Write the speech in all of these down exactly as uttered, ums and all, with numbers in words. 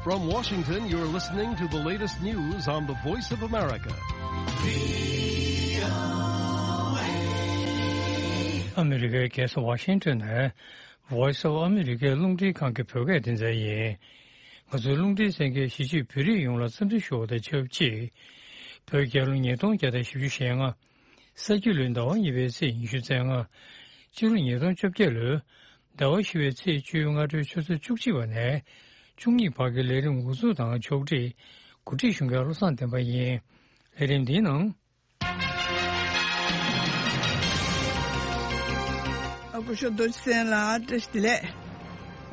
From Washington, you're listening to the latest news on the Voice of America. ཨ་མི་རི་ཀའི་རྒྱལ་ས་ཝ་ཤིང་ཊོན་ནས་Voice of America རླུང་འཕྲིན་ཁང་གི་བོད་སྐད་སྡེ་ཚན་ཡིན། ང་ཚོའི་རླུང་འཕྲིན་གསན་མཁན་གཞིས་བྱེས་བོད་རིགས་ཡོངས་ལ་འཚམས་འདྲི་ཞུ་བ་དང་ཆབས་ཅིག་བོད་རྒྱལ་ལོ་ཉིས་སྟོང་བརྒྱ་དང་བཞི་བཅུ་ཞེ་ལྔ། ས་ཁྱི་ལོའི་ཟླ་བ་གཉིས་པའི་ཚེས་ཉི་ཤུ་རྩ་ལྔ། སྤྱི་ལོ་ཉིས་སྟོང་བཅོ་བརྒྱད་ལོའི་ཟླ་བ་བཞི་པའི་ཚེས་བཅུའི་སྔ་དྲོའི་ཆུ་ཚོད་བཅུ་གཅིག་པ་ནས་བཅུ་གཉིས་བར་གྱི་ལས་རིམ་འགོ་འཛུགས་དང་ཕྱོགས་སྒྲིག་གོ་སྒྲིག་ཞུ་མཁན་བློ་བཟང་བསྟན་པ་ཡིན། ལས་རིམ་འདིའི་ནང་། ཨ་སྐུ་ཞབས་རྡོ་རྗེ་བཙན་ལགས་བཀྲ་ཤིས་བདེ་ལེགས།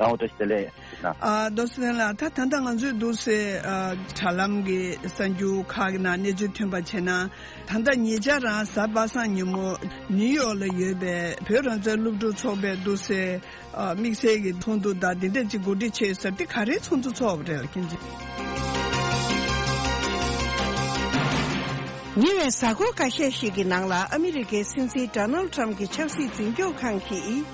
ལགས་འོ་བཀྲ་ཤིས་བདེ་ལེགས། ཨ་རྡོ་རྗེ་བཙན་ལགས། ད་ད་ལྟ་ང་ཚོས་འདུག་སེ་ཨ་དྲ་ལམ་གྱི་གསར་འགྱུར་ཁག་གི་ནང་གནས་ཚུལ་ཐོན་པ་བྱས་ན། ད་ལྟ་ཉེ་ཆར་རང་གཟའ་པ་སངས་ཉིན་མོ་ནིའུ་ཡོག་ལ་ཡོད་པའི་བོད་རང་བཙན་སློབ་ཕྲུག་ཚོགས་པས་འདུག་སེ་ཨ་དམིགས་བསལ་གྱི་ཚོགས་འདུ་དང་འདི་འདྲ་ཅིག་གོ་སྒྲིག་བྱས་ཟེར་དེ་ག་རེའི་ཚོགས་འདུ་ཚོགས་པ་རེད་ལ་ཁྱེད་ཚོས། ཉེ་བའི་གཟའ་འཁོར་ཁ་ཤས་ཤིག་གི་ནང་ལ་ཨ་མི་རི་ཀའི་སྲིད་འཛིན་ཌོ་ནལ་ཊམ་གྱི་ཆབ་སྲིད་འཛིན་སྐྱོང་ཁང་གིས་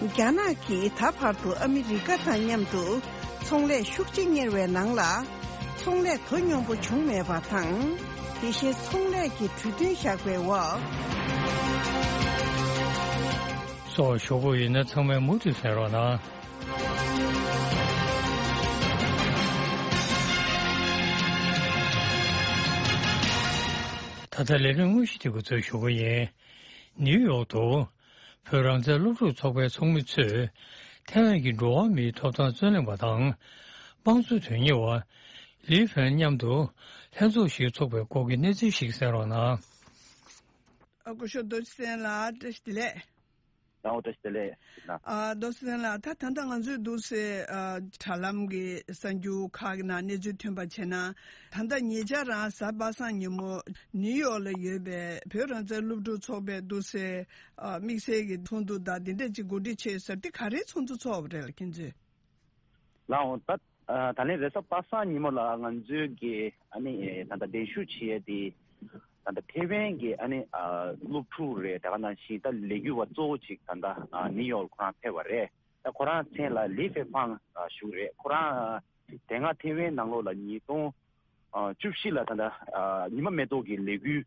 རྒྱ་ནག་གིས་ད་བར་དུ་ཨ་མི་རི་ཀ་དང་མཉམ་དུ་ཚོང་ལས་ཤུགས་ཆེ་གཉེར་བའི་ནང་ལ་ཚོང་ལས་དོ་སྙོམས་པོ་བྱུང་མེད་པ་དང་། དེ་བཞིན་ཚོང་ལས་ཀྱི་གྲོས་མཐུན་བཞག་པའི་འོག་སོགས་ཞུ་སྒོ་ཡིན་ན་ཚང་མས་མུ་མཐུད་གསན་རོགས་གནང་། ད་ལྟ་ལས་རིམ་དངོས་གཞི་དེ་འགོ་འཛུགས་ཞུ་གི་ཡིན། ནིའུ་ཡོག་ཏུ། བོད་རང་བཙན་སློབ་ཕྲུག་ཚོགས་པའི་ཚོགས་མི་ཚོས། ཐའེ་ཝན་གྱི་འགྲོ་བ་མིའི་ཐོབ་ཐང་རྩོད་ལེན་པ་དང་། དམངས་གཙོ་དོན་གཉེར་བ། ལི་ཧྥན་མཉམ་དུ། ལྷན་ཚོགས་ཤིག་ཚོགས་པའི་སྐོར་གྱི་གནས་ཚུལ་ཞིག་གསན་རོགས་གནང་། ཨ་སྐུ་ཞབས་རྡོ་རྗེ་བཙན་ལགས་བཀྲ་ཤིས་བདེ་ལེགས། ལགས་འོ་བཀྲ་ཤིས་བདེ་ལེགས། ཨ་རྡོ་རྗེ་བཙན་ལགས། ད་ད་ལྟ་ང་ཚོས་འདུག་སེ་ཨ་དྲ་ལམ་གྱི་གསར་འགྱུར་ཁག་གི་ནང་གནས་ཚུལ་ཐོན་པ་བྱས་ན། ད་ལྟ་ཉེ་ཆར་རང་གཟའ་པ་སངས་ཉིན་མོ་ནིའུ་ཡོག་ལ་ཡོད་པའི་བོད་རང་བཙན་སློབ་ཕྲུག་ཚོགས་པས་འདུག་སེ་ཨ་དམིགས་བསལ་གྱི་ཚོགས་འདུ་དང་འདི་འདྲ་ཅིག་གོ་སྒྲིག་བྱས་ཟེར་དེ་ག་རེའི་ཚོགས་འདུ་ཚོགས་པ་རེད་ལ་ཁྱེད་ཚོས། ལགས་འོ་ད། ཨ་ད་ལན་རེས་གཟའ་པ་སངས་ཉིན་མོ་ལ་ང་ཚོའི་གི་ཨ་ནི་ད་ལྟ་གདན་ཞུ་བྱས་ཏེ་ད་ལྟ་ཐེ་ཝན་གྱི་ཨ་ནི་ཨ་སློབ་ཕྲུག་རེད། དེ་ག་ནང་བཞིན་ད་ལས་འགུལ་བ་གཙོ་བོ་ཅིག་ད་ལྟ་ཨ་ནིའུ་ཡོག་ཁོ་རང་ཕེབས་པ་རེད། ད་ཁོ་རང་མཚན་ལ་ལི་ཧྥེ་ཧྥང་ཞུ་རེད། ཁོ་རང་དེ་སྔ་ཐེ་ཝན་ནང་ལོགས་ལ་ཉིས་སྟོང་བཅུ་བཞི་ལ་ད་ལྟ་ཉི་མ་མེ་ཏོག་གི་ལས་འགུལ་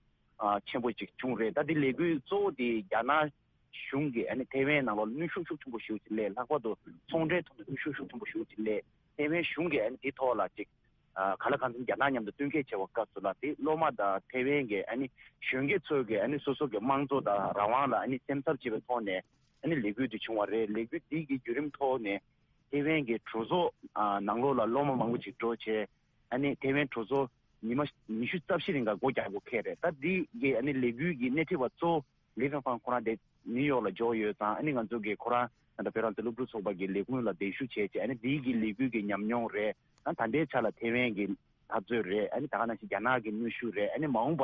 ཆེན་པོ་ཅིག་བྱུང་རེད། ད་དེ་ལས་འགུལ་གཙོ་བོ་དེ་རྒྱ་ནག་གཞུང་གིས་ཨ་ནི་ཐེ་ཝན་ནང་ལོགས་ལ་གནོན་ཤུགས་ཤུགས་ཆེན་པོ་ཞེ་པོ་ཅིག་སླེབས། ལྷག་པར་དུ་ཚོང་འབྲེལ་ཐོག་ནས་གནོན་ཤུགས་ཤུགས་ཆེན་པོ་ཞེ་པོ་ཅིག་སླེབས། ཐེ་ཝན་གཞུང་གིས་ཨ་ནི་དེ་ཐོག་ལ་ཅིག་ག་ལེར་གང་འཚམ་རྒྱ་ནག་མཉམ་དུ་བསྟུན་མཁས་བྱས་པའི་སྐབས་སུ་ལ་དེ་སློབ་མ་དང་ཐེ་ཝན་གྱི་ཨ་ནི་གཞོན་སྐྱེས་ཚོས་ཀྱི་ཨ་ནི་སོ་སོ་གི་དམངས་གཙོ་དང་རང་དབང་ལ་ཨ་ནི་སེམས་འཚབ་བྱེད་པའི་ཐོག་ནས་ཨ་ནི་ལས་འགུལ་དེ་བྱུང་བ་རེད། ལས་འགུལ་དེ་གི་བརྒྱུད་རིམ་ཐོག་ནས་ཐེ་ཝན་གྱི་གྲོས་ཚོགས་ནང་ལོགས་ལ་སློབ་མ་མང་པོ་ཅིག་འགྲོ་བྱས། ཨ་ནི་ཐེ་ཝན་གྲོས་ཚོགས་ཉི་མ་ཉི་ཤུ་རྩ་བཞི་རིང་ག་སྒོ་རྒྱག་དགོས་ཁེལ་རེད། ད་འདི་གི་ཨ་ནི་ལས་འགུལ་གྱི་སྣེ་ཁྲིད་པ་གཙོ་བོ་ལི་ཧྥེ་ཧྥང་ཁོ་རང་དེ་ནིའུ་ཡོག་ལ་འབྱོར་ཡོད་ཙང་། ཨ་ནི་ང་ཚོ་གི་ཁོ་རང་ད་ལྟ་བོད་རང་བཙན་སློབ་ཕྲུག་ཚོགས་པ་གི་ལས་ཁུངས་ལ་གདན་ཞུ་བྱས་རྗེས། ཨ་ནི་འདི་གི་ལས་འགུལ་གྱི་ཉམས་མྱོང་རེད། ཨ་ད་ལྟའི་ཆ་ལ་ཐེ་ཝན་གྱི་འཐབ་རྩོད་རེད། ཨ་ནི་ད་ག་ནང་བཞིན་རྒྱ་ནག་གི་གནོན་ཤུགས་རེད། ཨ་ནི་མ་འོངས་པ་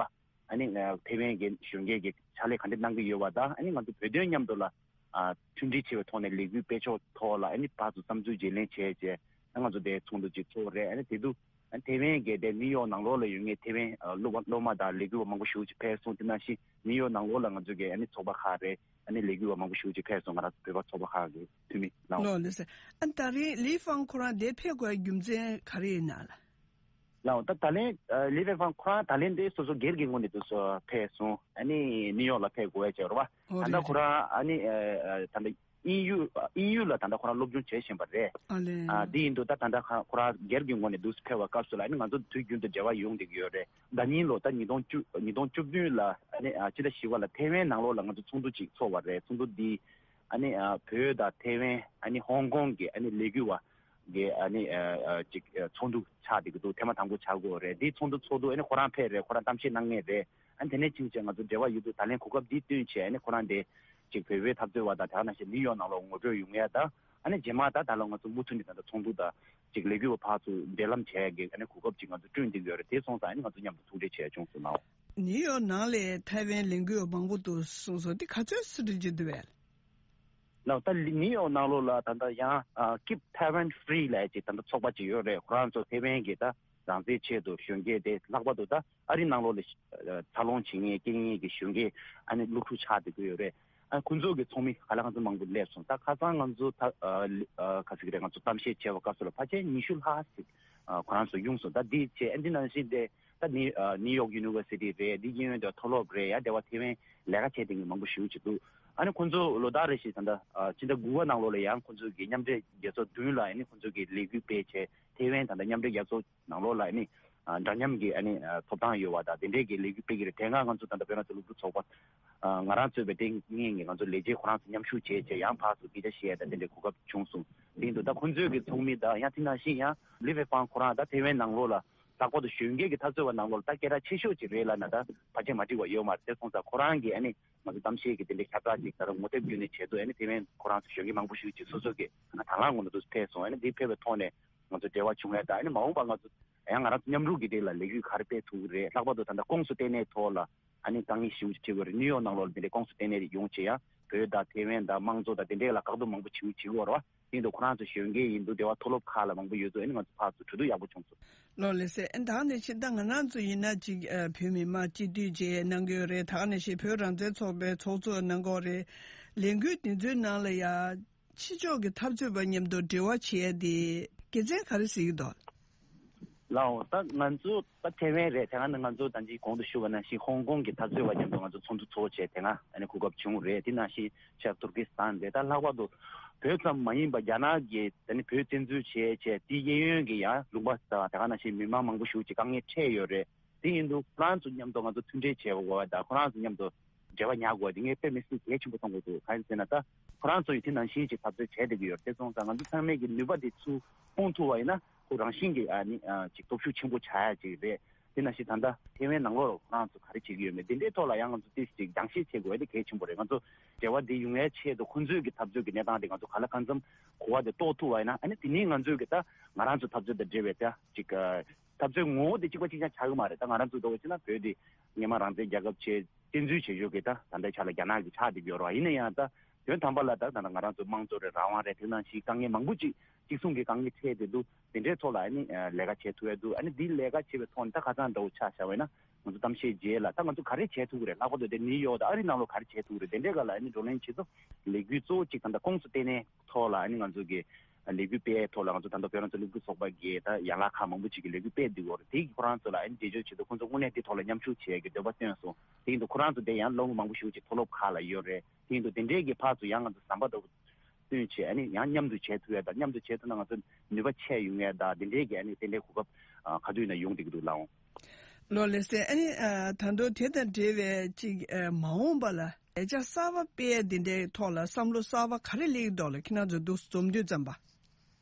ཨ་ནི་ཐེ་ཝན་གྱི་གཞོན་སྐྱེས་ཀྱི་ཕྱག་ལས་ག་འདྲ་གནང་གི་ཡོད་པ་དང་། ཨ་ནི་ང་ཚོ་བོད་དོན་མཉམ་དུ་ལ་ཨ་མཐུན་སྒྲིལ་བྱེད་པའི་ཐོག་ནས་ལས་འགུལ་སྤེལ་ཕྱོགས་ཐོག་ལ་ཨ་ནི་ཕར་ཚུར་བསམ་ཚུལ་བརྗེ་ལེན་བྱས་རྗེས། ཨ་ང་ཚོ་དེ་ཚོགས་འདུ་ཅིག་ཚོགས་རེད། ཨ་ནི་དེ་དུས་ཨ་ནི་ཐེ་ཝན་གྱི་དེ་ནིའུ་ཡོག་ནང་ལོགས་ལ་ཡོད་མཁན་ཐེ་ཝན་ཨ་སློབ་པ་སློབ་མ་དང་ལས་འགུལ་བ་མང་པོ་ཞེ་པོ་ཅིག་ཕེབས་སོང་། དེ་ནང་བཞིན་ནིའུ་ཡོག་ནང་ལོགས་ལ་ང་ཚོ་གི་ཨ་ནི་ཚོགས་པ་ཁག་རེད། ཨ་ནི་ལས་འགུལ་བ་མང་པོ་ཞེ་པོ་ཅིག་ཕེབས་སོང་། ང་རང་ཚོ་བོད་པ་ཚོགས་པ་ཁག་གི་འཐུས་མི་ལགས། ལགས་ལགས་སོ། ཨ་ད་རིང་ལི་ཧྥང་ཁོ་རང་དེ་ཕེབས་དགོས་རྒྱུ་མཚན་ག་རེ་ཡིན་ན་ལགས། ལགས་འོ་ད་ད་ལན་ཨ་ལི་ཧྥེ་ཧྥང་ཁོ་རང་ད་ལན་དེ་སོ་སོ་སྒེར་གྱི་ངོས་ནས་དུ་སོ་ཕེབས་སོང་། ཨ་ནི་ནིའུ་ཡོག་ལ་ཕེབས་དགོས་ཡ་བྱས་རེད་བ། ཨོ་ད་ལྟ་རེད་ཁོ་རང་ཨ་ནི་ཨ་ད་ལྟ་དབྱིན་ཡུལ་དབྱིན་ཡུལ་ལ་ད་ལྟ་ཁོ་རང་སློབ་སྦྱོང་བྱེད་བཞིན་པ་རེད། ཨ་ལེ། ཨ་དེ་ཡིན་དུས་ད་ད་ལྟ་ཁོ་རང་སྒེར་གྱི་ངོས་ནས་དུ་ཕེབས་པ་སྐབས་སུ་ལ་ཨ་ནི་ང་ཚོ་དུས་རྒྱུན་དུ་འབྲེལ་བ་ཡོང་བསྡད་ཀྱི་ཡོད་རེད། ཟླ་ཉིན་ལོ་ད་ཉིས་སྟོང་བཅུ་ཉིས་སྟོང་བཅུ་བདུན་ལ་ཨ་ནི་ཨ་སྤྱི་ཟླ་བཞི་པ་ལ་ཐེ་ཝན་ནང་ལོགས་ལ་ང་ཚོ་ཚོགས་འདུ་ཅིག་ཚོགས་པ་རེད། ཚོགས་འདུ་འདི་ཨ་ནི་ཨ་བོད་དང་ཐེ་ཝན་ཨ་ནི་ཧོང་ཀོང་གི་ཨ་ནི་ལས་འགུལ་བ་གི་ཨ་ནི་ཨ་ཨ་ཅིག་ཨ་ཚོགས་འདུ་ཆགས་བསྡད་ཀྱི་འདུག་ཐེངས་མ་དང་པོ་ཆགས་ཀྱི་ཡོད་རེད། འདིའི་ཚོགས་འདུ་ཚོགས་དུས་ཨ་ནི་ཁོ་རང་ཕེབས་རེད། ཁོ་རང་གཏམ་བཤད་གནང་མཁན་རེད། ཨ་ནི་དེ་ནས་ཕྱིན་བྱས་ང་ཚོ་འབྲེལ་བ་ཡོད་དུས་ད་ལན་གོ་སྐབས་འདི་བསྟུན་བྱས་ཨ་ནི་ཁོ་རང་དེ་ཅིག་བོད་པའི་འཐབ་རྩོད་པ་དང་དེ་ག་ནང་བཞིན་ནིའུ་ཡོག་ནང་ལ་ངོ་སྤྲོད་ཡོང་ཡ་དང་། ཨ་ནི་རྗེས་མ་ད་ད་ལོ་ང་ཚོ་མུ་མཐུད་ནས་ད་ལྟ་ཚོགས་འདུ་དང་ཅིག་ལས་འགུལ་བ་ཕར་ཚུར་འབྲེལ་ལམ་བྱས་ཡ་གི་ཨ་ནི་གོ་སྐབས་ཅིག་ང་ཚོ་བསྐྲུན་བསྡད་ཀྱི་ཡོད་རེད། དེ་སོང་ཙང་ཨ་ནི་ང་ཚོ་མཉམ་དུ་ཐུག་འཕྲད་བྱས་བྱུང་སོང་ལགས། ནིའུ་ཡོག་ནང་ལ་ཐའེ་ཝན་ལས་འགུལ་བ་མང་པོ་འདུག་གསུངས་སོང་། འདི་ག་ཚོད་གསར་འགྲེལ་བྱེད་ཐུབ་པས། ལགས་ད་ནིའུ་ཡོག་ནང་ལོགས་ལ་ད་ལྟ་ཡང་ཨ་Keep Taiwan Free ལབ་ཅིག་ད་ལྟ་ཚོགས་པ་ཅིག་ཡོད་རེད། ཁོ་རང་ཚོ་ཐེ་ཝན་གྱི་ད་རང་བཙན་ཆེད་དུ་གཞོན་སྐྱེས་དེ་ལྷག་པར་དུ་ད་ཨ་རི་ནང་ལོགས་ལ་འཚར་ལོངས་བྱེད་མཁན་རྐྱང་རྐྱང་གི་གཞོན་སྐྱེས་ཨ་ནི་སློབ་ཕྲུག་ཆགས་བསྡད་ཀྱི་ཡོད་རེད། ཨ་ཁོང་ཚོ་གི་ཚོགས་མི་ག་ལ་གང་འཚམ་མང་པོ་སླེབས་སོང་། ད་ཁ་སང་ང་ཚོ་ད་ཨ་ལི་ཨ་ག་ཟེར་གི་རེད། ང་ཚོ་གཏམ་བཤད་བྱས་པ་སྐབས་སུ་ལ་ཕལ་ཆེར་ཉི་ཤུ་ལྷག་ཙམ་ ཨ་ཁོ་རང་ཚོ་ཡོང་སོང་། ད་འདི་བྱས་ཨ་འདི་ནང་བཞིན་དེ་ད་ནི་ཨ་ནིའུ་ཡོག་ཡུ་ནི་ཝར་སི་ཊི་རེད། འདི་གཡས་གཡོན་དུ་མཐོ་སློབ་རེད། ཡ་དེ་བ་ཐེ་ཝན་ལས་ཀ་བྱས་དེ་མང་པོ་ཞེ་པོ་ཅིག་འདུག་ཨ་ནི་ཁོ་ཚོ་ལོ་ལྟར་རེ་བཞིན་ད་ལྟ་ཨ་ཕྱི་ཟླ་དགུ་པ་ནང་ལོགས་ལ་ཡང་ཁོ་ཚོ་གི་མཉམ་འབྲེལ་རྒྱལ་ཚོགས་བདུན་ལ་ཨ་ནི་ཁོ་ཚོ་གི་ལས་འགུལ་སྤེལ་བྱས། ཐེ་ཝན་ད་ལྟ་མཉམ་འབྲེལ་རྒྱལ་ཚོགས་ནང་ལོགས་ལ་ཨ་ནི་ཨ་འདྲ་མཉམ་གྱི་ཨ་ནི་ཨ་ཐོབ་ཐང་ཡོད་པ་དང་དེ་འདྲས་ཀྱི་ལས་འགུལ་སྤེལ་གྱི་རེད། དེ་སྔ་ང་ཚོ་ད་ལྟ་བོད་རང་བཙན་སློབ་ཕྲུག་ཚོགས་པ་ཨ་ང་རང་གཙོས་པའི་དེ་སྔོན་གྱི་ང་ཚོ་ལས་བྱེད་ཁོ་རང་ཚོ་མཉམ་ཞུགས་བྱས་བྱས་ཡང་ཕར་ཚུར་སྐད་ཆ་བཤད་དང་དེ་འདྲའི་གོ་སྐབས་བྱུང་སོང་། དེ་ཡིན་དུས་ད་ཁོང་ཚོའི་གི་ཚོགས་མི་དང་ཡང་དེ་ནང་བཞིན་ཡང་ལི་ཧྥེ་ཧྥང་ཁོ་རང་ད་ཐེ་ཝན་ནང་ལོགས་ལ་ལྷག་པར་དུ་གཞོན་སྐྱེས་ཀྱི་འཐབ་རྩོད་པ་ནང་ལོགས་ལ་ད་སྐད་གྲགས་ཆེ་ཤོས་ཅིག་རེད་ལབ་ན་ད་ཕལ་ཆེར་མ་འགྲིག་པ་ཡོད་མ་རེད། དེ་སོང་ཙང་ཁོ་རང་གིས་ཨ་ནི་ང་ཚོ་གཏམ་བཤད་ཀྱི་དེ་འདྲའི་ཁྱབ་བསྒྲགས་ཅིག་ད་རུང་ངོ་དེབ་བརྒྱུད་ནས་བྱས་འདུག་ཨ་ནི་ཐེ་ཝན་ཁོ་རང་ཚོ་གཞོན་སྐྱེས་མང་པོ་ཞིག་ཅིག་སོ་སོ་གི་ད་ལྟ་དང་བླངས་ངོ་ནས་འདུག་ཕེབས་སོང་། ཨ་ནི་འདི་ཕེབས་པའི་ཐོག་ནས་ང་ཚོ་འབྲེལ་བ་བྱུང་ཡ་ད་ཨ་ནི་མ་འོངས་པ་ང་ཚོ་ཡང་ང་རང་ཚོ་མཉམ་རུབ་ཀྱི་སྟེང་ལ་ལས་འགུལ་ག་རེ་སྤེལ་ཐུབ་ཀྱི་རེད། ལྷག་པར་དུ་ད་ལྟ་ཁོངས་སུ་ལྟེ་གནས་ཐོག་ལ་ཨ་ནི་དཀའ་ངལ་ཞེ་པོ་ཅིག་འཕྲད་ཀྱི་རེད། ནིའུ་ཡོག་ནང་ལོགས་ལ་དེ་འདྲའི་ཁོངས་སུ་ལྟེ་གནས་ཡོང་བྱས་ཡང་བོད་དང་ཐེ་ཝན་དང་དམངས་གཙོ་དང་དེ་འདྲའི་ལ་བཀག་སྡོམ་མང་པོ་བྱེད་ཀྱི་ཡོད་རེད་བ། དེ་ཡིན་དུས་ཁོ་རང་ཚོ་གཞོན་སྐྱེས་ཡིན་དུས་དེ་བ་མཐོ་སློབ་ཁག་ལ་མང་པོ་ཡོད་དུས་ཨ་ནི་ང་ཚོ་ཕར་ཚུར་གྲོས་བསྡུར་ཡག་པོ་བྱུང་སོང་། ལགས་ལགས་སེ། ཨ་ད་ནས་ཕྱིན་ད་ང་རང་ཚོ་ཡིན་ན་ཅིག་ཨ་བོད་མི་མང་སྤྱི་འཐུས་བཅས་གནང་གི་ཡོད་རེད། ད་ནས་ཕྱིན་བོད་རང་བཙན་ཚོགས་པའི་ཚོགས་གཙོ་གནང་གི་ཡོད་རེད། ལས་འགུལ་དེ་ཚོའི་ནང་ལ་ཡ་ཕྱི་ཕྱོགས་ཀྱི་འཐབ་རྩོད་པ་མཉམ་དུ་འབྲེལ་བ་བྱེད་ཡ་དེ་དགེ་མཚན་ག་རེ་གཟིགས་ཀྱི་འདུག་ལགས་འོང་། ད་ང་ཚོ་ད་ཐེ་ཝན་རེད། དེ་སྔ་ནས་ང་ཚོ་ད་ཅིག་གོང་དུ་ཞུས་པ་ནང་བཞིན་ཧོང་ཀོང་གི་འཐབ་རྩོད་པ་མཉམ་དུ་ང་ཚོ་ཚོགས་འདུ་ཚོགས་བྱས་དེ་སྔ་ཨ་ནི་གོ་སྐབས་བྱུང་རེད། དེ་ནང་བཞིན་ཤར་ཏུར་ཀི་སི་ཐན་རེད། ད་ལྷག་པར་དུ་བོད་ཙམ་མ་ཡིན་པ་རྒྱ་ནག་གིས་ད་ནི་བོད་བཙན་འཛུལ་བྱས་བྱས་དེ་གཡས་གཡོན་གྱི་ཡང་ལུང་པ་དང་དེ་ག་ནང་བཞིན་མི་མང་མང་པོ་ཞིག་ཅིག་དཀའ་ངལ་འཕྲད་ཡོད་རེད། དེ་ཡིན་དུས་ཁོ་རང་ཚོ་མཉམ་དུ་ང་ཚོ་མཐུན་འབྲེལ་བྱེད་དགོས་པ་དང་ཁོ་རང་ཚོ་མཉམ་དུ་འབྲེལ་བ་ཉར་དགོས་པ་དེ་ངས་དཔེ་མི་སྲིད་གལ་ཆེན་པོ་མཐོང་གི་འདུག་གང་ཡིན་ཟེར་ན་ད་ཁོ་རང་ཚོ་ཡིས་དེ་ནང་བཞིན་ཅིག་འཐབ་རྩོད་བྱས་བསྡད་ཀྱི་ཡོད་རེད། དེ་སོང་ཙང་ང་ཚོ་ཚང་མས་ཀྱི་ནུས་པ་དེ་ཚུར་སྤུངས་ཐུབ་པ་ཡིན་ན་ཁོ་རང་བཞིན་གྱིས་ཨ་ནི་ཨ་ཅིག་སྟོབས་ཤུགས་ཆེན་པོ་ཆགས་ཡ་ཅིག་རེད། དེ་ནང་བཞིན་ད་ལྟ་ཐེ་ཝན་ནང་ལོགས་ལ་ཁོ་རང་ཚོ་ག་རེ་བྱེད་ཀྱི་ཡོད་མེད་དེ་འདྲའི་ཐོག་ལ་ཡང་ང་ཚོ་ཏོག་ཙམ་ཅིག་རྒྱང་ཤེལ་བྱེད་དགོས་ཡ་དེ་གལ་ཆེན་པོ་རེད། ང་ཚོ་འབྲེལ་བ་འདི་ཡོང་ཡའི་ཆེད་དུ་ཁོ་ཚོའི་གི་འཐབ་རྩོད་ཀྱི་གནས་སྟངས་དེ་ང་ཚོ་ག་ལ་གང་འཚམ་གོ་བ་དེ་རྟོགས་ཐུབ་པ་ཡིན་ན་ཨ་ནི་དེ་ནས་ང་ཚོའི་གི་ད་ང་རང་ཚོ་འཐབ་རྩོད་དང་འབྲེལ་བའི་ད་ཅིག་འཐབ་རྩོད་ངོ་བོ་དེ་གཅིག་པ་གཅིག་རྐྱང་ཆགས་ཀྱི་མ་རེད། ད་ང་རང་ཚོ་འདྲ་བོ་བྱས་ན་བོད་དེ་སྔོན་མ་རང་བཙན་རྒྱལ་ཁབ་བྱས་བཙན་འཛུལ་བྱེད་ཕྱོགས་ཀྱི་ད་ད་ལྟའི་ཆ་ལ་རྒྱ་ནག་གི་ཆགས་བསྡད་ཀྱི་ཡོད་རེད་བ། ཡིན་ན་ཡང་ད་དོན་དམ་པ་ལ་ད་ད་ང་རང་ཚོ་དམངས་གཙོ་རེད། རང་དབང་རེད། དེ་ནང་བཞིན་དཀའ་ངལ་མང་པོ་ཅིག་གཅིག་མཚུངས་ཀྱི་དཀའ་ངལ་འཕྲད་བསྡད་འདུག་དེ་འདྲའི་ཐོག་ལ་ཨ་ནི་ལས་ཀ་བྱེད་ཐུབ་ཡ་འདུག་ཨ་ནི་འདི་ལས་ཀ་བྱེད་པའི་ཐོག་ནས་ད་ཁ་སང་འདྲ་བོ་ཆ་བཞག་པ་ཡིན་ན་ང་ཚོ་གཏམ་བཤད་རྗེས་ལ་ད་ང་ཚོ་ག་རེ་བྱེད་ཐུབ་ཀྱི་རེད། ལྷག་པར་དུ་དེ་ནིའུ་ཡོག་དང་ཨ་རིའི་ནང་ལོགས་ག་རེ་བྱེད་ཐུབ་ཀྱི་རེད། དེ་འདྲའི་སྒང་ལ་ཨ་ནི་བགྲོ་གླེང་བྱེད་དུས་ལས་འགུལ་གཙོ་བོ་གཅིག་ད་ལྟ་ཁོངས་སུ་ལྟེ་གནས་ཐོག་ལ་ཨ་ནི་ང་ཚོ་གི་ལས་འགུལ་སྤེལ་ཡའི་ཐོག་ལ་ང་ཚོ་ད་ལྟ་བོད་རང་བཙན་སློབ་ཕྲུག་ཚོགས་པ་གི་ད་ཡན་ལག་ཁག་མང་པོ་ཅིག་གི་ལས་འགུལ་སྤེལ་བསྡད་ཡོད་རེད། དེ་གི་ཁོ་རང་ཚོ་ལ་ཨ་ནི་འགྲེལ་བརྗོད་བྱེད་དུས་ཁོང་ཚོ་དངོས་གནས་དེ་ཐོག་ལ་མཉམ་ཞུགས་བྱེད་ཡ་གི་འདོད་པ་བཏོན་སོང་། དེ་ཡིན་དུས་ཁོ་རང་ཚོ་དེ་ཡང་སློབ་མ་མང་པོ་ཞིག་ཅིག་མཐོ་སློབ་ཁག་ལ་ཡོད་རེད། དེ་ཡིན་དུས་དེ་འདྲའི་གི་ཕར་ཚུར་ཡང་ང་ཚོ་ཟམ་པ་འདྲ་བོ་བཏོན་བྱས་ཨ་ནི་ཡང་མཉམ་དུ་བྱེད་ཐུབ་ཡ་དང་མཉམ་དུ་བྱེད་ཐུབ་ན་ང་ཚོ་ནུས་པ་ཆེ་ཡོང་ཡ་དང་དེ་འདྲའི་གི་ཨ་ནི་དེ་འདྲའི་གོ་སྐབས་ཨ་ག་དུས་ཡིན་ན་ཡོང་བསྡད་ཀྱི་འདུག་ལགས་འོང་། ལགས་ལགས་སེ། ཨ་ནི་ཨ་ད་དུང་དེ་དང་འབྲེལ་བའི་ཅིག་ཨ་མ་འོངས་པ་ལ་ལས་འཆར་གསར་པ་སྤེལ་ཡ་དེ་འདྲའི་ཐོག་ལ་བསམ་བློ་གསར་པ་ག་རེ་སླེབས་ཀྱི་འདུག་ལ་ཁྱེད་རང་ཚོ་འདུག་འཛོམས་དུས་ཙམ་པ།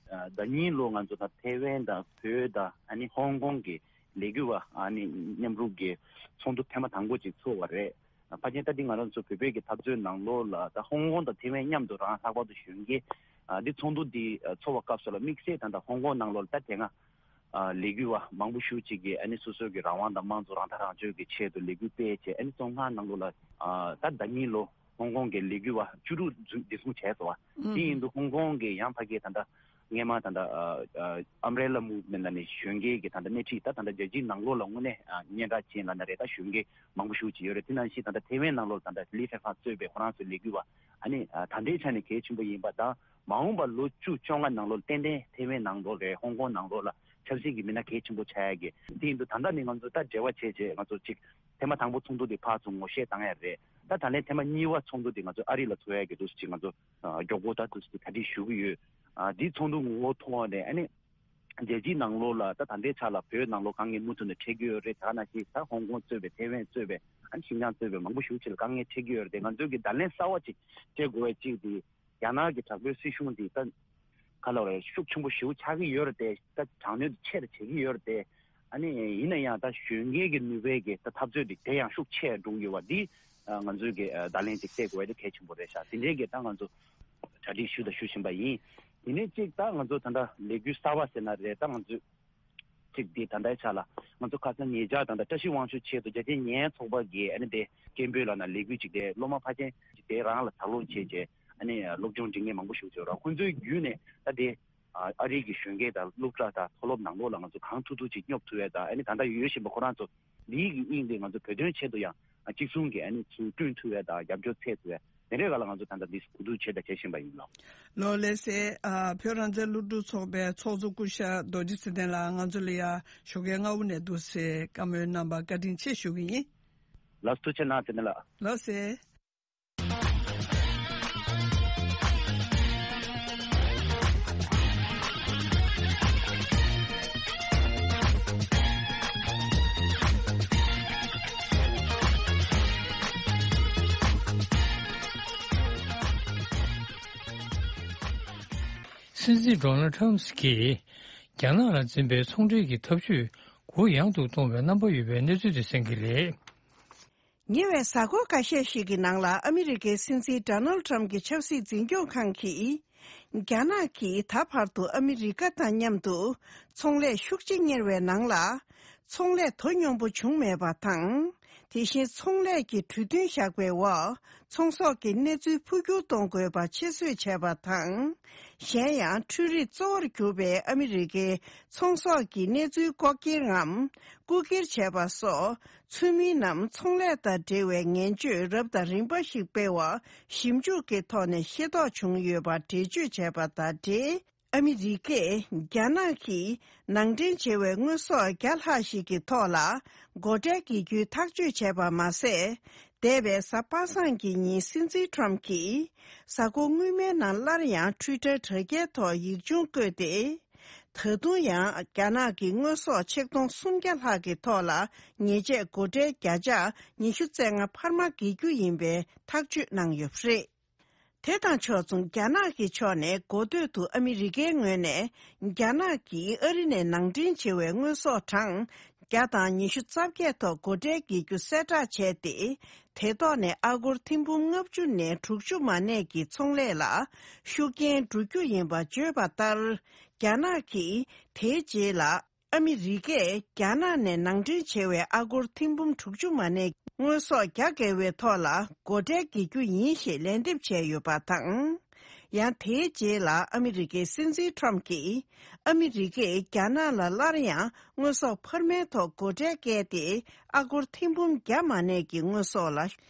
ཨ་ཟླ་ཉིན་ལོ་ང་ཚོ་ད་ཐེ་ཝན་དང་བོད་དང་ཨ་ནི་ཧོང་ཀོང་གི་ལས་འགུལ་བ་ཨ་ནི་མཉམ་རུབ་ཀྱི་ཚོགས་འདུ་ཐེངས་མ་དང་པོ་ཅིག་ཚོགས་པ་རེད། ཕལ་ཆེར་ད་འདི་ང་རང་ཚོ་བོད་པའི་གི་འཐབ་རྩོད་ནང་ལོགས་ལ་ད་ཧོང་ཀོང་དང་ཐེ་ཝན་མཉམ་དུ་རང་ལྷག་པར་དུ་གཞོན་སྐྱེས་ཨ་འདི་ཚོགས་འདུ་འདི་ཚོགས་པ་སྐབས་སུ་ལ་དམིགས་བསལ་ད་ད་ཧོང་ཀོང་ནང་ལོགས་ལ་ད་དེ་སྔ་ཨ་ལས་འགུལ་བ་མང་པོ་ཞིག་ཅིག་གིས་ཨ་ནི་སོ་སོའི་གི་རང་དབང་དང་དམངས་གཙོ་རང་ཐག་རང་གཅོད་ཀྱི་ཆེད་དུ་ལས་འགུལ་སྤེལ་བྱས་ཨ་ནི་བཙོན་ཁང་ནང་ལོགས་ལ་ཨ་ད་ཟླ་ཉིན་ལོ་ཧོང་ཀོང་གི་ལས་འགུལ་བ་བཅུ་དྲུག་འཛིན་བདེ་སྲུང་བྱས་སོང་བ། དེ་ཡིན་དུས་ཧོང་ཀོང་གི་ཡང་ཕ་གིའི་ད་ལྟ་སྔས་མ་ད་ལྟ་ཨ་ཨ་Umbrella Movement ལབ་ནས་གཞོན་སྐྱེས་ཀྱི་ད་ལྟ་སྣེ་ཁྲིད་ད་ད་ལྟ་རྒྱལ་སྤྱིའི་ནང་ལོགས་ལ་དངོས་གནས་ཨ་སྙན་གྲགས་ཅན་ལབ་ན་རེད། ད་གཞོན་སྐྱེས་མང་པོ་ཞིག་ཅིག་ཡོད་རེད། དེ་ནང་བཞིན་ད་ལྟ་ཐེ་ཝན་ནང་ལོགས་ད་ལྟ་ལི་ཧྥེ་ཧྥང་གཙོས་པའི་ཁོ་རང་ཚོའི་ལས་འགུལ་བ་ཨ་ནི་ཨ་ད་ལྟའི་ཆ་ནས་གལ་ཆེན་པོ་ཡིན་པ་དང་མ་འོངས་པ་ལོ་བཅུ་བཅོ་ལྔ་ནང་ལོགས་ཏན་ཏན་ཐེ་ཝན་ནང་ལོགས་རེད། ཧོང་ཀོང་ནང་ལོགས་ལ་ཆབ་སྲིད་ཀྱི་མི་སྣ་གལ་ཆེན་པོ་ཆགས་ཡ་གི་དེ་ཡིན་དུས་ད་ལྟ་ནས་ང་ཚོ་ད་འབྲེལ་བ་བྱས་བྱས་ང་ཚོ་གཅིག་ཐེངས་མ་དང་པོ་ཚོགས་འདུ་དེ་ཕར་ཚུར་ངོ་ཤེས་བཏང་ཡ་རེད། ད་ད་ལན་ཐེངས་མ་གཉིས་པ་ཚོགས་འདུ་དེ་ང་ཚོ་ཨ་རི་ལ་ཚོགས་ཡ་གི་འདུག་སེ་ཅིག་ང་ཚོ་ཨ་མགྱོགས་པོ་ད་འདུག་སེ་གྲ་སྒྲིག་ཞུ་གི་ཡོད། ཨ་འདི་ཚོགས་འདུ་ངོ་བོ་ཐོག་ནས་ཨ་ནི་རྒྱལ་སྤྱིའི་ནང་ལོགས་ལ་ད་ད་ལྟའི་ཆ་ལ་བོད་ནང་ལོགས་དཀའ་ངལ་མུ་མཐུད་ནས་འཕྲད་ཀྱི་ཡོད་རེད། ད་ནང་བཞིན་ད་ཧོང་ཀོང་གཙོས་པའི་ཐེ་ཝན་གཙོས་པའི་ཨ་ནི་ཤིན་ཅང་གཙོས་པའི་མང་པོ་ཞིག་ཅིག་ལ་དཀའ་ངལ་འཕྲད་ཀྱི་ཡོད་རེད། དེ་ང་ཚོས་ཀྱི་བརྡ་ལན་གསར་བ་ཅིག་སྤྲད་དགོས་པའི་གཅིག་དེ་རྒྱ་ནག་གི་དྲག་པོའི་སྲིད་གཞུང་དེ་ད་ག་ལ་བ་རེད་ཤུགས་ཆེན་པོ་ཞེ་པོ་ཆགས་ཀྱི་ཡོད་རེད་དེ། ད་དྲག་གནོན་དེ་ཆེ་རུ་བྱེད་ཀྱི་ཡོད་རེད་དེ། ཨ་ནི་ཡིན་ན་ཡང་ད་གཞོན་སྐྱེས་ཀྱི་ནུས་པའི་གི་ད་འཐབ་རྩོད་དེ་དེ་ཡང་ཤུགས་ཆེ་འགྲོ་གི་ཡོད་པ་འདི་ང་ཚོའི་གི་བརྡ་ལན་ཅིག་སྤྲད་དགོས་པ་དེ་གལ་ཆེན་པོ་རེད་ཤག་དེ་འདྲའི་གི་ད་ང་ཚོ་གྲ་སྒྲིག་ཞུ་དང་ཞུ་བཞིན་པ་ཡིན། དེ་ནས་གཅིག་ད་ང་ཚོ་ད་ལྟ་ལས་འགུལ་གསར་བ་ཟེར་ན་རེད། ད་ང་ཚོས་གཅིག་དེ་ད་ལྟའི་ཆ་ལ་ང་ཚོ་ཁ་སང་ཉེ་ཆར་ད་ལྟ་བཀྲ་ཤིས་དབང་ཕྱུག་ཆེད་དུ་རྒྱ་ཆེའི་ཉེན་ཚོགས་པ་གིས་ཨ་ནི་དེ་སྐད་འབོད་ལབ་ན་ལས་འགུལ་ཅིག་དེ་སློབ་མ་ཕལ་ཆེར་ཅིག་དེ་རང་ལ་ད་ལོག་བྱས་བྱས་ཨ་ནི་སློབ་སྦྱོང་འབྲི་མཁན་མང་པོ་ཞིག་ཡོད་རེད། ཁོང་ཚོའི་བརྒྱུད་ནས་ད་དེ་ཨ་རིའི་གི་གཞོན་སྐྱེས་དང་སློབ་གྲྭ་དང་མཐོ་སློབ་ནང་ལོགས་ལ་ང་ཚོ་གང་ཐུབ་ཐུབ་ཅིག་སྙོབ་ཐུབ་ཡས་དང་ཨ་ནི་ད་ལྟ་ཡོད་བཞིན་པ་ཁོ་རང་ཚོ་ལིའི་གི་དབྱིངས་དེ་ང་ཚོ་བོད་དོན་ཆེད་དུ་ཡང་གཅིག་མཚུངས་ཀྱི་ཨ་ནི་ཚུར་བསྐྲུན་ཐུབ་ཡས་དང་རྒྱབ་སྐྱོར་འཚོལ་ཐུབ་ཡས། དེ་འདྲའི་སྒང་ལ་ང་ཚོ་ད་ལྟ་འདི་གོ་བསྡུར་བྱས་དང་བྱེད་བཞིན་པ་ཡིན་ལགས། ལགས་ལགས་སེ། ཨ། བོད་རང་བཙན་སློབ་ཕྲུག་ཚོགས་པའི་ཚོགས་གཙོ་སྐུ་ཞབས་རྡོ་རྗེ་ཚེ་བརྟན་ལགས། ང་ཚོ་ལ་ཡ་ཞོགས་ཀའི་སྔ་པོ་ནས་འདུག་སེ་བཀའ་མོལ་གནང་བར་བཀའ་དྲིན་ཆེ་ཞུ་གི་ཡིན། ལགས་སོ། ཐུགས་རྗེ་གནང་། ཚེ་བརྟན་ལགས། ལགས་སེ། སྲིད་འཛིན་ཌོ་ནལ་ཌི་ཊམ་གྱིས་རྒྱ་ནག་ལ་འཛིན་པའི་ཚོང་འབྲེལ་གྱི་འཐབ་ཇུས་གུ་ཡངས་དུ་གཏོང་བའི་རྣམ་པ་ཡོད་པའི་གནས་ཚུལ་དེ་གསན་གྱི་རེད། ཉེ་བའི་གཟའ་འཁོར་ཁ་ཤས་ཤིག་གི་ནང་ལ་ཨ་མི་རི་ཀའི་སྲིད་འཛིན་ཌོ་ནལ་ཌི་ཊམ་གྱི་ཆབ་སྲིད་འཛིན་སྐྱོང་ཁང་གིས། རྒྱ་ནག་གིས་ད་བར་དུ་ཨ་མི་རི་ཀ་དང་མཉམ་དུ་ཚོང་ལས་ཤུགས་ཆེ་གཉེར་བའི་ནང་ལ། ཚོང་ལས་དོ་སྙོམས་པོ་བྱུང་མེད་པ་དང་། དེ་བཞིན་ཚོང་ལས་ཀྱི་གྲོས་མཐུན་བཞག་པའི་འོག་ཚོང་ཟོག་གི་གནས་ཚུལ་འཕོ་འགྱུར་གཏོང་དགོས་པ་ཆེད་བཟོས་བྱས་པ་དང་། གཞན་ཡང་འཕྲུལ་རིག་གཙོ་བོར་གྱུར་པའི་ཨ་མི་རི་ཀའི་ཚོང་ཟོག་གི་གནས་ཚུལ་ལྐོག་འཁྱེར་ངམ་རྐུ་འཁྱེར་བྱས་པ་སོགས་ཚུལ་མིན་ནམ་ཚོང་ལས་དང་འབྲེལ་བའི་ངན་སྤྱོད་རབ་དང་རིམ་པ་ཞིག་སྤེལ་བ་ཞིབ་འཇུག་གི་ཐོག་ནས་ཤེས་རྟོགས་བྱུང་ཡོད་པ་འགྲེལ་བརྗོད་བྱས་པ་དང་འབྲེལ། ཨ་མི་རི་ཀས་རྒྱ་ནག་གིས་ནང་འདྲེན་བྱས་པའི་དངོས་ཟོག་བརྒྱ་ལྷག་ཞིག་གི་ཐོག་ལ་སྒོ་ཁྲལ་འགེལ་རྒྱུའི་ཐག་གཅོད་བྱས་པ་མ་ཟད། འདས་པའི་གཟའ་པ་སངས་ཀྱི་ཉིན་སྲིད་འཛིན་ཊམ་གྱིས་གཟའ་འཁོར་སྔོན་མའི་ནང་སླར་ཡང་ཊུའི་ཊར་དྲ་རྒྱའི་ཐོག་ཡིག་ཆུང་བཀོད་དེ། ད་དུང་ཡང་རྒྱ་ནག་གི་དངོས་ཟོག་ཆིག་སྟོང་སུམ་བརྒྱ་ལྷག་གི་ཐོག་ལ་ཉེས་ཆད་སྒོ་ཁྲལ་བརྒྱ་ཆ་ཉི་ཤུ་རྩ་ལྔ་འཕར་མ་འགེལ་རྒྱུ་ཡིན་པའི་ཐག་གཅོད་གནང་ཡོད་པ་རེད། དེ་དང་ཕྱོགས་མཚུངས་རྒྱ་ནག་གི་ཕྱོགས་ནས་འགོ་སྟོད་དུ་ཨ་མི་རི་ཀའི་ངོས་ནས་རྒྱ་ནག་གིས་ཨ་རི་ནས་ནང་འདྲེན་བྱས་པའི་དངོས་ཟོག་གྲངས་བརྒྱ་དང་ཉི་ཤུ་རྩ་བརྒྱད་ཐོག་སྒོ་ཁྲལ་འགེལ་རྒྱུ་གསལ་བསྒྲགས་བྱས་ཏེ། དེ་ཐོག་ནས་ཨ་སྒོར་ཐེར་འབུམ་ལྔ་བཅུ་ནས་དྲུག་ཅུ་མ་གནས་ཀྱི་ཚོང་ལས་ལ་ཤུགས་རྐྱེན་འགྲོ་རྒྱུ་ཡིན་པ་བརྗོད་པ་ལྟར། རྒྱ་ནག་གིས་དེའི་རྗེས་ལ། ཨ་མི་རི་ཀས་རྒྱ་ནག་ནས་ནང་འདྲེན་བྱས་པའི་ཨ་སྒོར་ཐེར་འབུམ་དྲུག་ཅུ་མ་གནས་དངོས་ཟོག་བརྒྱ་བརྒལ་བའི་ཐོག་ལ་སྒོ་ཁྲལ་འགེལ་རྒྱུ་ཡིན་ཞེས་ལན་འདེབས་བྱས་ཡོད་པ་དང་། ཡང་དེའི་རྗེས་ལ་ཨ་མི་རི་ཀའི་སྲིད་འཛིན་ཊམ་གྱིས་ཨ་མི་རི་ཀས་རྒྱ་ནག་ལ་སླར་ཡང་དངོས་ཟོག་འཕར་མའི་ཐོག་སྒོ་ཁྲལ་བཀལ་ཏེ་ཨ་སྒོར་ཐེར་འབུམ་བརྒྱ་མ་གནས་ཀྱི་དངོས་ཟོག་ལ་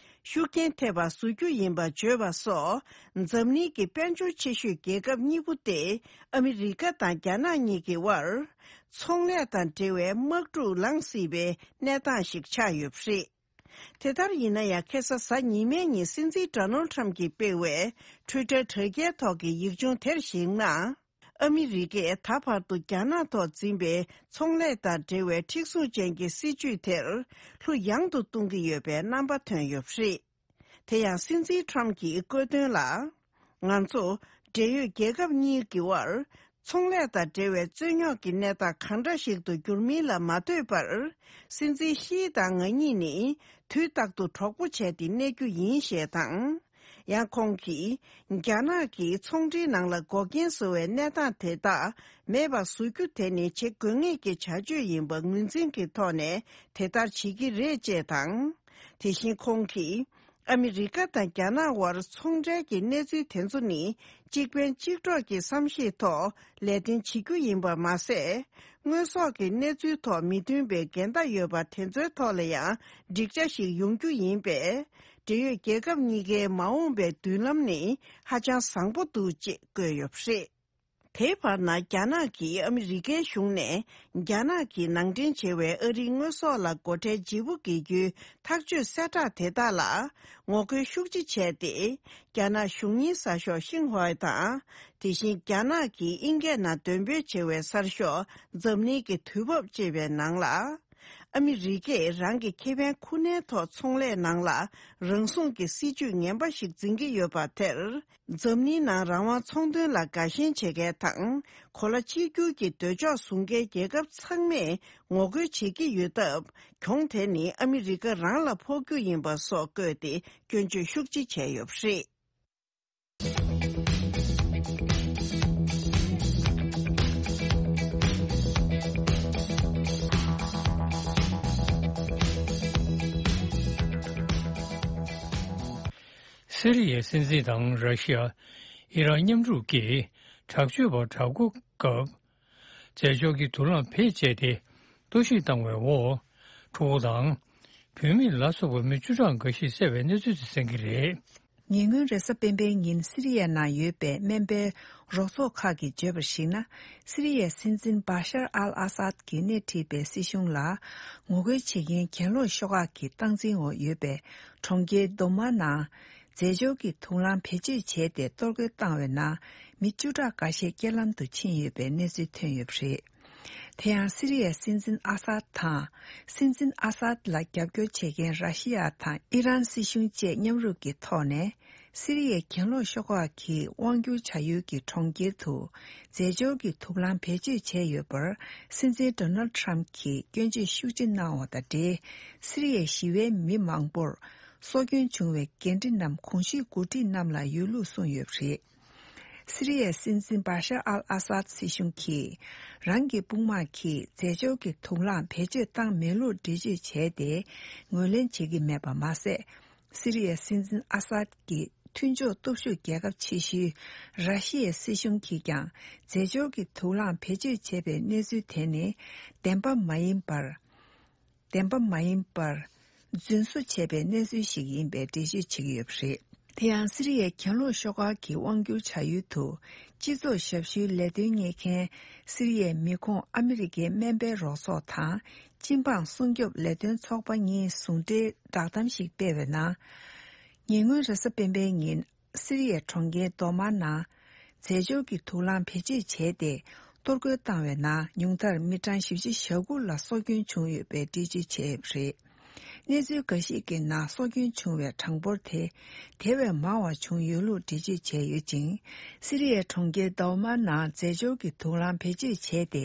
ཤུགས་རྐྱེན་ཐེབས་པ་བཟོ་རྒྱུ་ཡིན་པ་བརྗོད་པ་སོགས་འཛམ་གླིང་གི་དཔལ་འབྱོར་ཆེ་ཤོས་རྒྱལ་ཁབ་གཉིས་པོ་སྟེ་ཨ་མི་རི་ཀ་དང་རྒྱ་ནག་གཉིས་ཀྱི་དབར། ཚོང་ལས་དང་འབྲེལ་བའི་དམག་འཁྲུག་ལངས་སྲིད་པའི་གནས་སྟངས་ཤིག་ཆགས་ཡོད་པ་རེད། དེ་ལྟར་ཡིན་ན་ཡང་ཁ་སང་གཟའ་ཉི་མའི་ཉིན་སྲིད་འཛིན་ཌོ་ནལ་ཌི་ཊམ་གྱིས་སྤེལ་བའི་ཊུའི་ཊར་དྲ་རྒྱའི་ཐོག་གི་ཡིག་ཆུང་དེར་གཞིགས་ན། ཨ་མི་རི་ཀས་ད་བར་དུ་རྒྱ་ནག་ཐོག་འཛིན་པའི་ཚོང་ལས་དང་འབྲེལ་བའི་མཁྲེགས་བཟུང་ཅན་གྱི་སྲིད་ཇུས་དེར་ལྷུ་ཡང་དུ་གཏོང་གི་ཡོད་པའི་རྣམ་པ་ཐོན་ཡོད་པ་རེད། དེ་ཡང་སྲིད་འཛིན་ཊམ་གྱིས་བཀོད་དོན་ལ། ང་ཚོ་འབྲེལ་ཡོད་རྒྱལ་ཁབ་གཉིས་ཀྱི་དབར་ཚོང་ལས་དང་འབྲེལ་བའི་རྩོད་རྙོག་གི་གནས་སྟངས་གང་འདྲ་ཞིག་ཏུ་འགྱུར་མིན་ལ་མ་ལྟོས་པར། སྲིད་འཛིན་ཤིའི་དང་ང་གཉིས་ནི་དུས་རྟག་ཏུ་གྲོགས་པོ་བྱས་ཏེ་གནས་རྒྱུ་ཡིན་ཞེས་དང་། ཡང་ཁོང་གིས་རྒྱ་ནག་གིས་ཚོང་འབྲེལ་ནང་ལ་འགོག་རྐྱེན་བཟོ་བའི་གནས་སྟངས་དེ་དག་མེད་པར་བཟོ་རྒྱུ་དེ་ནི་བྱེད་དགོས་ངེས་ཀྱི་བྱ་སྤྱོད་ཡིན་པ་ངོས་འཛིན་གྱི་ཐོག་ནས་དེ་ལྟར་བྱེད་ཀྱི་རེད་ཅེས་དང་། དེ་བཞིན་ཁོང་གིས། ཨ་མི་རི་ཀ་དང་རྒྱ་ནག་དབར་ཚོང་འབྲེལ་གྱི་གནས་ཚུལ་དེ་ཚོ་ནི་གཅིག་ཕན་གཅིག་གྲོགས་ཀྱི་བསམ་ཤེས་ཐོག་ལས་དོན་བྱེད་རྒྱུ་ཡིན་པ་མ་ཟད། དངོས་ཟོག་གི་གནས་ཚུལ་ཐོག་མི་མཐུན་པའི་འགལ་ཟླ་ཡོད་པ་དེ་ཚོའི་ཐོག་ལ་ཡང་འགྲིག་ཆ་ཞིག་ཡོང་རྒྱུ་ཡིན་པས། འབྲེལ་ཡོད་རྒྱལ་ཁབ་གཉིས་ཀའི་མ་འོངས་པའི་མདུན་ལམ་ནི་ཧ་ཅང་བཟང་པོ་འདུག་ཅེས་བཀོད་ཡོད་པ་རེད། དེའི་བར་ན་རྒྱ་ནག་གིས་ཨ་མི་རི་ཀའི་གཞུང་ནས་རྒྱ་ནག་གིས་ནང་འདྲེན་བྱས་པའི་ཨ་རིའི་དངོས་ཟོག་ལ་སྒོ་ཁྲལ་ལྗིད་པོ་འགེལ་རྒྱུའི་ཐག་གཅོད་གསལ་བསྒྲགས་དེ་དག་ལ་ངོ་རྒོལ་ཤུགས་ཆེ་བྱས་ཏེ། རྒྱ་ནག་གཞུང་གཉེར་གསར་ཤོག་ཤིན་ཧྭ་དང་། དེ་བཞིན་རྒྱ་ནག་གིས་དབྱིན་སྐད་ནང་འདོན་སྤེལ་བྱས་པའི་གསར་ཤོག་འཛམ་གླིང་གི་དུས་བབ་ཅེས་པའི་ནང་ལ། ཨ་མི་རི་ཀས་རང་གི་ཁེ་ཕན་ཁུར་ནས་ཐོག་ཚོང་ལས་ནང་ལ་རང་སྲུང་གི་སྲིད་ཇུས་ངན་པ་ཞིག་འཛིན་གྱི་ཡོད་པ་དེར། འཛམ་གླིང་ནང་རང་དབང་ཚོང་དོན་ལ་དགའ་ཞེན་བྱེད་མཁན་དང་། གོ་ལ་གཅིག་གྱུར་གྱི་འདོད་ཕྱོགས་བཟུང་མཁན་རྒྱལ་ཁབ་ཚང་མས་ངོ་རྒོལ་བྱེད་ཀྱི་ཡོད་སྟབས། གྱོང་དེ་ནི་ཨ་མི་རི་ཀ་རང་ལ་ཕོག་རྒྱུ་ཡིན་པ་སོགས་བཀོད་དེ་སྐྱོན་བརྗོད་ཤུགས་ཆེ་བྱས་ཡོད་པ་རེད། སི་རི་ཡའི་སྲིད་འཛིན་དང་ར་ཤི་ཡ། ཨི་རན་མཉམ་རུབ་ཀྱིས་དྲག་སྤྱོད་པ་དྲག་རྒོལ་སྐབས། རྫས་སྦྱོར་གྱི་དུག་རླངས་བེད་སྤྱད་དེ་གཏོར་བཤིག་བཏང་བའི་འོག་ཕྲུ་གུ་དང་། བུད་མེད་ལ་སོགས་པ་མི་བཅུ་ཕྲག་འགའ་ཞིག་བསད་པའི་གནས་ཚུལ་དེ་གསན་གྱི་རེད། ཉེ་སྔོན་རེས་གཟའ་སྤེན་པའི་ཉིན་སི་རི་ཡའི་ནང་ཡོད་པའི་སྨན་པའི་རོགས་ཚོགས་ཁག་གིས་བརྗོད་པར་གཞིགས་ན། སི་རི་ཡའི་སྲིད་འཛིན་བཱ་ཤར་ཨལ་ཨ་སཱད་ཀྱིས་སྣེ་ཁྲིད་པའི་སྲིད་གཞུང་ལ་ངོ་རྒོལ་བྱེད་མཁན་གྱེན་ལོག་ཤོག་ཁག་གི་སྟངས་འཛིན་འོག་ཡོད་པའི་གྲོང་ཁྱེར་རྡོ་མ་ནང་། རྫས་སྦྱོར་གྱི་དུག་རླངས་བེད་སྤྱོད་བྱས་ཏེ་གཏོར་རྒོལ་བཏང་བའི་ནང་། མི་བཅུ་ཕྲག་འགའ་ཤས་རྐྱེན་ལམ་དུ་ཕྱིན་ཡོད་པའི་གནས་ཚུལ་ཐོན་ཡོད་པ་རེད། དེ་ཡང་སི་རི་ཡའི་སྲིད་འཛིན་ཨ་སཱད་དང་། སྲིད་འཛིན་ཨ་སཱད་ལ་རྒྱབ་སྐྱོར་བྱེད་མཁན་ར་ཤི་ཡ་དང་ཨི་རན་སྲིད་གཞུང་བཅས་མཉམ་རུབ་ཀྱི་ཐོག་ནས། སི་རི་ཡའི་གྱེན་ལོག་ཤོག་ཁག་གིས་དབང་སྒྱུར་བྱ་ཡུལ་གྱི་གྲོང་ཁྱེར་དུ། རྫས་སྦྱོར་གྱི་དུག་རླངས་བེད་སྤྱོད་བྱས་ཡོད་པར། སྲིད་འཛིན་ཌོ་ནལ་ཊམ་གྱིས་སྐྱོན་བརྗོད་ཤུགས་ཆེ་གནང་བ་དང་འབྲེལ། སི་རི་ཡའི་ཞི་བའི་མི་མང་པོར། སྲོག་སྐྱོན་བྱུང་བའི་འགན་འཁྲི་རྣམས་གོང་ཞུས་འགོ་ཁྲིད་རྣམས་ལ་ཡོད་ལུགས་གསུངས་ཡོད་པ་རེད། སི་རི་ཡའི་སྲིད་འཛིན་བཱ་ཤར་ཨལ་ཨ་སཱད་སྲིད་གཞུང་གིས། རང་གི་དཔུང་དམག་གིས་རྫས་སྦྱོར་གྱི་དུག་རླངས་བེད་སྤྱོད་བཏང་མེད་ལུགས་འགྲེལ་བརྗོད་བྱས་ཏེ། ངོས་ལེན་བྱེད་ཀྱི་མེད་པ་མ་ཟད། སི་རི་ཡའི་སྲིད་འཛིན་ཨ་སཱད་ཀྱི་མཐུན་ཕྱོགས་སྟོབས་ཤུགས་རྒྱལ་ཁབ་ཆེ་ཤོས་ར་ཤི་ཡའི་སྲིད་གཞུང་གིས་ཀྱང་རྫས་སྦྱོར་གྱི་དུག་རླངས་བེད་སྤྱོད་བྱས་པའི་གནས་ཚུལ་དེ་ནི་བདེན་པ་མ་ཡིན་པར། བདེན་པ་མ་ཡིན་པར། རྫུན་བཟོ་བྱས་པའི་གནས་ཚུལ་ཞིག་ཡིན་པའི་འགྲེལ་བརྗོད་བྱེད་ཀྱི་ཡོད་པ་རེད། དེ་ཡང་སི་རི་ཡའི་གྱེན་ལོག་ཤོག་ཁག་གི་དབང་སྒྱུར་བྱ་ཡུལ་དུ། སྤྱི་ཚོགས་ཞབས་ཞུའི་ལས་དོན་གཉེར་མཁན་སི་རི་ཡའི་མི་ཁོངས་ཨ་མི་རི་ཀའི་སྨན་པའི་རོགས་ཚོགས་དང་། སྤྱི་འབངས་སྲུང་སྐྱོབ་ལས་དོན་ཚོགས་པ་གཉིས་ཟུང་འབྲེལ་བསྒྲགས་གཏམ་ཞིག་སྤེལ་བའི་ནང་། ཉེ་སྔོན་རེས་གཟའ་སྤེན་པའི་ཉིན། སི་རི་ཡའི་གྲོང་ཁྱེར་རྡོ་མ་ནང་། རྫས་སྦྱོར་གྱི་དུག་རླངས་བེད་སྤྱོད་བྱས་ཏེ། གཏོར་རྒོལ་བཏང་བའི་ནང་ཉུང་མཐར་མི་གྲངས་བཞི་བཅུ་ཞེ་དགུ་ལ་སྲོག་སྐྱོན་བྱུང་ཡོད་པའི་འགྲེལ་བརྗོད་བྱས་ཡོད་པ་རེད། གནས་ཚུལ་འགའ་ཞིག་གི་ནང་སྲོག་སྐྱོན་བྱུང་བའི་གྲངས་འབོར་དེ། དེ་བས་མང་བ་བྱུང་ཡོད་ལུགས་འགྲེལ་བརྗོད་བྱས་ཡོད་ཅིང་། སི་རི་ཡའི་གྲོང་ཁྱེར་རྡོ་མ་ནང་རྫས་སྦྱོར་གྱི་དུག་རླངས་བེད་སྤྱོད་བྱས་ཏེ།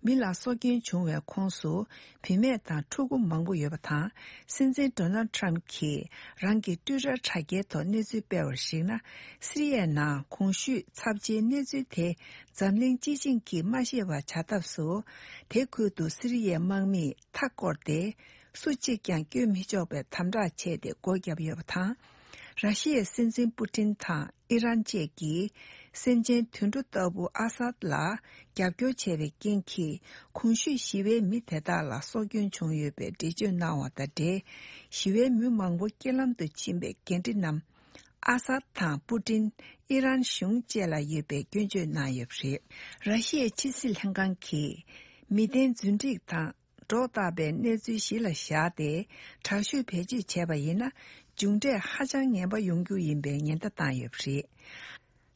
མི་ལ་སྲོག་སྐྱོན་བྱུང་བའི་ཁོངས་སུ། བུད་མེད་དང་ཕྲུ་གུ་མང་པོ་ཡོད་པ་དང་། སྲིད་འཛིན་ཌོ་ནལ་ཊམ་གྱིས་རང་གི་ཊུའི་ཊར་དྲ་རྒྱའི་ཐོག་གནས་ཚུལ་སྤེལ་བར་གཞིགས་ན། སི་རི་ཡའི་ནང་གོང་ཞུས་ཚབས་ཆེའི་གནས་ཚུལ་དེ་འཛམ་གླིང་སྤྱི་བྱིངས་ཀྱིས་མ་ཤེས་པ་བྱ་ཐབས་སུ། དེ་ཁུལ་དུ་སི་རི་ཡའི་དམག་མིས་མཐའ་བསྐོར་ཏེ། སུ་གཅིག་ཀྱང་བསྐྱོད་མི་ཆོག་པའི་དམ་དྲག་བྱས་ཏེ་སྒོ་བརྒྱབ་ཡོད་པ་དང་། ར་ཤི་ཡའི་སྲིད་འཛིན་པུ་ཏིན་དང་། ཨི་རན་བཅས་ཀྱིས་སེམས་ཅན་དུད་འགྲོ་ལྟ་བུ་ཨ་སཱད་ལ་རྒྱབ་སྐྱོར་བྱས་པའི་རྐྱེན་གྱིས། གོང་ཞུས་ཞི་བའི་མི་དེ་དག་ལ་སྲོག་སྐྱོན་བྱུང་ཡོད་པའི་འགྲེལ་བརྗོད་གནང་བ་དང་འབྲེལ། ཞི་བའི་མི་མང་པོ་རྐྱེན་ལམ་དུ་ཕྱིན་པའི་འགན་འཁྲི་རྣམས་ཨ་སཱད་དང་པུ་ཏིན། ཨི་རན་གཞུང་བཅས་ལ་ཡོད་པའི་སྐྱོན་བརྗོད་གནང་ཡོད་པ་རེད། ར་ཤི་ཡའི་ཕྱི་སྲིད་ལྷན་ཁང་གིས་མི་བདེན་རྫུན་སྒྲིག་དང་། སྒྲོ་བཏགས་པའི་གནས་ཚུལ་གཞི་ལ་བཞག་སྟེ། དྲག་ཤུགས་བེད་སྤྱོད་བྱས་པ་ཡིན་ན། མཇུག་འབྲས་ཧ་ཅང་ངན་པ་ཡོང་རྒྱུ་ཡིན་པའི་ཉེན་བརྡ་བཏང་ཡོད་པ་རེད།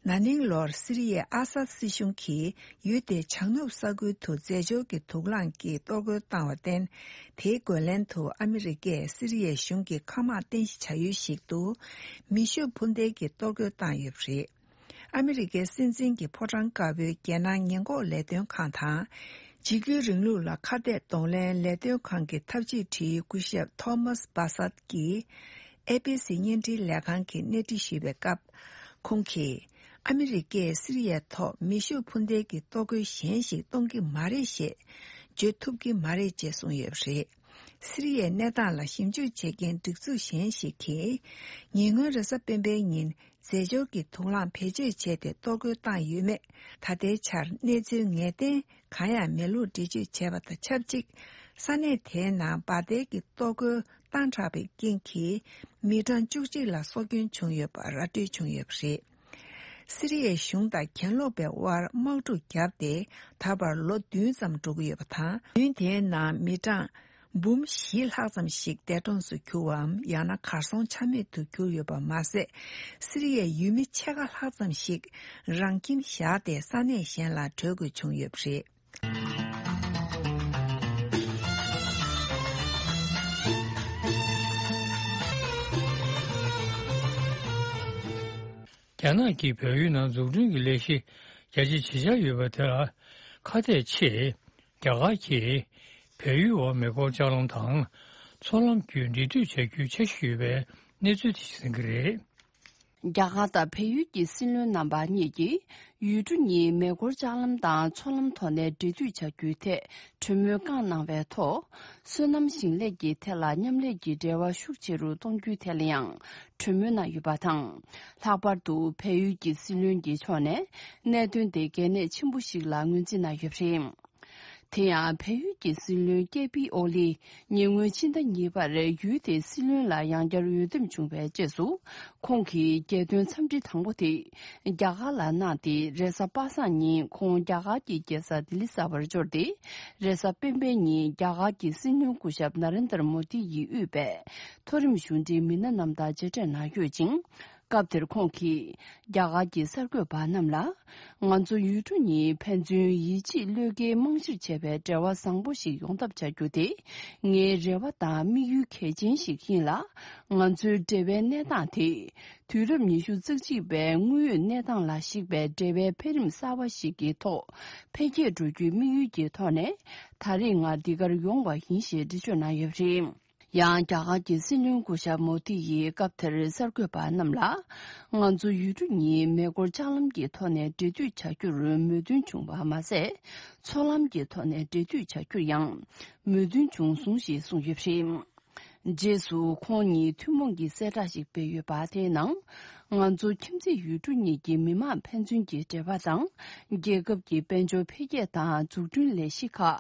ན་ནིང་ལོར་སི་རི་ཡའི་ཨ་སཱད་སྲིད་གཞུང་གིས་ཡུལ་དེའི་བྱང་ནུབ་ས་ཁུལ་དུ་རྫས་སྦྱོར་གྱི་དུག་རླངས་ཀྱིས་གཏོར་རྒོལ་བཏང་བར་བརྟེན། དེའི་རྒོལ་ལན་དུ་ཨ་མི་རི་ཀས་སི་རི་ཡའི་གཞུང་གི་མཁའ་དམག་རྟེན་གཞི་བྱ་ཡུལ་ཞིག་ཏུ། མེ་ཤུགས་འཕུར་མདེལ་གྱིས་གཏོར་རྒོལ་བཏང་ཡོད་པ་རེད། ཨ་མི་རི་ཀའི་སྲིད་འཛིན་གྱི་ཕོ་བྲང་དཀར་པོའི་རྒྱལ་ནང་ཉེན་འགོག་ལས་དོན་ཁང་དང་། འཇིགས་སྐུལ་རིང་ལུགས་ལ་ཁ་གཏད་གདོང་ལེན་ལས་དོན་ཁང་གི་ཐབས་ཇུས་དྲུང་ཡིག་སྐུ་ཞབས་ཐོ་མཱས་བྷ་སད་ཀྱིས་ཨེ་པི་སི་བརྙན་འཕྲིན་ལས་ཁང་གི་གནས་འདྲི་ཞུས་པའི་སྐབས། ཁོང་གིས་ཨ་མི་རི་ཀས་སི་རི་ཡའི་ཐོག་མེ་ཤུགས་འཕུར་མདེལ་གྱི་གཏོར་རྒོལ་གཞན་ཞིག་གཏོང་གི་མ་རེད་ཞེས་བརྗོད་ཐུབ་ཀྱི་མ་རེད་ཅེས་གསུངས་ཡོད་པ་རེད། སི་རི་ཡའི་གནས་སྟངས་ལ་ཞིབ་འཇུག་བྱེད་མཁན་སྒྲིག་འཛུགས་གཞན་ཞིག་གིས། ཉེ་སྔོན་རེས་གཟའ་སྤེན་པའི་ཉིན། རྫས་སྦྱོར་གྱི་དུག་རླངས་བེད་སྤྱོད་བྱས་ཏེ་གཏོར་རྒོལ་བཏང་ཡོད་མེད། ད་ལྟའི་ཆར་གནས་ཚུལ་ངེས་གཏན་གང་ཡང་མེད་ལུགས་འགྲེལ་བརྗོད་བྱས་པ་དང་ཆབས་ཅིག་ས་གནས་དེའི་ནང་འབར་མདེལ་གྱི་གཏོར་རྒོལ་བཏང་དྲགས་པའི་རྐྱེན་གྱིས། མི་གྲངས་བཅུ་གཅིག་ལ་སྲོག་སྐྱོན་བྱུང་ཡོད་པ་ར་སྤྲོད་བྱུང་ཡོད་པ་རེད། སི་རི་ཡའི་གཞུང་དང་གྱེན་ལོག་པའི་དབར་དམག་འཁྲུག་བརྒྱབ་སྟེ། ད་བར་ལོ་བདུན་ཙམ་འགྲོ་གི་ཡོད་པ་དང་། ཡུལ་དེའི་ནང་མི་གྲངས་འབུམ་བཞི་ལྷག་ཙམ་ཞིག་འདས་གྲོངས་སུ་གྱུར་བའམ། ཡང་ན་གར་སོང་ཆ་མེད་དུ་གྱུར་ཡོད་པ་མ་ཟད། སི་རི་ཡའི་ཡུལ་མི་ཕྱེད་ཀ་ལྷག་ཙམ་ཞིག་རང་ཁྱིམ་བཞག་སྟེ་ས་གནས་གཞན་ལ་བྲོས་དགོས་བྱུང་ཡོད་པ་རེད། རྒྱ་ནག་གིས་བལ་ཡུལ་ནང་འཛུགས་སྐྲུན་གྱི་ལས་གཞི་རྒྱ་ཆེ་ཇེ་ཆེར་ཡོད་པ་དེ་ལ་ཁ་གཏད་ཆེད། རྒྱ་གར་གྱིས་བལ་ཡུལ་འོག་མེ་འཁོར་ལྕགས་ལམ་དང་མཚོ་ལམ་བརྒྱུད་འབྲེལ་མཐུད་བྱ་རྒྱུའི་འཆར་གཞི་ཡོད་པའི་གནས་ཚུལ་དེ་གསན་གྱི་རེད། རྒྱ་གར་དང་བལ་ཡུལ་གྱི་སྲིད་བློན་རྣམ་པ་གཉིས་ཀྱིས་ཡུལ་གྲུ་གཉིས་མེ་འཁོར་ལྕགས་ལམ་དང་མཚོ་ལམ་ཐོག་ནས་འབྲེལ་མཐུད་བྱ་རྒྱུའི་ཐད་གྲོས་མོལ་བསྐངས་གནང་བའི་ཐོག་སོ་ནམ་ཞིང་ལས་ཀྱི་ཐད་ལ་མཉམ་ལས་ཀྱི་འབྲེལ་བ་ཤུགས་ཆེ་རུ་གཏོང་རྒྱུའི་ཐད་ལ་ཡང་གྲོས་མོལ་གནང་ཡོད་པ་དང་། ལྷག་པར་དུ་བལ་ཡུལ་གྱི་སྲིད་བློན་གྱི་ཕྱོགས་ནས་གནད་དོན་དེ་གལ་གནད་ཆེན་པོ་ཞིག་ལ་ངོས་འཛིན་གནང་ཡོད་པ་རེད། དེ་ཡང་བལ་ཡུལ་གྱི་སྲིད་བློན་ཀེ་པི་ཨོ་ལི་ཉེ་སྔོན་ཕྱི་ཟླ་གཉིས་པར་ཡུལ་དེའི་སྲིད་བློན་ལ་ཡང་བསྐྱར་འོས་འདེམས་བྱུང་བའི་རྗེས་སུ། ཁོང་གི་རྒྱལ་དོན་འཚམས་འདྲི་དང་པོ་དེ། རྒྱ་གར་ལ་གནང་སྟེ། རེས་གཟའ་པ་སངས་ཉིན་ཁོང་རྒྱ་གར་གྱི་རྒྱལ་ས་ལྡི་ལི་གསར་པར་འབྱོར་ཏེ། རེས་གཟའ་སྤེན་པའི་ཉིན་རྒྱ་གར་གྱི་སྲིད་བློན་སྐུ་ཞབས་ན་རེན་དར་མོ་དི་ཡིས་དབུས་པའི་མཐོ་རིམ་གཞུང་འབྲེལ་མི་སྣ་རྣམས་དང་མཇལ་འཕྲད་གནང་ཡོད་ཅིང་། སྐབས་དེར་ཁོང་གིས་རྒྱ་གར་གྱི་གསར་འགོད་པ་རྣམས་ལ། ང་ཚོ་ཡུལ་གྲུ་གཉིས་ཕན་ཚུན་ཡིད་ཆེས་བློས་འགེལ་རྨང་གཞིར་བྱས་པའི་འབྲེལ་བ་བཟང་པོ་ཞིག་ཡོང་ཐབས་བྱ་རྒྱུ་དེ་ངའི་རེ་བ་དང་དམིགས་ཡུལ་གལ་ཆེན་ཞིག་ཡིན་ལ། ང་ཚོའི་འབྲེལ་བའི་གནས་སྟངས་དེ། དུས་རབས་ཉི་ཤུ་རྩ་གཅིག་པའི་དངོས་ཡོད་གནས་སྟངས་ལ་གཞིགས་པའི་འབྲེལ་བའི་འཕེལ་རིམ་གསར་བ་ཞིག་གི་ཐོག་འཕེལ་རྒྱས་འགྲོ་རྒྱུའི་དམིགས་ཡུལ་གྱི་ཐོག་ནས། ད་རེས་ང་འདི་གར་ཡོང་བ་ཡིན་ཞེས་འགྲེལ་བརྗོད་གནང་ཡོད་པ་རེད། ཡང་རྒྱ་གར་གྱི་སྲིད་བློན་སྐུ་ཞབས་མོ་དི་ཡིས་སྐབས་དེར་གསར་འགོད་པ་རྣམས་ལ། ང་ཚོ་ཡུལ་གྲུ་གཉིས་མེ་འཁོར་ལྕགས་ལམ་གྱི་ཐོག་ནས་འབྲེལ་མཐུད་བྱ་རྒྱུར་མོས་མཐུན་བྱུང་བ་མ་ཟད། མཚོ་ལམ་གྱི་ཐོག་ནས་འབྲེལ་མཐུད་བྱ་རྒྱུར་ཡང་མོས་མཐུན་བྱུང་སོང་ཞེས་གསུངས་ཡོད་པ་རེད། རྗེས་སུ་ཁོང་ཉིད་ཐུན་མོང་གི་གསལ་བསྒྲགས་ཤིག་སྤེལ་ཡོད་པ་དེའི་ནང་། ང་ཚོ་ཁྱིམ་མཚེས་ཡུལ་གྲུ་གཉིས་ཀྱི་མི་དམངས་ཕན་ཚུན་གྱི་འབྲེལ་བ་དང་། རྒྱལ་ཁབ་ཀྱི་དཔལ་འབྱོར་འཕེལ་རྒྱས་དང་འཛུགས་སྐྲུན་ལས་གཞི་ཁག་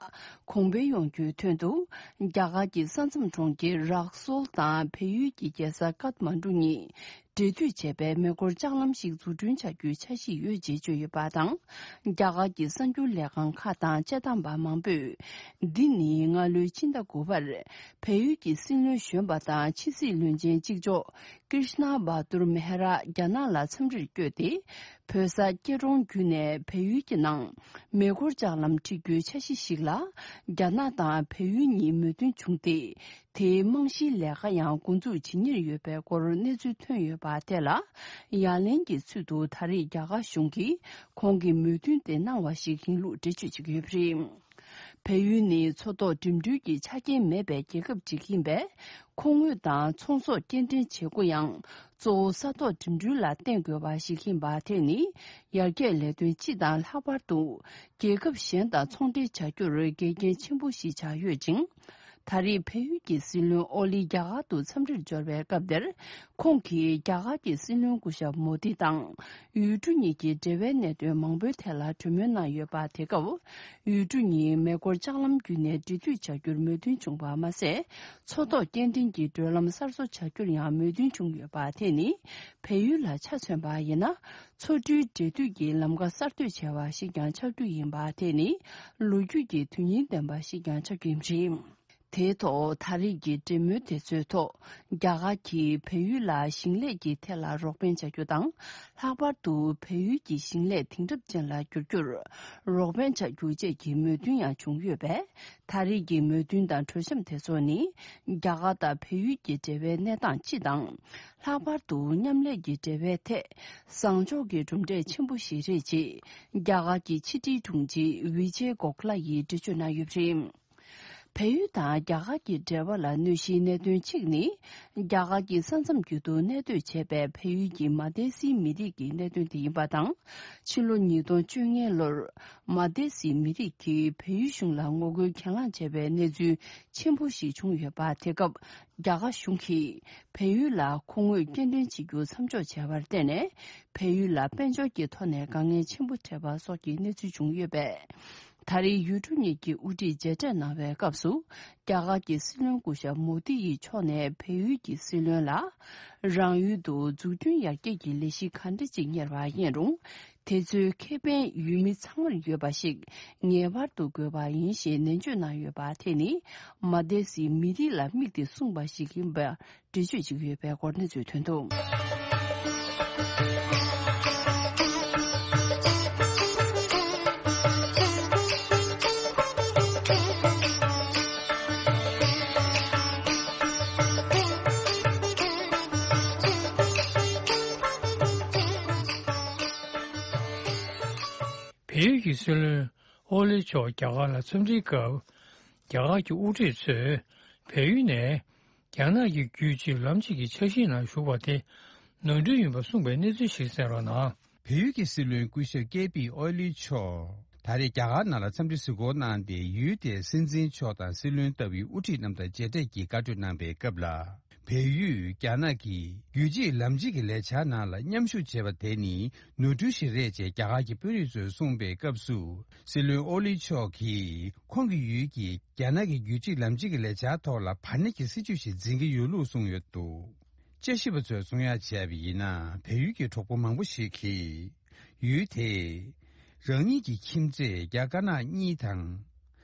གོང་འཕེལ་ཡོང་རྒྱུའི་དོན་དུ། རྒྱ་གར་གྱི་ས་མཚམས་གྲོང་ཁྱེར་རག་སོལ་དང་བལ་ཡུལ་གྱི་རྒྱལ་ས་ཀཏ་མན་གྲུ་གཉིས་འབྲེལ་མཐུད་བྱས་པའི་མེ་འཁོར་ལྕགས་ལམ་ཞིག་འཛུགས་སྐྲུན་བྱ་རྒྱུའི་འཆར་གཞི་ཡོད་ཅེས་བརྗོད་ཡོད་པ་དང་། རྒྱ་གར་གྱི་གསར་འགྱུར་ལས་ཁང་ཁག་དང་དཔྱད་གཏམ་པ་མང་པོས། འདི་ནི་སྔ་ལོའི་ཕྱི་ཟླ་དགུ་པར། བལ་ཡུལ་གྱི་སྲིད་བློན་གཞོན་པ་དང་ཕྱི་སྲིད་བློན་ཆེན་གཅིག་ལྕོགས་ཀྲིཤ་ན་བྷ་དུར་མེ་ཧ་ར་རྒྱ་ནག་ལ་འཚམས་འདྲིར་བསྐྱོད་དེ། བོད་ས་སྐྱིད་གྲོང་བརྒྱུད་ནས་བལ་ཡུལ་གྱི་ནང་མེ་འཁོར་ལྕགས་ལམ་འཁྲིད་རྒྱུའི་འཆར་གཞི་ཞིག་ལ། རྒྱ་ནག་དང་བལ་ཡུལ་གཉིས་མོས་མཐུན་བྱུང་སྟེ། དེའི་རྨང་གཞིའི་ལས་ཀ་ཡང་འགོ་འཛུགས་བྱེད་ཉེར་ཡོད་པའི་སྐོར་གནས་ཚུལ་ཐོན་ཡོད་པ་དེ་ལ། ཡ་ལན་གྱི་ཚུལ་དུ་ད་རེས་རྒྱ་གར་གཞུང་གིས་ཁོང་གི་མོས་མཐུན་དེ་གནང་བ་ཞིག་ཡིན་ལུགས་འགྲེལ་བརྗོད་བྱེད་ཀྱི་ཡོད་པ་རེད། བལ་ཡུལ་ནི་མཚོ་ཐོག་འགྲིམ་འགྲུལ་གྱི་ཆ་རྐྱེན་མེད་པའི་རྒྱལ་ཁབ་ཅིག་ཡིན་པས། མཁོ་དངོས་དང་ཚོང་ཟོག་སྐྱེལ་འདྲེན་བྱེད་སྒོ་ཡང་གཙོ་བོ་ས་ཐོག་འགྲིམ་འགྲུལ་ལ་བརྟེན་དགོས་པ་ཞིག་ཡིན་པ་དེ་ནི་ཡར་རྒྱས་ལས་དོན་སྤྱི་དང་ལྷག་པར་དུ་རྒྱལ་ཁབ་གཞན་དང་ཚོང་འབྲེལ་བྱ་རྒྱུར་འགལ་རྐྱེན་ཆེན་པོ་ཞིག་ཆགས་ཡོད་ཅིང་། ད་རེས་བལ་ཡུལ་གྱི་སྲིད་བློན་ཨོ་ལི་རྒྱ་གར་དུ་འཚམས་འདྲིར་འབྱོར་བའི་སྐབས་དེར། ཁོང་གིས་རྒྱ་གར་གྱི་སྲིད་བློན་སྐུ་ཞབས་མོ་དི་དང་ཡུལ་གྲུ་གཉིས་ཀྱི་འབྲེལ་བའི་གནད་དོན་མང་པོའི་ཐད་ལ་གྲོས་མོལ་གནང་ཡོད་པ། དེ་སྐབས་ཡུལ་གྲུ་གཉིས་མེ་འཁོར་ལྕགས་ལམ་བརྒྱུད་ནས་འབྲེལ་མཐུད་བྱ་རྒྱུར་མོས་མཐུན་བྱུང་བ་མ་ཟད། མཚོ་ཐོག་སྐྱེལ་འདྲེན་གྱི་བགྲོད་ལམ་གསར་བཟོ་བྱ་རྒྱུར་ཡང་མོས་མཐུན་བྱུང་ཡོད་པ། དེ་ནི་བལ་ཡུལ་ལ་ཆ་མཚོན་པ་ཡིན་ན། མཚོ་གྲུའི་འབྲེལ་མཐུད་ཀྱི་ལམ་ཁ་གསར་གཏོད་བྱས་པ་ཞིག་ཀྱང་ཆགས་རྒྱུ་ཡིན་པ། དེ་ནི་ལོ་རྒྱུས་ཀྱི་དོན་སྙིང་ལྡན་པ་ཞིག་ཀྱང་ཆགས་རྒྱུ་ཡིན་པ་རེད། དེའི་ཐོག་ད་རེས་ཀྱི་འབྲེལ་མོལ་དེ་ཚོའི་ཐོག་རྒྱ་གར་གྱིས་བལ་ཡུལ་ལ་ཞིང་ལས་ཀྱི་ཐད་ལ་རོགས་ཕན་བྱ་རྒྱུ་དང་། ལྷག་པར་དུ་བལ་ཡུལ་གྱི་ཞིང་ལས་དེང་རབས་ཅན་ལ་བསྒྱུར་རྒྱུར་རོགས་ཕན་བྱ་རྒྱུ་བཅས་ཀྱི་མོས་མཐུན་ཡང་བྱུང་ཡོད་པས། ད་རེས་ཀྱི་མོས་མཐུན་དང་གྲོས་འཆམ་དེ་ཚོ་ནི། རྒྱ་གར་དང་བལ་ཡུལ་གྱི་འབྲེལ་བའི་གནས་སྟངས་སྤྱི་དང་། ལྷག་པར་དུ་མཉམ་ལས་ཀྱི་འབྲེལ་བའི་ཐད། བཟང་ཕྱོགས་ཀྱི་གྲུབ་འབྲས་ཆེན་པོ་ཞིག་རེད་ཅེས། རྒྱ་གར་གྱི་ཕྱི་དྲིལ་དྲུང་ཆེ་ཝི་ཇེ་གོ་ཁ་ལ་ཡིས་འགྲེལ་བརྗོད་གནང་ཡོད་པ་རེད། བལ་ཡུལ་དང་རྒྱ་གར་གྱི་འབྲེལ་བ་ལ་གནོད་གཞིའི་གནད་དོན་གཅིག་ནི། རྒྱ་གར་གྱི་ས་མཚམས་བརྒྱུད་དུ་གནས་སྡོད་བྱས་པའི་བལ་ཡུལ་གྱི་མ་ཏེ་སིའི་མི་རིགས་ཀྱི་གནད་དོན་དེ་ཡིན་པ་དང་། ཕྱི་ལོ་ཉིས་སྟོང་བཅོ་ལྔ་ལོར་མ་ཏེ་སིའི་མི་རིགས་ཀྱིས་བལ་ཡུལ་གཞུང་ལ་ངོ་རྒོལ་གྱེན་ལངས་བྱས་པའི་གནས་ཚུལ་ཆེན་པོ་ཞིག་བྱུང་ཡོད་པ། དེ་སྐབས་རྒྱ་གར་གཞུང་གིས་བལ་ཡུལ་ལ་མཁོ་དངོས་སྐྱེལ་འདྲེན་བྱེད་རྒྱུ་མཚམས་འཇོག་བྱས་པར་བརྟེན་ནས། བལ་ཡུལ་ལ་དཔལ་འབྱོར་གྱི་ཐོག་ནས་དཀའ་ངལ་ཆེན་པོ་འཕྲད་པ་སོགས་ཀྱི་གནས་ཚུལ་བྱུང་ཡོད་པས། ད་རེས་ཡུལ་གྲུ་གཉིས་ཀྱི་དབུ་ཁྲིད་མཇལ་འཕྲད་གནང་བའི་སྐབས་སུ། རྒྱ་གར་གྱི་སྲིད་བློན་སྐུ་ཞབས་མོ་དི་ཡི་ཕྱོགས་ནས་བལ་ཡུལ་གྱི་སྲིད་བློན་ལ། རང་ཡུལ་དུ་འཛུགས་སྐྲུན་ཡར་རྒྱས་ཀྱི་ལས་གཞི་ག་འདྲ་ཅིག་གཉེར་བ་ཡིན་རུང་། དེ་ཚོའི་ཁེ་ཕན་ཡུལ་མི་ཚང་མར་ཡོད་པ་ཞིག་ངེས་པར་དུ་དགོས་པ་ཡིན་ཞེས་ནན་བརྗོད་གནང་ཡོད་པ། དེ་ནི་མ་ཏེ་སིའི་མི་རིགས་ལ་དམིགས་ཏེ་གསུངས་པ་ཞིག་ཡིན་པ། འགྲེལ་བརྗོད་བྱེད་ཀྱི་ཡོད་པའི་སྐོར་གནས་ཚུལ་ཐོན་འདུག། བལ་ཡུལ་གྱི་སྲིད་བློན་ཨོ་ལི་མཆོག་རྒྱ་གར་ལ་འཚམས་འདྲིའི་སྐབས། རྒྱ་གར་གྱི་དབུ་ཁྲིད་ཚོས་བལ་ཡུལ་ནས། རྒྱ་ནག་གི་རྒྱུད་གཅིག་ལམ་གཅིག་གི་འཆར་གཞིའི་ནང་ཞུགས་པ་དེ་ནོར་འཁྲུལ་ཡིན་པ་གསུངས་པའི་གནས་ཚུལ་ཞིག་གསན་རོགས་གནང་། བལ་ཡུལ་གྱི་སྲིད་བློན་སྐུ་ཞབས་ཀེ་པི་ཨོ་ལི་མཆོག་ད་རེས་རྒྱ་གར་ནང་ལ་འཚམས་འདྲི་གཟིགས་སྐོར་གནང་སྟེ། ཡུལ་དེའི་སྲིད་འཛིན་མཆོག་དང་སྲིད་བློན་ལྟ་བུའི་དབུ་ཁྲིད་རྣམས་དང་མཇལ་འཕྲད་ཀྱིས་བཀའ་གྲོས་གནང་པའི་སྐབས་ལ། བལ་ཡུལ་རྒྱ་ནག་གི་རྒྱུད་གཅིག་ལམ་གཅིག་གི་ལས་འཆར་ནང་ལ་མཉམ་ཞུགས་བྱས་པ་དེ་ནི་ནོར་འཁྲུལ་ཞིག་རེད་ཅེས་རྒྱ་གར་གྱི་དཔོན་རིགས་ཚོས་གསུངས་པའི་སྐབས་སུ། སྲིད་བློན་ཨོ་ལི་མཆོག་གིས་ཁོང་གི་ཡུལ་གྱིས་རྒྱ་ནག་གི་རྒྱུད་གཅིག་ལམ་གཅིག་གི་ལས་འཆར་ཐོག་ལ་བར་གནས་ཀྱི་སྲིད་ཇུས་ཤིག་འཛིན་གྱི་ཡོད་ལུགས་གསུངས་ཡོད་འདུག་དཔྱད་ཞིབ་པ་ཚོས་གསུང་ཡ་བྱས་པ་ཡིན་ན། བལ་ཡུལ་གྱི་གྲོགས་པོ་མང་པོ་ཞིག་གིས་ཡུལ་དེས་རང་ཉིད་ཀྱི་ཁྱིམ་མཚེས་རྒྱ་དཀར་ནག་གཉིས་དང་།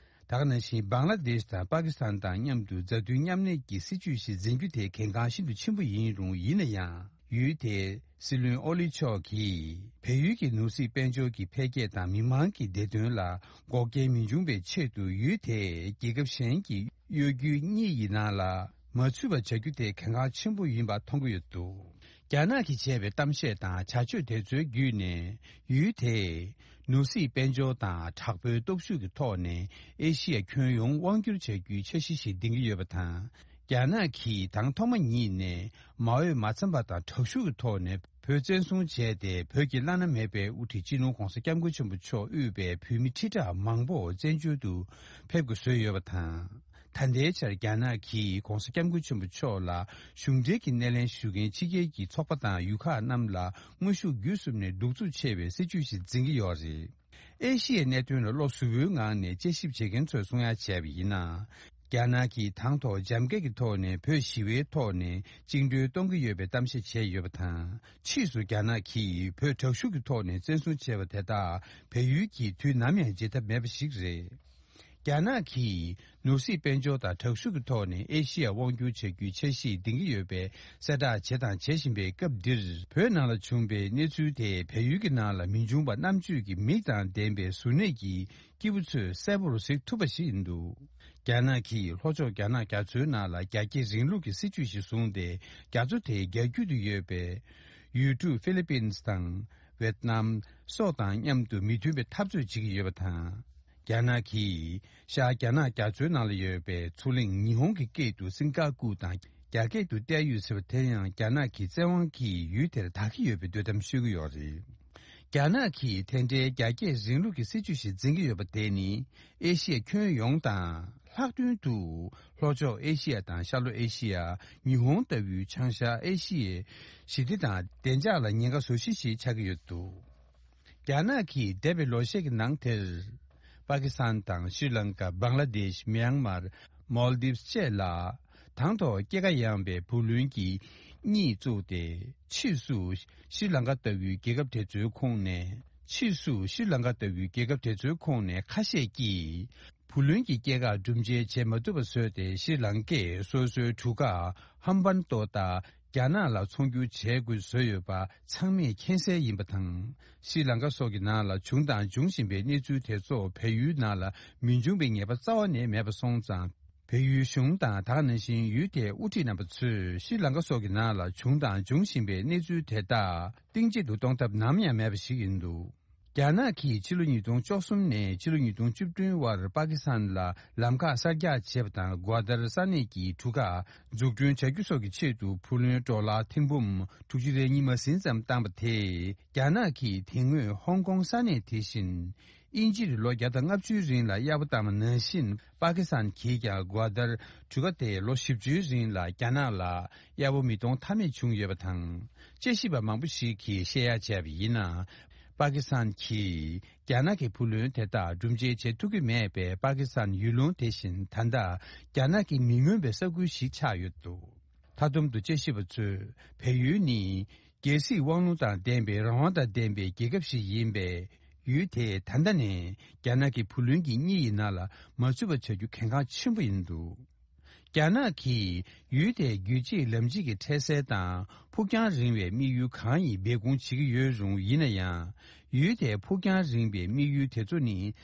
ད་ག་ནང་བཞིན་བང་ལ་དེཤ་དང་པ་ཀི་སི་ཐན་དང་མཉམ་དུ་མཛའ་མཐུན་མཉམ་གནས་ཀྱི་སྲིད་ཇུས་ཤིག་འཛིན་རྒྱུ་དེ་གལ་འགངས་ཤིན་ཏུ་ཆེན་པོ་ཡིན་རུང་། ཡིན་ན་ཡང་ཡུལ་དེའི་སྲིད་བློན་ཨོ་ལི་མཆོག་གིས་བལ་ཡུལ་གྱི་ནོར་སྲིད་དཔལ་འབྱོར་གྱི་འཕེལ་རྒྱས་དང་མི་མང་གི་བདེ་དོན་ལ་འགོག་རྐྱེན་མི་འབྱུང་བའི་ཆེད་དུ་ཡུལ་དེས་རྒྱལ་ཁབ་གཞན་གྱི་གཡོ་སྒྱུའི་གཉིས་ཡི་ནང་ལ་མ་ཚུད་པ་བྱ་རྒྱུ་དེ་གལ་འགངས་ཆེན་པོ་ཡིན་པ་མཐོང་གི་ཡོད་འདུག་རྒྱ་ནག་གིས་བྱས་པའི་གཏམ་བཤད་དང་བྱ་སྤྱོད་དེ་ཚོའི་བརྒྱུད་ནས་ཡུལ་དེས་ནོར་སྲིད་དཔལ་འབྱོར་དང་དྲག་པོའི་སྟོབས་ཤུགས་ཀྱི་ཐོག་ནས་ཨེ་ཤི་ཡ་ཁྱོན་ཡོངས་དབང་བསྒྱུར་བྱ་རྒྱུའི་འཆར་གཞི་ཞིག་འདིང་གི་ཡོད་པ་དང་། རྒྱ་ནག་གིས་དང་ཐོག་མ་ཉིད་ནས་མ་འོས་མ་འཚམ་པ་དང་དྲག་ཤུགས་ཀྱི་ཐོག་ནས་བོད་བཙན་བཟུང་བྱས་ཏེ། བོད་ཀྱི་བླ་ན་མེད་པའི་དབུ་ཁྲིད་སྤྱི་ནོར་༧གོང་ས་༧སྐྱབས་མགོན་ཆེན་པོ་མཆོག་དབུས་པའི་བོད་མི་ཁྲི་ཕྲག་མང་པོ་བཙན་བྱོལ་དུ་ཕེབས་དགོས་བཟོས་ཡོད་པ་དང་། ད་ལྟའི་ཆར་རྒྱ་ནག་གིས་༧གོང་ས་༧སྐྱབས་མགོན་ཆེན་པོ་མཆོག་ལ་གཞུང་འབྲེལ་གྱི་སྣེ་ལེན་ཞུ་མཁན་ཕྱི་རྒྱལ་གྱི་ཚོགས་པ་དང་ཡུལ་ཁག་རྣམས་ལ་དངོས་ཤུགས་བརྒྱུད་གསུམ་ནས་གདུག་རྩུབ་ཆེ་བའི་སྲིད་ཇུས་ཤིག་འཛིན་གྱི་ཡོད་རེད། ཨེ་ཤི་ཡའི་གནད་དོན་ལ་བློ་གཟུ་བོའི་ངང་ནས་དཔྱད་ཞིབ་བྱེད་མཁན་ཚོས་གསུང་ཡ་བྱས་པ་ཡིན་ན། རྒྱ་ནག་གིས་དང་ཐོག་འཇམ་སྐད་ཀྱི་ཐོག་ནས་བོད་ཞི་བའི་ཐོག་ནས་བཅིངས་འགྲོལ་གཏོང་གི་ཡོད་པའི་གཏམ་བཤད་བྱས་ཡོད་པ་དང་། ཕྱིས་སུ་རྒྱ་ནག་གིས་བོད་དྲག་ཤུགས་ཀྱི་ཐོག་ནས་བཙན་བཟུང་བྱས་པ་དེ་དག་བལ་ཡུལ་གྱིས་དུས་ནམ་ཡང་བརྗེད་ཐབས་མེད་པ་ཞིག་རེད། རྒྱ་ནག་གིས་ནོར་སྲིད་དཔལ་འབྱོར་དང་དྲག་ཤུགས་ཀྱི་ཐོག་ནས་ཨེ་ཤི་ཡར་དབང་བསྒྱུར་བྱ་རྒྱུའི་འཆར་གཞི་འདིང་གི་ཡོད་པའི་གསལ་བསྒྲགས་བྱས་དང་བྱེད་བཞིན་པའི་སྐབས་འདིར། བོད་ནང་ལ་བྱུང་བའི་གནས་ཚུལ་དེ་བལ་ཡུལ་གྱི་ནང་ལ་མི་འབྱུང་བ་རྣམ་དཔྱོད་ཀྱི་མིག་དང་ལྡན་པའི་གཟུར་གནས་ཀྱི་སྐྱེས་བུ་ཚོས་གསལ་པོར་གཟིགས་ཐུབ་པ་ཞིག་ཡིན་འདུག་རྒྱ་ནག་གིས་ལྷོ་ཕྱོགས་རྒྱ་ནག་རྒྱ་མཚོའི་ནང་ལ་རྒྱ་སྐྱེད་རིང་ལུགས་ཀྱི་སྲིད་ཇུས་ཤིག་བཟུང་སྟེ། རྒྱ་མཚོ་དེའི་རྒྱ་རྒྱུད་དུ་ཡོད་པའི་ཡུལ་གྲུ་ཧྥི་ལི་པིན་དང་ཝེད་ནམ་སོགས་དང་མཉམ་དུ་མི་མཐུན་པའི་འཐབ་རྩོད་བྱེད་ཀྱི་ཡོད་པ་དང་། རྒྱ་ནག་གིས་ཤར་རྒྱ་ནག་རྒྱ་མཚོའི་ནང་ལ་ཡོད་པའི་མཚོ་གླིང་ཉི་ཧོང་གི་སྐད་དུ་སིང་ག་ཀུ་དང་རྒྱ་སྐད་དུ་ཏའེ་ཡུས་ཟེར་བ་དེ་ཡང་རྒྱ་ནག་གི་བཙན་དབང་གིས་ཡུལ་དེར་དག་གི་ཡོད་པའི་འདོད་གཏམ་ཤོད་ཀྱི་ཡོད་རེད། རྒྱ་ནག་གིས་དེ་འདྲའི་རྒྱ་སྐྱེད་རིང་ལུགས་ཀྱི་སྲིད་ཇུས་ཤིག་འཛིན་གྱི་ཡོད་པ་དེ་ནི། ཨེ་ཤི་ཡ་ཁྱོན་ཡོངས་དང་། ལྷག་དོན་དུ། ལྷོ་ཕྱོགས་ཨེ་ཤི་ཡ་དང་ཤར་ལྷོ་ཨེ་ཤི་ཡ། ཉི་ཧོང་ལྟ་བུའི་བྱང་ཤར་ཨེ་ཤི་ཡའི་ཞི་བདེ་དང་བདེ་འཇགས་ལ་ཉེན་ཁ་བཟོ་གཞི་ཞིག་ཆགས་ཀྱི་ཡོད་འདུག་རྒྱ་ནག་གིས་འདས་པའི་ལོ་ཤས་ཀྱི་ནང་དེར། པ་ཀི་སི་ཐན་དང་ཤྲི་ལང་ཀ། བང་ལ་དེཤ། མྱན་མར། མོལ་དིབ་སི་བཅས་ལ། དང་ཐོག་སྐྱེད་ཀ་ཡངས་པའི་བུ་ལོན་གྱི་གཉིས་བཙུགས་ཏེ། ཕྱིས་སུ་ཤྲི་ལང་ཀ་ལྟ་བུའི་རྒྱལ་ཁབ་དེ་ཚོའི་ཁོངས་ནས། ཕྱིས་སུ་ཤྲི་ལང་ཀ་ལྟ་བུའི་རྒྱལ་ཁབ་དེ་ཚོའི་ཁོངས་ནས་ཁ་ཤས་ཀྱིས། བུ་ལོན་གྱི་སྐྱེད་ཀར་སྒྲུབ་འཇལ་བྱེད་མ་ཐུབ་པ་བཟོས་ཏེ། ཤྲི་ལང་ཀས་སོ་སོའི་གྲུ་ཁ་ཧམ་བན་ཏོ་དང་རྒྱ་ནག་ལ་ཚོང་སྒྱུར་བྱེད་དགོས་བཟོས་ཡོད་པ་ཚང་མས་མཁྱེན་གསལ་ཡིན་པ་དང་། ཤྲི་ལང་ཀ་སོགས་ཀྱི་ནང་ལ་བྱུང་དང་འབྱུང་བཞིན་པའི་གནས་ཚུལ་དེ་ཚོ་བལ་ཡུལ་ནང་ལ་མི་འབྱུང་བའི་ངེས་པ་རྩ་བ་ནས་མེད་པ་སོང་ཙང་། བལ་ཡུལ་གཞུང་དང་། ད་ག་ནང་བཞིན་ཡུལ་དེའི་དབུ་ཁྲིད་རྣམ་པ་ཚོས་ཤྲི་ལང་ཀ་སོགས་ཀྱི་ནང་ལ་བྱུང་དང་འབྱུང་བཞིན་པའི་གནས་ཚུལ་དེ་དག་གཏིང་བརྗེད་དུ་གཏོང་ཐབས་ནམ་ཡང་མེད་པ་ཞིག་ཡིན་འདུག་རྒྱ་ནག་གིས་ཕྱི་ལོ་ཉིས་སྟོང་བཅུ་གསུམ་ནས་ཕྱི་ལོ་ཉིས་སྟོང་བཅུ་བདུན་བར་པ་ཀི་སི་ཐན་ལ་ལམ་ཁ་གསར་རྒྱག་བྱས་པ་དང་། གོ་ཏར་ས་གནས་ཀྱི་གྲུ་ཁ་འཛུགས་སྐྲུན་བྱ་རྒྱུ་སོགས་ཀྱི་ཆེད་དུ་བུ་ལོན་ཌོ་ལར་ཐེར་འབུམ་དྲུག་ཅུ་རེ་གཉིས་མ་ཟིན་ཙམ་བཏང་པ་དེས། རྒྱ་ནག་གིས་དེ་སྔོན་ཧོང་ཀོང་ས་གནས་དེ་བཞིན། དབྱིན་ཇིར་ལོ་བརྒྱ་དང་ལྔ་བཅུའི་རིང་ལ་གཡར་པོ་བཏང་བ་ནང་བཞིན། པ་ཀི་སི་ཐན་གྱིས་ཀྱང་གོ་ཏར་གྲུ་ཁ་དེ་ལོ་བཞི་བཅུའི་རིང་ལ་རྒྱ་ནག་ལ་གཡར་པོ་མི་གཏོང་ཐབས་མེད་བྱུང་ཡོད་པ་དང་། དཔྱད་ཞིབ་པ་མང་པོ་ཞིག་གིས་བཤད་ཡ་བྱས་པ་ཡིན་ན། པ་ཀི་སི་ཐན་གྱིས་རྒྱ་ནག་གི་བུ་ལོན་དེ་དག་སྒྲུབ་འཇལ་བྱེད་ཐུབ་ཀྱི་མེད་པས། པ་ཀི་སི་ཐན་ཡུལ་ལུང་དེ་བཞིན་ད་ལྟ་རྒྱ་ནག་གིས་མི་མངོན་པའི་ས་ཁུལ་ཞིག་ཆགས་ཡོད་འདུག་མཐའ་བསྡོམས་དུ་དཔྱད་ཞིབ་པ་ཚོས། བལ་ཡུལ་ནི་རྒྱལ་སྲིད་དབང་ལུང་དང་ལྡན་པའི་རང་དབང་དང་ལྡན་པའི་རྒྱལ་ཁབ་ཞིག་ཡིན་པས། ཡུལ་དེས་ད་ལྟ་ནས་རྒྱ་ནག་གི་བུ་ལོན་གྱི་གཉིས་ཡི་ནང་ལ་མ་ཚུད་པ་བྱ་རྒྱུ་གལ་འགངས་ཆེན་པོ་ཡིན་འདུག་རྒྱ་ནག་གིས་ཡུལ་དེའི་རྒྱུད་གཅིག་ལམ་གཅིག་གི་འཕྲལ་སེལ་དང་ཕུགས་རྒྱང་རིང་བའི་དམིགས་ཡུལ་གང་ཡིན་སྦས་སྐུང་བྱེད་ཀྱི་ཡོད་རུང་། ཡིན་ན་ཡང་། ཡུལ་དེའི་ཕུགས་རྒྱང་རིང་བའི་དམིགས་ཡུལ་དེ་ཚོ་ནི།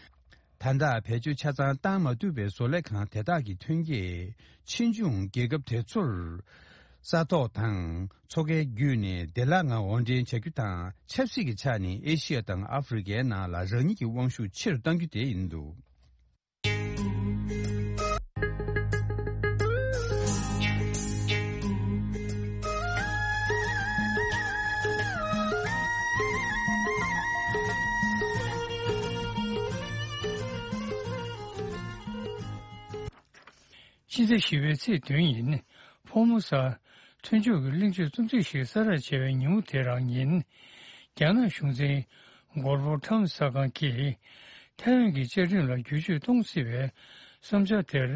ད་ལྟ་བེད་སྤྱོད་ཆ་ཚང་བཏང་མ་ཐུབ་པའི་བཟོ་ལས་ཁང་དེ་དག་གི་ཐོན་སྐྱེད་ཕྱིས་འབྱུང་རྒྱལ་ཁབ་དེ་ཚོར་ས་ཐོག་དང་མཚོ་ཁའི་བརྒྱུད་ནས་བདེ་བླག་ངང་དབོར་འདྲེན་བྱ་རྒྱུ་དང་། ཆབ་སྲིད་ཀྱི་ཆ་ནས་ཨེ་ཤི་ཡ་དང་ཨ་ཧྥེ་རི་ཁའི་ནང་ལ་རང་ཉིད་ཀྱི་དབང་ཤུགས་ཆེ་རུ་གཏང་རྒྱུ་དེ་ཡིན་འདུག་ཕྱི་ཟླ་བཞི་པའི་ཚེས་བདུན་ཡིན། ཕོ་མོ་གཟའ་ མཐུན་ཕྱོགས་ཀྱི་གླེང་བརྗོད་རྩོམ་སྒྲིག་ཞིག་གསལ་བསྒྲགས་བྱས་པའི་ཉིན་མོ་དེ་རང་ཡིན། རྒྱ་ནག་གཞུང་འཛིན་གོར་པོ་ཁྲམ་གསར་ཁང་གིས་ཐའེ་ཝན་གྱི་བཅའ་ཁྲིམས་ལ་བསྒྱུར་བཅོས་གཏོང་སྲིད་པའི་བསམ་འཆར་དེར་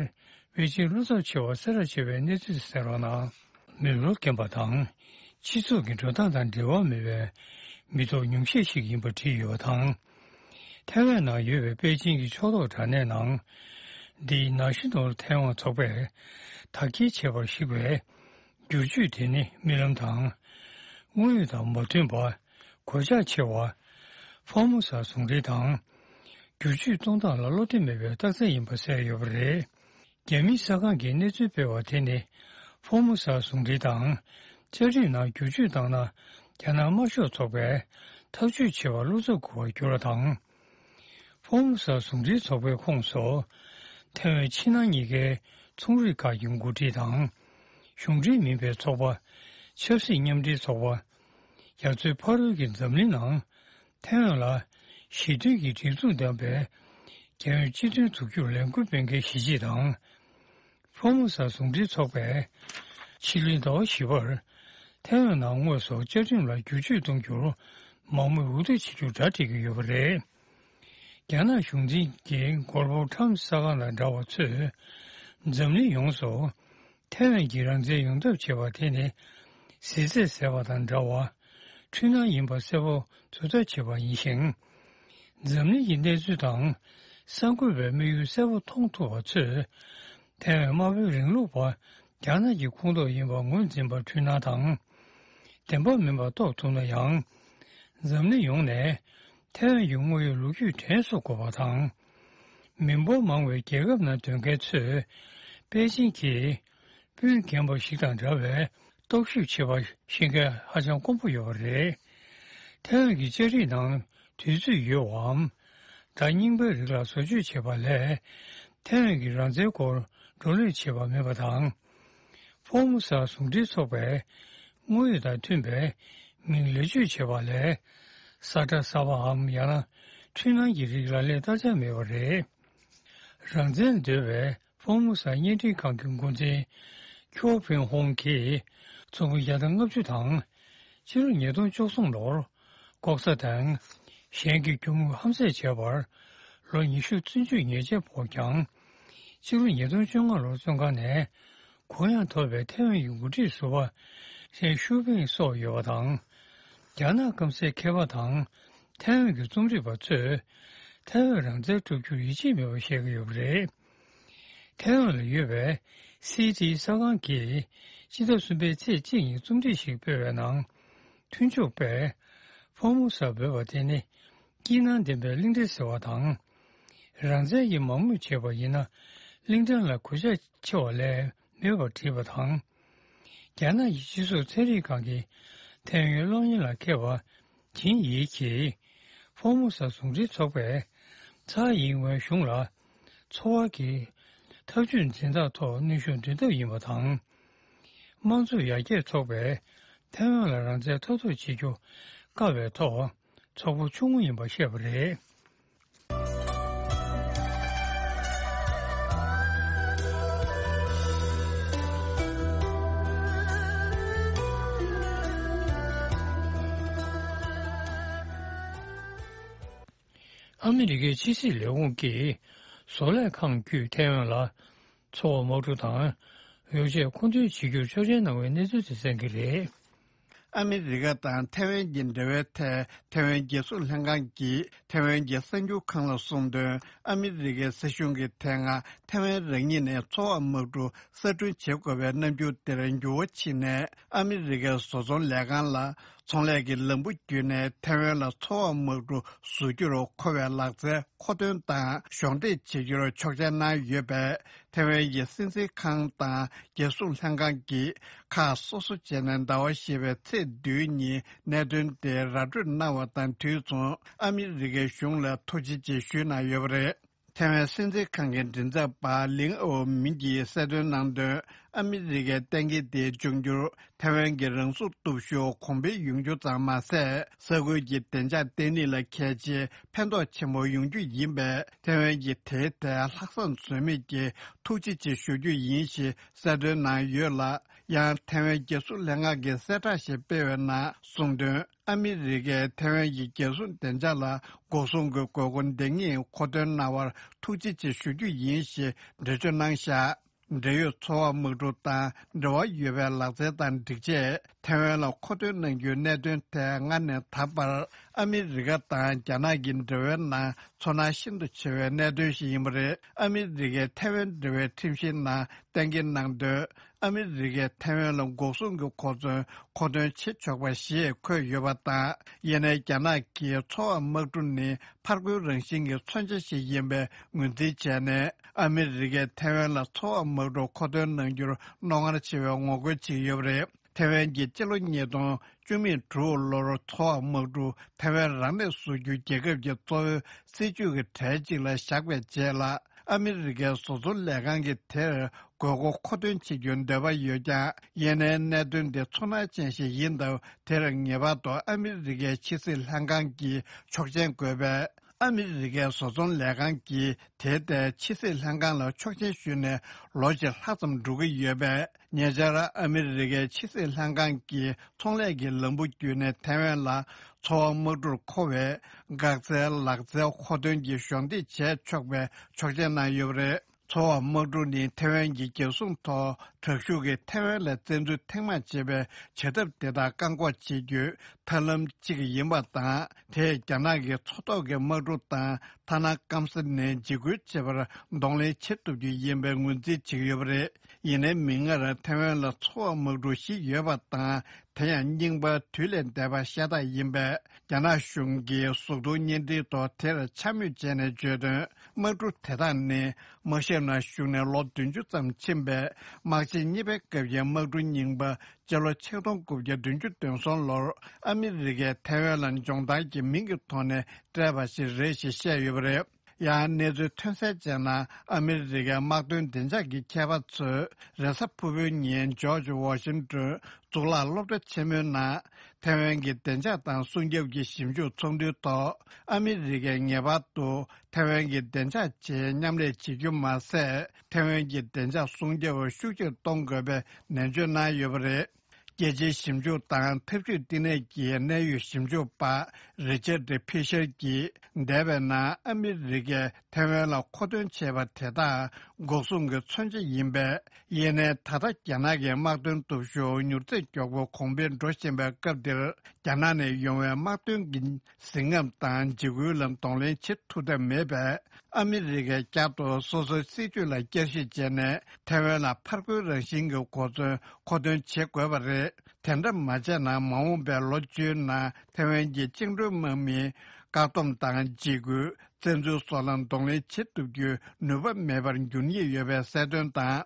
པེ་ཅིང་བློ་འཚབ་ཆེ་བ་གསལ་བསྒྲགས་བྱས་པའི་གནས་ཚུལ་གསན་རོགས་གནང་། མི་ལོ་རྒན་པ་དང་སྤྱི་ཚོགས་ཀྱི་འགྲོ་སྟངས་དང་འབྲེལ་བ་མེད་པའི་མི་ཐོག་ཉུང་ཤས་ཤིག་ཡིན་པ་བྲིས་ཡོད་པ་དང་། ཐའེ་ཝན་ནང་ཡོད་པའི་པེ་ཅིང་གི་ཕྱོགས་གཏོགས་དྲ་གནས་ནང་། འདི་ནཱ་ཤི་ནོལ་ཐའེ་ཝན་ཚོགས་པས་དག་སྐྱེལ་བྱས་པར་གཞིགས་པའི་བསྒྱུར་བཅོས་དེ་ནི་རྨི་ལམ་དང་། དངོས་ཡོད་དང་མ་མཐུན་པ། གོད་ཆག་ཆེ་བ། ཧྥོར་མུ་ཟ་ཟུང་འབྲེལ་དང་། བསྒྱུར་བཅོས་གཏོང་སྟངས་ལ་བློ་བདེ་མེད་པའི་རྟགས་མཚན་ཡིན་པ་གསལ་ཡོད་པ་རེད། རྒྱ་མིའི་གསར་ཁང་གིས་གནས་ཚུལ་སྤེལ་བ་དེ་ནི། ཧྥོར་མུ་ཟ་ཟུང་འབྲེལ་དང་། བཅའ་ཁྲིམས་ནང་བསྒྱུར་བཅོས་བཏང་ན། རྒྱ་ནག་དམར་ཤོག་ཚོགས་པས་ཐག་གཅོད་བྱེད་པར་བློ་འཚབ་དགོས་པར་གྱུར་བ་དང་། ཧྥོར་མུ་ཟ་ཟུང་འབྲེལ་ཚོགས་པའི་ཁོངས་སུ། ཐའེ་ཝན་ཕྱི་ནང་གཉིས་ཀའི་ཚོང་རིགས་ཁག་གི་འགོ་ཁྲིད་དང་། གཞུང་འབྲེལ་མིན་པའི་ཚོགས་པ། ཆབ་སྲིད་མཉམ་འབྲེལ་ཚོགས་པ། རྒྱ་མཚོའི་ཕ་རོལ་གྱི་འཛམ་གླིང་ནང་། ཐའེ་ཝན་ལ་ཞི་མཐུན་གྱི་སྒྲིག་འཛུགས་ལྡན་པའི་རྒྱལ་ཡོངས་སྤྱི་མཐུན་འཛུགས་རྒྱུར་ལས་འགུལ་སྤེལ་མཁན་གཞིས་བྱེས་དང་། ཧྥོར་མུ་ཟ་ཟུང་འབྲེལ་ཚོགས་པས་ཕྱི་ལོའི་ཟླ་བ་བཞི་པར་ཐའེ་ཝན་ནང་དངོས་སུ་བཅའ་ཁྲིམས་ལ་བསྒྱུར་བཅོས་གཏོང་རྒྱུར་མང་མོས་འུད་སྡུད་བྱེད་རྒྱུར་གྲ་སྒྲིག་གི་ཡོད་པ་རེད། རྒྱ་ནག་གཞུང་འཛིན་གྱི་གོར་པོ་ཁྲམ་གསར་ཁང་དང་འདྲ་བ་ཚོས་འཛམ་གླིང་ཡོངས་སུ། ཐའེ་ཝན་གྱི་རང་བཙན་ཡོང་ཐབས་བྱེད་པ་དེ་ནི་ཟས་ཚད་ཟད་པ་དང་འདྲ་བ། འཁྲུལ་སྣང་ཡིན་པ་གསལ་པོ་ཚོད་ལྟ་བྱེད་པ་ཡིན་ཞིང་། འཛམ་གླིང་གི་གནས་ཚུལ་དང་གསར་འགོད་པའི་དམིགས་ཡུལ་གསལ་པོ་མཐོང་ཐུབ་པ་ཚོས། ཐའེ་ཝན་དམར་པོའི་རིང་ལུགས་པ་རྒྱ་ནག་གི་ཁོངས་གཏོགས་ཡིན་པར་ངོས་འཛིན་པར་འཁྲུལ་སྣང་དང་། བདེན་པ་མིན་པ་རྟོགས་ཐུབ་ན་ཡང་། འཛམ་གླིང་ཡོངས་ནས་ཐའེ་ཝན་གྱི་དངོས་ཡོད་ལོ་རྒྱུས་དྲན་གསོ་དགོས་པ་དང་། མི་འབོར་མང་བའི་རྒྱལ་ཁབ་ནང་སྡོད་མཁན་ཚོས་པེ་ཅིང་གིས་སྤུན་རྒན་པ་ཞིག་དང་འདྲ་བའི་རྟོག་ཞིབ་བྱེད་པ་ཤེས་མཁན་ཧ་ཅང་དཀོན་པོ་ཡོད་པ་རེད། ཐའེ་ཝན་གྱི་བཅའ་ཁྲིམས་ནང་དུས་ཚོད་ཡོད་པའམ། བརྡ་རྙིང་པའི་རིགས་ལ་བཟོ་བཅོས་བྱེད་པ་ལས། ཐའེ་ཝན་གྱི་རང་བཙན་སྐོར་བགྲོ་གླེང་བྱེད་པ་མེད་པ་དང་། ཧྥོར་མུ་ཟ་ཟུང་འབྲེལ་ཚོགས་པས་དངོས་ཡོད་དང་མཐུན་པའི་མིང་ལེགས་བཅོས་བྱེད་པ་ལས། ས་ཁྲ་གསར་པའམ་ཡང་ན་འཁྲུལ་སྣང་གི་རིགས་ལ་ལས་བརྟག་དཔྱད་མེད་པ་རེད། རང་བཙན་འདོད་པའི་ཧྥོར་མུ་ཟ་བརྙན་འཕྲིན་ཁང་གི་འགོ་འཛིན་ཁྱོ་ཕིན་ཧོང་གིས་ཚོགས་མི་བརྒྱ་དང་ལྔ་བཅུ་དང་། ཕྱི་ལོ་ཉིས་སྟོང་བཅུ་གསུམ་ལོར་ལྐོག་ཟ་དང་། གཞན་གྱི་རྒྱུ་དངོས་ཧམ་བཟས་བྱས་པར་ལོ་ཉི་ཤུ་བཙོན་འཇུག་ཉེས་ཆད་ཕོག་ཀྱང་། ཕྱི་ལོ་ཉིས་སྟོང་བཅོ་ལྔ་ལོར་བཙོན་ཁང་ནས་གུ་ཡངས་ཐོབ་པའི་ཐའེ་ཝན་གྱི་འགོ་ཁྲིད་ཟུར་པ་ཧྲེན་ཤུ་ཕིང་སོགས་ཡོད་པ་དང་། རྒྱ་ནག་སྐམ་སའི་མཁས་པ་དང་ཐའེ་ཝན་གྱི་རྩོམ་སྒྲིག་པ་ཚོས་ཐའེ་ཝན་རང་བཙན་སྒྲུབ་རྒྱུར་ཡིད་ཆེས་མེད་པ་བཤད་ཀྱི་ཡོད་པ་རེད། ཐའེ་ཝན་ལ་ཡོད་པའི་སི་ཊི་གསར་ཁང་གིས་སྤྱི་ཟླ་གསུམ་པའི་ཚེས་གཅིག་ཉིན་རྩོམ་སྒྲིག་ཞིག་སྤེལ་བའི་ནང་། མཐུན་ཕྱོགས་པས་ཧྥོར་མུ་ཟ་འབོད་པ་དེ་ནི་སྐྱིད་སྣང་ལྡན་པའི་གླིང་ཕྲན་ཟེར་བ་དང་། རང་བཙན་གྱི་མང་མོས་བྱས་པ་ཡིན་ན་གླིང་ཕྲན་ལ་གོད་ཆག་ཆེ་བ་ལས་མེད་པར་བྲིས་པ་དང་། རྒྱ་ནག་གི་སྤྱི་ཟུར་ཚན་རིག་ཁང་གི་ཐའེ་ཝན་གློག་བརྙན་ལ་མཁས་པ། ཇིན་ཡི་གིས་ཧྥོར་མུ་ཟ་ཟུང་འབྲེལ་ཚོགས་པས་ཚའེ་ཡིན་ཝེན་གཞུང་ལ་འཚོ་བ་གི་ཐབས་ཇུས་འཛིན་སྟངས་ཐོག་གནོན་ཤུགས་འདོན་ཐབས་ཡིན་པ་དང་། དམངས་གཙོ་ཡར་རྒྱས་ཚོགས་པས་ཐའེ་ཝན་ལ་རང་བཙན་ཐོབ་ཐབས་བྱེད་རྒྱུ་བཀག་པའི་ཐོག་ཚོགས་པ་ཆུང་ངུ་ཡིན་པ་བཤད་པ་རེད། ཨ་མི་རི་ཀའི་ཕྱི་སྲིད་ལས་ཁུངས་ཀྱིས་བཟོ་ལས་ཁང་བརྒྱུད་ཐའེ་ཝན་ལ་འཚོ་བ་དམག་འཁྲུག་དང་ཡོ་བྱད་མཁོ་འདོན་བྱེད་རྒྱུར་ཆོག་མཆན་གནང་བའི་གནས་ཚུལ་དེ་གསན་གྱི་རེད། ཨ་མི་རི་ཀ་དང་ཐའེ་ཝན་གྱི་འབྲེལ་བའི་ཐད་ཐའེ་ཝན་རྒྱལ་སྲུང་ལྷན་ཁང་གིས་ཐའེ་ཝན་གྱི་གསར་འགྱུར་ཁང་ལ་གསུངས་དོན། ཨ་མི་རི་ཀའི་སྲིད་གཞུང་གིས་དེ་སྔ་ཐའེ་ཝན་རང་ཉིད་ནས་འཚོ་བ་དམག་འཁྲུག་གསར་སྐྲུན་བྱེད་དགོས་པའི་རྣམ་འགྱུར་དེར་འགྱུར་བ་ཕྱིན་ནས། ཨ་མི་རི་ཀའི་བཟོ་ཚོང་ལས་ཁང་ལ་ཚོང་ལས་ཀྱི་ལམ་བུ་བརྒྱུད་ནས་ཐའེ་ཝན་ལ་འཚོ་བ་དམག་འཁྲུག་བཟོ་རྒྱུར་མཁོ་བའི་ལག་རྩལ་མཁོ་འདོན་དང་གཞོགས་འདེགས་བྱེད་རྒྱུར་ཆོག་མཆན་གནང་ཡོད་པས། ཐའེ་ཝན་གྱི་སྲིད་འཛིན་ཁང་དང་རྒྱལ་སྲུང་ལྷན་ཁང་གིས་ཁག་སོ་སོ་བྱས་ནས་ཟླ་བ་བཞི་པའི་ཚེས་བདུན་ཉིན་གནད་དོན་དེ་ར་སྤྲོད་གནང་བ་དང་དུས་མཚུངས། ཨ་མི་རི་ཀའི་གཞུང་ལ་ཐུགས་རྗེ་ཆེ་ཞུས་གནང་ཡོད་པ་རེད། ཐའེ་ཝན་སྲིད་འཛིན་ཁང་གི་མགྲིན་ཚབ་པ་ལིང་ཨོ་མིན་གྱིས་གསལ་སྟོན་གནང་དོན། ཨ་མི་རི་ཀའི་གཏན་འཁེལ་དེ་འབྱུང་འགྱུར་ཐའེ་ཝན་གྱི་རང་སྲུང་སྟོབས་ཤུགས་གོང་འཕེལ་ཡོང་རྒྱུ་ཙམ་མ་ཟད། ས་ཁུལ་གྱི་བདེ་འཇགས་བརྟན་ལྷིང་ལ་གལ་ཆེའི་ཕན་ཐོགས་ཆེན་པོ་ཡོང་རྒྱུ་ཡིན་པས། ཐའེ་ཝན་གྱིས་དེའི་ཐད་ལྷག་བསམ་ཟོལ་མེད་ཀྱིས་ཐུགས་རྗེ་ཆེ་ཞུ་རྒྱུ་ཡིན་ཞེས་གསལ་སྟོན་གནང་ཡོད་ལ། ཡང་ཐེ་ཝན་རྒྱལ་སྲུང་ལྷན་ཁང་གིས་གསལ་བསྒྲགས་ཤིག་སྤེལ་བའི་ནང་གསུངས་དོན། ཨ་མི་རི་ཀས་ཐེ་ཝན་གྱི་རྒྱལ་སྲུང་བདེ་འཇགས་ལ་འགོག་སྲུང་གི་དགོས་མཁོ་འདི་གཉིས་མཁོ་འདོན་གནང་བར་ཐུགས་རྗེ་ཆེ་ཞུ་རྒྱུ་ཡིན་ཞེས་འགྲེལ་བརྗོད་གནང་བཞག་འབྲེལ་ཡོད་མཚོ་འོག་དམག་གྲུ་དང་འབྲེལ་བ་ཡོད་པའི་ལག་རྩལ་དང་སྒྲིག་ཆས་ཐེ་ཝན་ལ་མཁོ་འདོན་གནང་རྒྱུའི་གནད་དོན་ཐད་སྔར་ནས་ད་བར་ཨ་མི་རི་ཀ་དང་རྒྱ་ནག་གི་འབྲེལ་བའི་ནང་ཚོར་སྣང་ཤིན་ཏུ་ཆེ་བའི་གནད་དོན་ཞིག་ཡིན་པ་རེད། ཨ་མི་རི་ཀའི་ཐེ་ཝན་འབྲེལ་བའི་ཁྲིམས་གཞིའི་ནང་གཏན་འཁེལ་གནང་དོན། ཨ་མི་རི་ཀས་ཐེ་ཝན་ལ་འགོག་སྲུང་གི་གོ་མཚོན་མཁོ་འདོན་བྱེད་ཆོག་པ་ཞེས་འཁོད་ཡོད་པ་དང་། ཡིན་ནའི་རྒྱ་ནག་གིས་མཚོ་འོག་དམག་གྲུ་ནི་ཕར་རྒོལ་རང་བཞིན་གྱི་མཚོན་ཆ་ཞིག་ཡིན་པའི་ངོས་འཛིན་བྱས་ནས། ཨ་མི་རི་ཀས་ཐེ་ཝན་ལ་མཚོ་འོག་དམག་གྲུ་མཁོ་འདོན་གནང་རྒྱུར་རྣོ་ངར་ཆེ་བའི་ངོ་རྒོལ་བྱེད་ཀྱི་ཡོད་པ་རེད། ཐེ་ཝན་གྱིས་སྤྱི་ལོ་ཉིས་སྟོང་བཅུ་མེད་དྲུག་ལོར་མཚོ་འོག་དམག་གྲུ་ཐེ་ཝན་རང་ལས་བཟོ་རྒྱུ་རྒྱལ་ཁབ་ཀྱི་གཙོ་བོའི་སྲིད་ཇུས་ཀྱི་གྲས་གཅིག་ལ་བཞག་པའི་རྗེས་ལ། ཨ་མི་རི་ཀའི་བཟོ་ཚོང་ལས་ཁང་གིས་དེར་དགོས་མཁོ་མཁོ་འདོན་བྱེད་རྒྱུའི་འདོད་པ་ཡོད་ཀྱང་། ཡིན་ནའི་གནད་དོན་འདི་ཚོར་སྣང་ཅན་ཞིག་ཡིན་སྟབས། དེར་ངེས་པར་དུ་ཨ་མི་རི་ཀའི་ཕྱི་སྲིད་ལྷན་ཁང་གིས་ཆོག་མཆན་དགོས་པས། ཨ་མི་རི་ཀའི་བཟོ་ཚོང་ལས་ཁང་གིས་དེའི་ཐད་ཕྱི་སྲིད་ལྷན་ཁང་ལ་ཆོག་མཆན་ཞུས་ནས་ལོ་གཅིག་ལྷག་ཙམ་འགྲོ་གི་ཡོད་པས། ཉེ་ཆར་ཨ་མི་རི་ཀའི་ཕྱི་སྲིད་ལྷན་ཁང་གིས་ཚོང་ལས་ཀྱི་ལམ་བུ་བརྒྱུད་ནས་ཐའེ་ཝན་ལ་མཚོ་འོག་དམག་གྲུར་མཁོ་བའི་འགག་རྩའི་ལག་རྩལ་མཁོ་འདོན་གྱི་གཞོགས་འདེགས་བྱས་ཆོག་པའི་ཆོག་མཆན་གནང་ཡོད་པ་རེད། མཚོ་འོག་དམག་གྲུ་ནི་ཐའེ་ཝན་གྱི་རྒྱལ་སྲུང་ཐོག་དྲག་ཤུགས་ཀྱིས་ཐའེ་ཝན་ལ་བཙན་འཛུལ་ཐེངས་མང་བྱེད་པའི་བྱ་ཐབས་དེ་དག་བཀག་འགོག་བྱེད་རྒྱུའི་ཐབས་ལམ་གཅིག་ཡིན་པ་དང་། དེས་རྒྱ་ནག་གི་མཚོ་ཐོག་གི་དམག་གྲུ་དང་ཐ་ན་སྐམ་ས་ནས་འཇིགས་སྐུལ་བྱེད་པར་གདོང་ལེན་བྱེད་ཐུབ་རྒྱུ་ཡིན་པའི་ངོས་འཛིན་བྱེད་ཀྱི་ཡོད་པ་རེད། ཡིན་ནའི་མིག་སྔར་ཐའེ་ཝན་ལ་མཚོ་འོག་དམག་གྲུ་བཞི་ཡོད་པ་དང་། དེ་ཡང་རྙིང་པ་དུས་ལས་འདས་པ་ཤ་སྟག་ཡིན་པས། རྒྱ་ནག་གཞུང་གིས་གཟུགས་མཐོང་བརྙན་འཕྲིན་ཐོག་དེར་འཕྱ་སྨོད་བྱས་ནས་བརྗོད་དོན། དམག་གྲུ་དེ་དག་ནི་དམག་ཞབས་ནང་ཞུགས་ནས་ལོ་བདུན་ཅུ་ཙམ་ཕྱིན་པའི་དམག་ཆེན་གཉིས་པའི་སྐབས་ཀྱི་དམག་གྲུ་རྙིང་པ། སྤྱི་ལོ་ཆིག་སྟོང་དགུ་བརྒྱ་བདུན་ཅུ་དོན་གསུམ་ལོར་ཨ་མི་རི་ཀས་ཐའེ་ཝན་ལ་སྦྱོང་བརྡར་གྱི་མིང་གི་ཐོག་ནས་སྤྲད་པ་ཞིག་རེད་ཞེས་བཤད་ཡོད་པ་རེད། ཡང་གནས་ཚུལ་ཐོན་གསལ་བྱས་ན། ཨ་མི་རི་ཀའི་དམག་དོན་བདེ་འཇགས་ཀྱི་མཁས་པ་ཚོས་རེས་གཟའ་ཕུར་བུའི་ཉིན་ཇོརྗ་ཝ་ཤིང་ཏོན་གཙུག་ལག་སློབ་གྲྭ་ཆེན་མོའི་ནང་། ཐའེ་ཝན་གྱི་བདེ་འཇགས་དང་སྲུང་སྐྱོབ་ཀྱི་ཞིབ་འཇུག་ཚོགས་འདུའི་ཐོག་ཨ་མི་རི་ཀས་ངེས་པར་དུ་ཐའེ་ཝན་གྱི་བདེ་འཇགས་ཆེད་མཉམ་ལས་བྱེད་རྒྱུ་མ་ཟད། ཐའེ་ཝན་གྱི་བདེ་འཇགས་སྲུང་སྐྱོབ་ཤུགས་ཆེར་གཏོང་དགོས་པའི་ནན་བརྗོད་གནང་ཡོད་པ་རེད། རྒྱལ་སྤྱིའི་ཞིབ་འཇུག་དང་འཐབ་ཇུས་བསྟི་གནས་ཀྱི་གནད་ཡོད་ཞིབ་འཇུག་པ་རི་ཆར་ཌི་ཕི་ཤར་གྱིས། འདས་པའི་ནང་ཨ་མི་རི་ཀས་ཐའེ་ཝན་ལ་མཁོ་འདོན་བྱས་པ་དེ་དག་འགོག་སྲུང་གི་མཚོན་ཆ་ཡིན་པས། ཡིན་ནའི་ད་ལྟ་རྒྱ་ནག་གི་དམག་དོན་སྟོབས་ཤུགས་མྱུར་ཚད་མགྱོགས་པོ་གོང་འཕེལ་འགྲོ་བཞིན་པའི་སྐབས་འདིར། རྒྱ་ནག་ནས་ཡོང་བའི་དམག་དོན་གྱི་གཟི་རྔམ་དང་འཇིགས་སྐུལ་ལ་གདོང་ལེན་བྱེད་ཐུབ་ཐབས་མེད་པས། ཨ་མི་རི་ཀས་བསྐྱར་དུ་སོ་སོའི་སྲིད་ཇུས་ལ་བསྐྱར་ཞིབ་བྱས་ནས། ཐའེ་ཝན་ལ་ཕར་རྒོལ་རང་བཞིན་གྱི་གོ་མཚོན་མཁོ་འདོན་བྱེད་དགོས་པ་རེད། དེ་འདྲ་མ་བྱས་ན། མ་འོངས་པའི་ལོ་བཅུའི་ནང་ཐའེ་ཝན་གྱི་བཅིངས་འགྲོལ་དམག་མིའི་བཀག་སྡོམ་དང་འཇིགས་སྐུལ། བཙན་འཛུལ་སོགས་ལ་གདོང་ལེན་བྱེད་ཐུབ་རྒྱུའི་ནུས་པ་མེད་པར་འགྱུར་ཉེན་ཡོད་པའི་གསལ་སྟོན་དང་།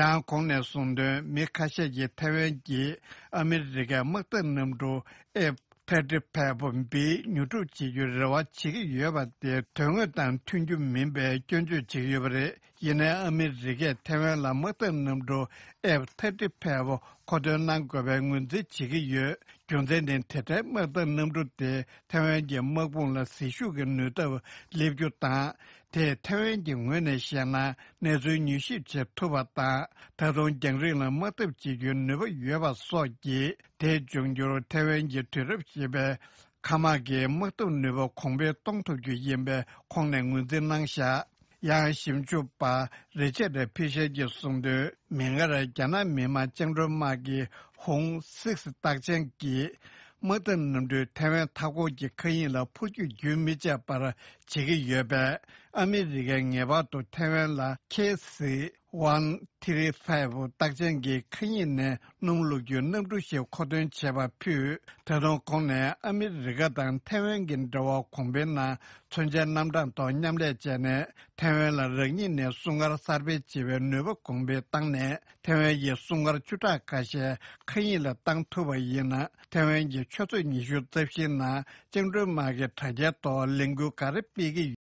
ཡང་གོང་ནས་གསུངས་དོན། མི་ཁ་ཤས་ཀྱིས་ཐའེ་ཝན་གྱིས་ཨ་མི་རི་ཀའི་དམག་འཐབ་གནམ་གྲུ་ཨེཕ་ཐར་ཊི་ཕའི་ཝི་འབིའི་ཉོ་སྒྲུབ་བྱེད་རྒྱུའི་རེ་བ་བྱེད་ཀྱི་ཡོད་པ་དེ་དོན་དངོས་དང་མཐུན་རྒྱུ་མིན་པའི་སྐྱོན་བརྗོད་བྱེད་ཀྱི་ཡོད་པ་རེད། ཡིན་ནའི་ཨ་མི་རི་ཀས་ཐའེ་ཝན་ལ་དམག་འཐབ་གནམ་གྲུ་ཨེཕ་ཐར་ཊི་ཕའི་ཝི་མཁོ་འདོན་གནང་དགོས་པའི་ངོས་འཛིན་བྱེད་ཀྱི་ཡོད། རྒྱུ་མཚན་ནི། དེ་འདྲའི་དམག་འཐབ་གནམ་གྲུ་དེ་ཐའེ་ཝན་གྱི་དམག་དཔུང་ལ་ཟིལ་ཤུགས་ཀྱི་ནུས་སྟོབས་སླེབས་རྒྱུ་དང་། དེས་ཐའེ་ཝན་གྱི་ངོས་ནས་བཤད་ན། གནས་ཚུལ་མྱུལ་ཞིབ་བྱེད་ཐུབ་པ་དང་། ད་དུང་རྒྱང་རིང་ལ་དམག་འཐབ་བྱེད་རྒྱུའི་ནུས་པ་ཡོད་པ་སོགས་ཀྱིས། དེ་འབྱུང་འགྱུར་ཐའེ་ཝན་གྱི་དུས་རབས་བཞི་པའི་མཁའ་དམག་གི་དམག་འཐབ་ནུས་པ་གོང་འཕེལ་གཏོང་ཐུབ་རྒྱུ་ཡིན་པའི་ཁོངས་ནས་ངོས་འཛིན་གནང་བཞག་ཡང་ཞིབ་འཇུག་པ་རི་ཆར་ཌི་ཕི་ཤར་གྱིས་གསུངས་དོན། མིག་སྔར་རྒྱ་ནག་མི་དམངས་བཅིངས་འགྲོལ་དམག་གི་ཧུང་སིགས་རྟགས་ཅན་གྱི་དམག་འཐབ་གནམ་གྲུས་ཐའེ་ཝན་མཐའ་འཁོར་གྱི་མཁའ་དབྱིངས་ལ་འཕུར་སྐྱོད་རྒྱུན་མི་ཆད་པར་བྱེད་ཀྱི་ཡོད་པས། ཨ་མི་རི་ཀས་ངེས་པར་དུ་ཐའེ་ཝན་ལ་ཁེ་སི་ཝན་ཐི་རི་ཕའི་ཝི་རྟགས་ཅན་གྱི་མཁའ་དབྱིངས་ནས་སྣུམ་བླུག་རྒྱུའི་གནམ་གྲུ་ཞིག་མཁོ་འདོན་བྱས་པ་ཕུད། ད་དུང་ཁོང་ནས་ཨ་མི་རི་ཀ་དང་ཐའེ་ཝན་གྱི་འབྲེལ་བ་གོང་འཕེལ་ནང་མཚོན་ཆའི་རྣམ་གྲངས་ཐོག་མཉམ་ལས་བྱས་ནས། ཐའེ་ཝན་ལ་རང་ཉིད་ནས་སྲུང་སྐར་གསར་སྤེལ་བྱེད་པའི་ནུས་པ་གོང་འཕེལ་བཏང་ནས། ཐའེ་ཝན་གྱི་སྲུང་སྐར་བཅུ་ཕྲག་ཁ་ཤས་མཁའ་དབྱིངས་ལ་བཏང་ཐུབ་པ་ཡིན་ན། ཐའེ་ཝན་གྱི་ཆུ་ཚོད་ཉི་ཤུ་རྩ་བཞིའི་ནང་བཅིངས་འགྲོལ་དམག་གི་དྲ་རྒྱའི་ཐོག་ལས་འགུལ་ག་རེ་སྤེལ་གྱི་ཡོད།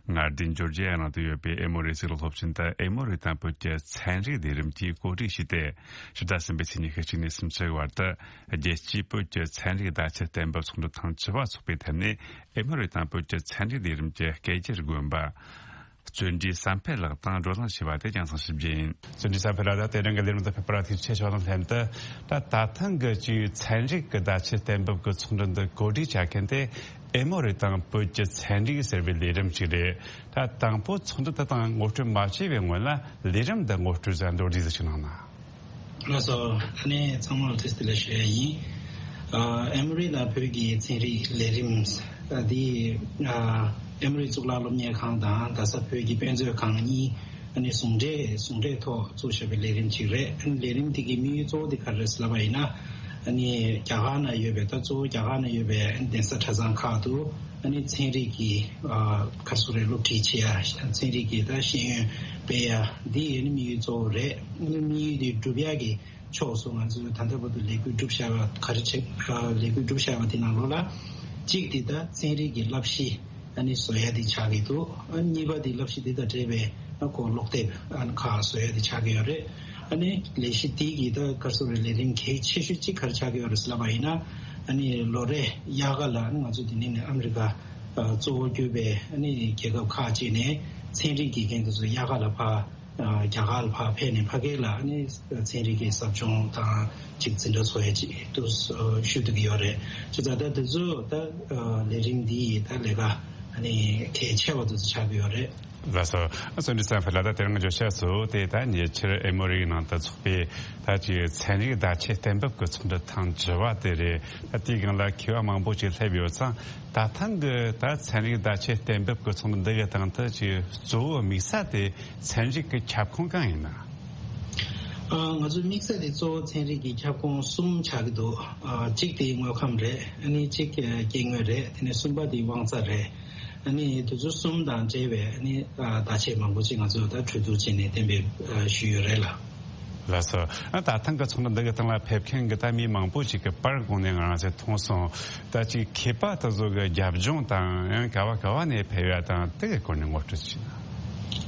མངའ་སྡེ་ཇོར་ཇི་ཡ་ནང་དུ་ཡོད་པའི་ཨེ་མོ་རི་གཙུག་ལག་སློབ་ཆེན་དུ་ཨེ་མོ་རི་དང་བོད་ཀྱི་ཚན་རིག་ལས་རིམ་གྱི་གོ་སྒྲིག་ཞུས་ཏེ། ཕྱི་ཟླ་གསུམ་པའི་ཚེས་ཉི་ཤུ་གཅིག་ནས་སུམ་ཅུ་བར་དུ་རྒྱལ་སྤྱིའི་བོད་ཀྱི་ཚན་རིག་བརྡ་ཆད་གཏན་འབེབས་ཚོགས་འདུ་ཐེངས་བཅུ་པ་འཚོགས་པའི་ཐད་ནས། ཨེ་མོ་རི་དང་བོད་ཀྱི་ཚན་རིག་ལས་རིམ་གྱི་སྐད་སྒྱུར་དགོན་པ་བརྩོན་འགྲུས་བསམ་འཕེལ་ལགས་དང་བགྲོ་གླེང་བྱས་པ་དེ་རྒྱང་སྲིང་ཞིབ་རྒྱས་ཡིན། བརྩོན་འགྲུས་བསམ་འཕེལ་ལགས། ད་དེ་རིང་གི་ལས་རིམ་དུ་ཕེབས་པར་ཐུགས་རྗེ་ཆེ་ཞུ་བ་དང་ལྷན་དུ། ད་ད་ཐེངས་ཀྱི་ཅིག་ཚན་རིག་གི་བརྡ་ཆད་གཏན་འབེབས་ཀྱི་ཚོགས་འདུ་འདི་གོ་སྒྲིག་བྱ་མཁན་དེ་ཨེ་མོ་རི་དང་བོད་ཀྱི་ཚན་རིག་ཟེར་བའི་ལས་རིམ་ཅིག་རེད། ད་དང་པོ་ཚོགས་འདུ་དེ་དང་ངོ་སྤྲོད་མ་བྱས་པའི་སྔོན་ལ་ལས་རིམ་འདི་ངོ་སྤྲོད་ཟིག་མདོར་བསྡུས་ཟིག་ཅིག་གནང་ན། ལགས་སོ། ཨ་ནི་ཚང་མར་ཐུགས་རྗེ་ཆེ་ཞུ་ཡ་ཡིན། ཨ་ཨེ་མོ་རི་དང་བོད་ཀྱི་ཚན་རིག་ལས་རིམ། ཨ་འདི་ཨ་ཨེ་མོ་རི་གཙུག་ལག་སློབ་གཉེར་ཁང་དང་རྡ་ས་བོད་ཀྱི་དཔེ་མཛོད་ཁང་གཉིས་ཨ་ནི་ཟུང་འབྲེལ་ཟུང་འབྲེལ་ཐོག་བཙུགས་བཞག་པའི་ལས་རིམ་ཅིག་རེད། ཨ་ནི་ལས་རིམ་དེ་གི་དམིགས་ཡུལ་གཙོ་བོ་དེ་ག་རེ་རེད་ཟེར་ལབ་པ་ཡིན་ན། ཨ་ནི་རྒྱ་གར་ནང་ཡོད་པའི་ད་གཙོ་བོ་རྒྱ་གར་ནང་ཡོད་པའི་གདན་ས་གྲྭ་ཚང་ཁག་ཏུ་ཨ་ནི་ཚན་རིག་གི་ཨ་ག་རེ་ཟེར་རེད། སློབ་ཁྲིད་བྱེད་ཡ། ཚན་རིག་གི་ད་ཤེས་ཡོན་སྤེལ་ཡ། འདི་ཨ་ནི་དམིགས་ཡུལ་གཙོ་བོ་རེད། ཨ་ནི་དམིགས་ཡུལ་དེ་སྒྲུབ་ཡ་གི་ཕྱོགས་སུ་ང་ཚོས་ད་ལྟ་བར་དུ་ལས་འགུལ་བསྒྲུབས་བཞག་པ་ག་རེ་བྱེད། ཨ་ལས་འགུལ་བསྒྲུབས་བཞག་པ་དེ་ནང་ལོགས་ལ། གཅིག་དེ་ད་ཚན་རིག་གི་བསླབ་གཞི་ཨ་ནི་བཟོ་ཡ་དེ་ཆགས་ཀྱི་འདུག་ཨ་གཉིས་པ་དེ་བསླབ་གཞི་དེ་དང་འབྲེལ་བའི་ཨ་ཁོ་ཀློག་དེབ་ཨ་ནི་ཁག་བཟོ་ཡ་དེ་ཆགས་ཀྱི་ཡོད་རེད། ཨ་ནི་ལས་གཞི་དེ་གི་ད་ག་རེ་ཟེར་རེད། ལས་རིམ་གལ་ཆེ་ཤོས་གཅིག་ག་རེ་ཆགས་ཀྱི་ཡོད་རེད་ཟེར་ལབ་པ་ཡིན་ན། ཨ་ནི་ལོ་རེ་དབྱར་ཁ་ལ་ཨ་ནི་ང་ཚོ་དེ་ནས་ནས་ཨ་མི་རི་ཀ་ཨ་གཙོ་བོ་གྱུར་པའི་ཨ་ནི་རྒྱལ་ཁབ་ཁག་ཅིག་ནས་ཚན་རིག་དགེ་རྒན་དེ་ཚོ་དབྱར་ཁ་ལ་ཕར། ཨ་རྒྱ་གར་ལ་ཕར་ཕེབས་ནས་ཕ་གི་ལ་ཨ་ནི་ཚན་རིག་གི་ཟབ་སྦྱོང་དང་ཅིག་འཛིན་གྲྭ་ཚོགས་ཡ་ཅིག་ཏུ་ཞུགས་ཐུབ་ཀྱི་ཡོད་རེད། བྱས་ཙང་ད་དེ་ཚོ་ད་ཨ་ལས་རིམ་འདི་ཡི་ད་ལས་ཀ་ཨ་ནི་གལ་ཆེ་བ་དེ་ཚོ་ཆགས་ཀྱི་ཡོད་རེད། ལགས་སོ། བརྩོན་འགྲུས་བསམ་འཕེལ་ལགས། ད་དེ་རིང་བརྗོད་བྱ་ཚོ་དེ་ད་ཉེ་ཆར་ཨེ་མོ་རི་ནང་དུ་ཚོགས་པའི་ད་ཅིག་ཚན་རིག་བརྡ་ཆད་གཏན་འབེབས་ཀྱི་ཚོགས་འདུ་ཐེངས་བཅུ་པ་དེ་རེད། ད་དེའི་སྒང་ལ་མཁས་པ་མང་པོ་ཅིག་སླེབས་ཡོད་ཙང་། ད་ཐེངས་ཀྱི་ད་ཚན་རིག་བརྡ་ཆད་གཏན་འབེབས་ཀྱི་ཚོགས་འདུ་འདི་གའི་སྟེང་དུ་ཅིག་གཙོ་བོ་དམིགས་ས་དེ་ཚན་རིག་གི་ཁྱབ་ཁོངས་གང་ཡིན་ན། ཨ་ང་ཚོའི་དམིགས་ས་དེ་གཙོ་བོ་ཚན་རིག་གི་ཁྱབ་ཁོངས་གསུམ་ཆགས་ཀྱི་འདུག་ཨ་གཅིག་དེ་དངོས་ཁམས་རེད། ཨ་ནི་གཅིག་ཨ་སྐྱེ་དངོས་རེད། དེ་ནས་གསུམ་པ་དེ་དབང་རྩ་རེད། ཨ་ནི་དེ་ཚོ་གསུམ་དང་འབྲེལ་བའི་ཨ་ནི་ཨ་བརྡ་ཆད་མང་པོ་ཅིག་ང་ཚོས་ད་གྲོས་བསྡུར་བྱས་ནས་གཏན་འབེབས་ཨ་ཞུས་ཡོད་རེད་ལགས། ལགས་སོ། ཨ་ད་ཐེངས་ཀྱི་ཚོགས་འདུ་འདི་གི་སྟེང་ལ་ཕེབས་མཁན་གྱི་ད་མི་མང་པོ་ཞིག་གི་པར་གོང་ནས་ང་རང་ཚོས་མཐོང་སོང་། ད་ཅིག་མཁས་པ་དེ་ཚོ་གི་རྒྱབ་ལྗོངས་དང་ཡང་ག་བ་ག་བ་ནས་ཕེབས་ཡ་དང་དེ་གི་སྐོར་ནས་ངོ་སྤྲོད་ཅིག་གནང་།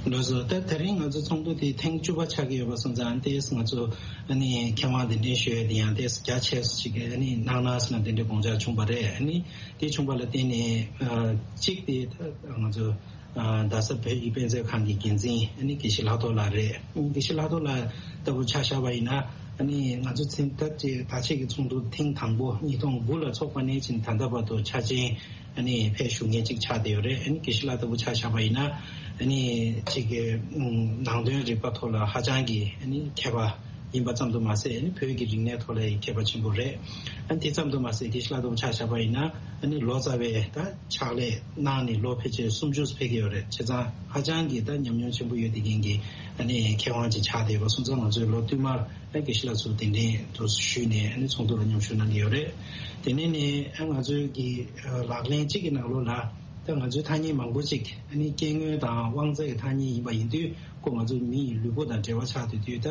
ལགས་སོ། ད་དེ་རིང་ང་ཚོ་ཚོགས་འདུ་དེ་ཐེངས་བཅུ་པ་ཆགས་ཀྱི་ཡོད་པ་སོང་ཙང་ཏོག་ཙམ་ང་ཚོ་ཨ་ནི་མཁས་དབང་གདན་འདྲེན་ཞུ་ཡ་དེ་ཡང་ཏོག་ཙམ་རྒྱ་ཆེ་ཞིག་ཨ་ནི་གནང་ན་ཟེར་ན་དེ་འདྲའི་དགོངས་འཆར་བྱུང་བ་རེད། ཨ་ནི་དེ་བྱུང་བ་ལ་བརྟེན་ནས་ཨ་གཅིག་དེ་ད་ང་ཚོ། ཨ་རྡ་ས་བོད་ཀྱི་དཔེ་མཛོད་ཁང་གི་འགན་འཛིན་ཨ་ནི་དགེ་བཤེས་ལྷག་རྡོར་ལགས་རེད། དགེ་བཤེས་ལྷག་རྡོར་ལགས་ལྟ་བུ་ཆ་བཞག་པ་ཡིན་ན། ཨ་ནི་ང་ཚོ་ཚན་ད་ཅེ་ད་ཆེད་ཀྱི་ཚོགས་འདུ་ཐེངས་དང་པོ་ཉིས་སྟོང་དགུ་ལ་ཚོགས་པ་ནས་ཕྱིན་ད་ལྟ་བར་དུ་འཆར་ཅན་ཨ་ནི་ཕེབས་བཞུགས་མཁན་གཅིག་ཆགས་བསྡད་ཡོད་རེད། ཨ་ནི་དགེ་བཤེས་ལགས་ལྟ་བུ་ཆ་བཞག་པ་ཡིན་ན། ཨ་ནི་ཅིག་གི་ནང་དོན་རིག་པ་ཐོག་ལ་ཧ་ཅང་གི་ཨ་ནི་མཁས་པ་ཡིན་པ་ཙམ་དུ་མ་ཟད། ཨ་ནི་བོད་ཀྱི་རིག་གནས་ཐོག་ལ་མཁས་པ་ཆེན་པོ་རེད། ཨ་ནི་དེ་ཙམ་དུ་མ་ཟད་དགེ་བཤེས་ལྷག་རྡོར་ཆ་བཞག་པ་ཡིན་ན། ཨ་ནི་ལོ་ཙཱ་བའི་ད་ཕྱག་ལས་གནང་ནས་ལོ་ཕལ་ཆེར་སུམ་ཅུ་ཕེབས་ཀྱི་ཡོད་རེད། བྱས་ཙང་ཧ་ཅང་གི་ད་ཉམས་མྱོང་ཆེན་པོ་ཡོད་བསྡད་མཁན་གྱི་ཨ་ནི་མཁས་དབང་ཅིག་ཆགས་བསྡད་ཡོད་པ་སོང་ཙང་། ང་ཚོས་ལོ་བསྟུད་མར་ཨ་དགེ་བཤེས་ལགས་ཚོར་གདན་འདྲེན་དུ་ཞུས་ནས་ཨ་ནི་ཚོགས་འདུ་ལ་མཉམ་ཞུགས་གནང་གི་ཡོད་རེད། དེ་ནས་ནས་ཨ་ང་ཚོའི་གི་ལག་ལེན་གཅིག་གི་ནང་ལོགས་ལ་ད་ང་ཚོའི་ཐ་སྙད་མང་པོ་ཅིག་ཨ་ནི་སྐྱེ་དངོས་དང་དབང་རྩ་གི་ཐ་སྙད་ཡིན་པ་ཡིན་དུས། ཁོ་ང་ཚོ་མི་ཡི་ལུས་པོ་དང་འབྲེལ་བ་ཆགས་བསྡད་དུས། ད་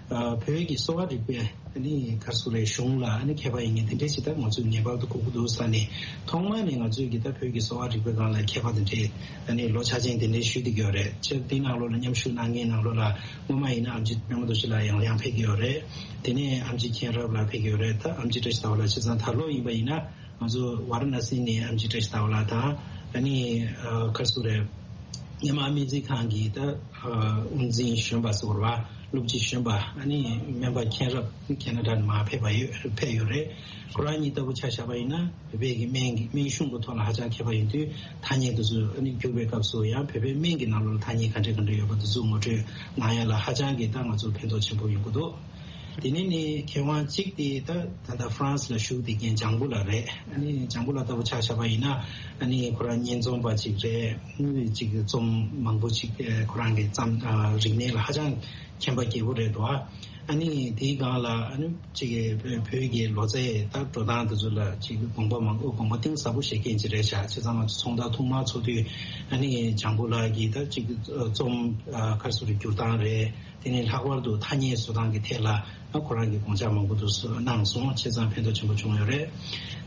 ཨ་བོད་ཀྱི་གསོ་བ་རིག་པའི་ཨ་ནི་ག་རེ་ཟེར་རེད། གཞུང་ལ་ཨ་ནི་མཁས་པ་ཡིན་མཁན་དེ་འདྲས་ཅིག་ད་ང་ཚོས་ངེས་པར་དུ་དགོས་ཀྱི་འདུག་ཟེར་ནས། ཐོག་མ་ནས་ང་ཚོས་ཀྱི་ད་བོད་ཀྱི་གསོ་བ་རིག་པའི་སྒང་ལ་མཁས་པ་དེ་འདྲས་ཨ་ནི་ལོ་ཆ་ཅན་དེ་འདྲས་ཞུས་བསྡད་ཀྱི་ཡོད་རེད། ཅེས་དེའི་ནང་ལོགས་ལ་མཉམ་ཞུགས་གནང་མཁན་ནང་ལོགས་ལ་སྔོན་མ་ཡིན་ན་ཨེམ་ཆི་པད་མ་རྡོ་རྗེ་ལགས་ཡང་ཡང་ཕེབས་ཀྱི་ཡོད་རེད། དེ་ནས་ཨེམ་ཆི་མཁྱེན་རབ་ལགས་ཕེབས་ཀྱི་ཡོད་རེད། ད་ཨེམ་ཆི་བཀྲ་ཤིས་ཟླ་བ་ལགས། བྱས་ཙང་ད་ལོ་ཡིན་པ་ཡིན་ན། ང་ཚོ་ཝཱ་ར་ཎ་སི་ནས་ཨེམ་ཆི་བཀྲ་ཤིས་ཟླ་བ་ལགས་དང་། ཨ་ནི་ཨ་ག་རེ་ཟེར་རེད། ཉི་མ་སྨན་རྩིས་ཁང་གི་ད་ཨ་དབུ་འཛིན་གཞོན་པ་ཟེར་བ། སློབ་སྤྱི་གཞོན་པ་ཨ་ནི་སྨན་པ་མཁྱེན་རབ་ཁེ་ན་ཌ་ནས་མར་ཕེབས་པ་ཡོད། ཕེབས་ཡོད་རེད། ཁོ་རང་གཉིས་ལྟ་བུ་ཆ་བཞག་པ་ཡིན་ན། བོད་པའི་གི་སྨན་གྱི་སྨན་གཞུང་གི་ཐོག་ལ་ཧ་ཅང་མཁས་པ་ཡིན་དུས། ཐ་སྙད་དེ་ཚོ་ཨ་ནི་བསྒྱུར་བའི་སྐབས་སུ་ཡང་བོད་པའི་སྨན་གྱི་ནང་ལོགས་ལ་ཐ་སྙད་ག་འདྲ་ག་འདྲ་ཡོད་པ་དེ་ཚོ་ངོ་སྤྲོད་གནང་ཡ་ལ་ཧ་ཅང་གི་ད་ང་ཚོར་ཕན་ཐོགས་ཆེན་པོ་ཡོང་གི་འདུག་དེ་ནས་ནི་མཁས་དབང་གཅིག་དེ་ད་ད་ལྟ་ཧྥ་རན་སི་ལ་བཞུགས་བསྡད་མཁན་ལྗང་བུ་ལགས་རེད། ཨ་ནི་ལྗང་བུ་ལགས་ལྟ་བུ་ཆ་བཞག་པ་ཡིན་ན། ཨ་ནི་ཁོ་རང་སྙན་རྩོམ་པ་ཅིག་རེད། ཅིག་རྩོམ་མང་པོ་ཅིག་ཁོ་རང་གི་རྩོམ་རིག་གནས་ལ་ཧ་ཅང་མཁྱེན་པ་རྒྱས་པོ་རེད་འདུག་ཨ་ནི་དེའི་སྒང་ལ་ཨ་ནི་ཅིག་བོད་ཀྱི་ལོ་ཙཱའི་ད་འགྲོ་སྟངས་དེ་ཚོ་ལ་ཅིག་དགོངས་པ་མང་པོ་དགོངས་པ་གཏིང་ཟབ་པོ་བཞེས་མཁན་ཅིག་རེད་ཤག་བྱས་ཙང་ང་ཚོ་ཚོགས་འདུ་ཐོག་མར་ཚོགས་དུས་ཨ་ནི་ལྗང་བུ་ལགས་ཀྱིས་ད་ཅིག་རྩོམ་ག་རེ་ཟེར་རེད། བསྒྱུར་སྟངས་རེད། དེ་ནས་ལྷག་པར་དུ་ཐ་སྙད་བཟོ་སྟངས་ཀྱི་ཐད་ལ་ ཁོ་རང་གིས་དགོངས་འཆར་མང་པོ་འདུག་གནང་སོང་། བྱས་ཙང་ཕན་ཐོགས་ཆེན་པོ་བྱུང་ཡོད་རེད།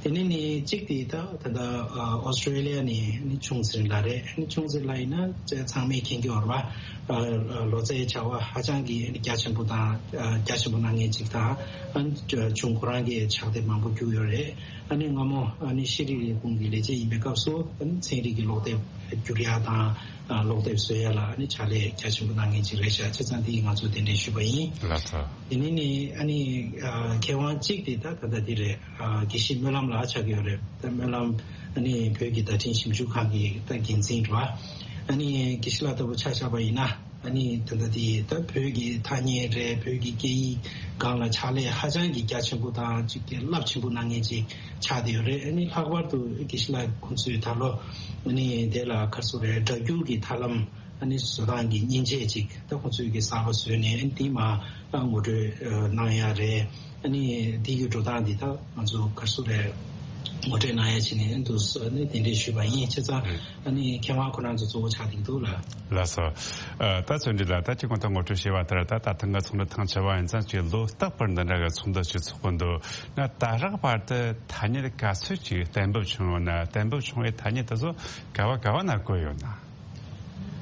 དེ་ནས་ནི་གཅིག་དེ་ད་ད་ལྟ་ཨོ་སི་ཀྲེ་ལི་ཡ་ནས་ནི་ཆུང་ཟིན་ལགས་རེད། ནི་ཆུང་ཟིན་ལགས་ཡིན་ན་ཚང་མས་མཁྱེན་གྱི་ཡོད་རེད་བ། ལོ་ཙཱའི་བྱ་བ་ཧ་ཅང་གི་རྒྱ་ཆེན་པོ་དང་རྒྱ་ཆེན་པོ་གནང་མཁན་ཅིག་དང་། ཨ་ནི་ཆུང་ཁོ་རང་གིས་ཕྱག་དེབ་མང་པོ་བསྒྱུར་ཡོད་རེད། ཨ་ནི་སྔ་མོ་ཨ་ནི་ཤེས་རིག་ལས་ཁུངས་ཀྱི་ལས་བྱེད་ཡིན་པའི་སྐབས་སུ་ཨ་ནི་ཚན་རིག་གི་ཀློག་དེབ་བསྒྱུར་ཡ་དང་། ཨ་ཀློག་དེབ་བཟོ་ཡ་ལ་ཨ་ནི་ཕྱག་ལས་རྒྱ་ཆེན་པོ་གནང་མཁན་ཅིག་རེད་ཤག་བྱས་ཙང་དེ་ཡིས་ང་ཚོས་གདན་འདྲེན་ཞུས་པ་ཡིན། ལགས་སོ། དེ་ནས་ནི་ཨ་ནི་ཨ་མཁས་དབང་གཅིག་དེ་ད་ད་ལྟ་འདི་རེད། ཨ་དགེ་བཤེས་སྨོན་ལམ་ལགས་ཆགས་ཀྱི་ཡོད་རེད། ད་སྨོན་ལམ་ཨ་ནི་བོད་ཀྱི་བརྡ་འཕྲིན་ཞིབ་འཇུག་ཁང་གི་ད་འགན་འཛིན་རེད་བ། ཨ་ནི་དགེ་བཤེས་ལགས་ལྟ་བུ་ཆ་བཞག་པ་ཡིན་ན། ཨ་ནི་ད་ལྟ་དེ་ད་བོད་ཀྱི་ཐ་སྙད་རེད། བོད་ཀྱི་སྐད་ཡིག་སྒང་ལ་ཕྱག་ལས་ཧ་ཅང་གི་རྒྱ་ཆེན་པོ་དང་ཅིག་གི་རླབས་ཆེན་པོ་གནང་མཁན་ཅིག་ཆགས་བསྡད་ཡོད་རེད། ཨ་ནི་ལྷག་པར་དུ་དགེ་བཤེས་ལགས་ཁོང་ཚོས་ད་ལོ་ཨ་ནི་དེ་ལ་ག་རེ་ཟེར་དགོས་རེད། སྒྲ་སྒྱུར་གྱི་ཐབས་ལམ་ཨ་ནི་བཟོ་སྟངས་ཀྱི་མཉེན་ཆས་ཅིག་ད་ཁོང་ཚོས་ཀྱི་གསར་པ་བཟོས་ནས་ཨ་ནི་དེ་མར་ད་ངོ་སྤྲོད་གནང་ཡ་རེད། ཨ་ནི་དེ་གི་འགྲོ་སྟངས་འདི་ད་ང་ཚོ་ག་རེ་ཟེར་དགོས་རེད། ངོ་སྤྲོད་གནང་ཡ་བྱས་ནས་ཨ་ནི་དུ་ཨ་ནི་གདན་འདྲེན་ཞུས་པ་ཡིན། བྱས་ཙང་ཨ་ནི་མཁས་དབང་ཁོ་རང་ཚོ་གཙོ་བོ་ཆགས་བསྡད་ཀྱི་འདུག་ལ། ལགས་སོ། ཨ་ད་བརྩོན་འགྲུས་ལགས། ད་ཅིག་གོང་དུ་ངོ་སྤྲོད་བྱས་པ་ལྟར་ད་ད་ཐེངས་ཀྱི་ཚོགས་འདུ་ཐེངས་བཅུ་པ་ཡིན་ཙང་ཅིག་ལོ་རྟག་པར་འདི་འདྲ་གི་ཚོགས་འདུ་ཞིག་ཚོགས་ཀྱི་འདུག་ན། ད་རག་བར་དུ་ཐ་སྙད་ག་ཚོད་ཅིག་གཏན་འབེབས་བྱུང་ཡོད་ན། གཏན་འབེབས་བྱུང་བའི་ཐ་སྙད་དེ་ཚོ་ག་བ་ག་བ་ན་བཀོད་ཡོད་ན།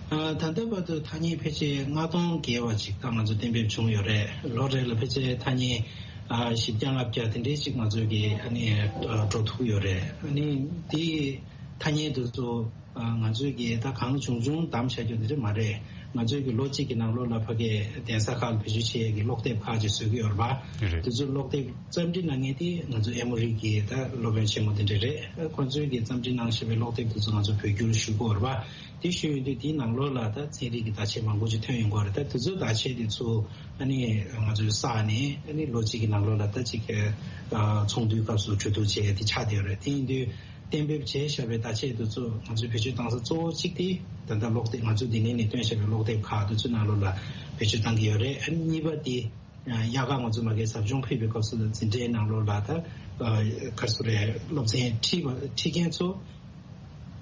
ཨ་ད་ལྟ་བར་དུ་ཐ་སྙད་ཕལ་ཆེར་ལྔ་སྟོང་བརྒལ་བ་ཅིག་ད་ང་ཚོ་གཏན་འབེབས་བྱུང་ཡོད་རེད། ལོ་རེ་ལ་ཕལ་ཆེར་ཐ་སྙད་ཨ་བཞི་བརྒྱ་ལྔ་བརྒྱ་དེ་འདྲའི་ཅིག་ང་ཚོ་གི་ཨ་ནི་ཨ་འགྲོ་ཐུབ་ཡོད་རེད། ཨ་ནི་དེའི་ཐ་སྙད་དེ་ཚོ་ཨ་ང་ཚོས་ཀྱིས་ད་གང་བྱུང་བྱུང་བདམས་བཞག་རྒྱུ་དེ་འདྲ་མ་རེད། ང་ཚོས་ཀྱིས་ལོ་གཅིག་གི་ནང་ལོགས་ལ་ཕ་གིའི་གདན་ས་ཁག་ལ་བེད་སྤྱོད་བྱེད་ཡས་ཀྱི་ཀློག་དེབ་ཁག་ཅིག་བཟོ་གི་ཡོད་རེད་པ། རེད། དེ་ཚོའི་ཀློག་དེབ་རྩོམ་སྒྲིག་གནང་མཁན་དེ་ང་ཚོ་ཨེ་མོ་རི་གི་ད་སློབ་དཔོན་ཆེན་མོ་དེ་འདྲ་རེད། ཁོང་ཚོས་ཀྱིས་རྩོམ་སྒྲིག་གནང་བཞག་པའི་ཀློག་དེབ་དེ་ཚོ་ང་ཚོ་བོད་བསྒྱུར་ཞུ་གི་ཡོད་རེད་པ། དེ་ཞུ་ཡོང་དུས་དེའི་ནང་ལོགས་ལ་ད་ཚན་རིག་གི་བརྡ་ཆད་མང་པོ་ཅིག་ཐོན་ཡོང་གི་ཡོད་རེད། ད་དེ་ཚོའི་བརྡ་ཆད་དེ་ཚོ་ཨ་ནི་ང་ཚོས་བསགས་ནས་ཨ་ནི་ལོ་གཅིག་གི་ནང་ལོགས་ལ་ད་ཅིག་ཚོགས་འདུའི་སྐབས་སུ་གྲོས་བསྡུར་བྱེད་ཡས་དེ་ཆགས་བསྡད་ཡོད་རེད། དེ་ཡིན་དུས། གཏན་འབེབས་བྱས་བཞག་པའི་བརྡ་ཆད་དེ་ཚོ་ང་ཚོའི་བེད་སྤྱོད་བཏང་ས་གཙོ་བོ་གཅིག་དེ་ད་ལྟ་ཀློག་དེབ་ང་ཚོས་འདི་ནས་ནས་བཏོན་བཞག་པའི་ཀློག་དེབ་ཁག་དེ་ཚོའི་ནང་ལོགས་ལ་བེད་སྤྱོད་བཏང་གི་ཡོད་རེད། ཨ་ནི་གཉིས་པ་དེ་དབྱར་ཁ་ང་ཚོ་མ་གིའི་ཟབ་སྦྱོང་ཕུལ་བའི་སྐབས་སུ་འཛིན་གྲྭའི་ནང་ལོགས་ལ་ད་ག་རེ་ཟེར་དགོས་རེད། སློབ་ཚན་ཁྲིད་པ་ཁྲིད་མཁན་ཚོ་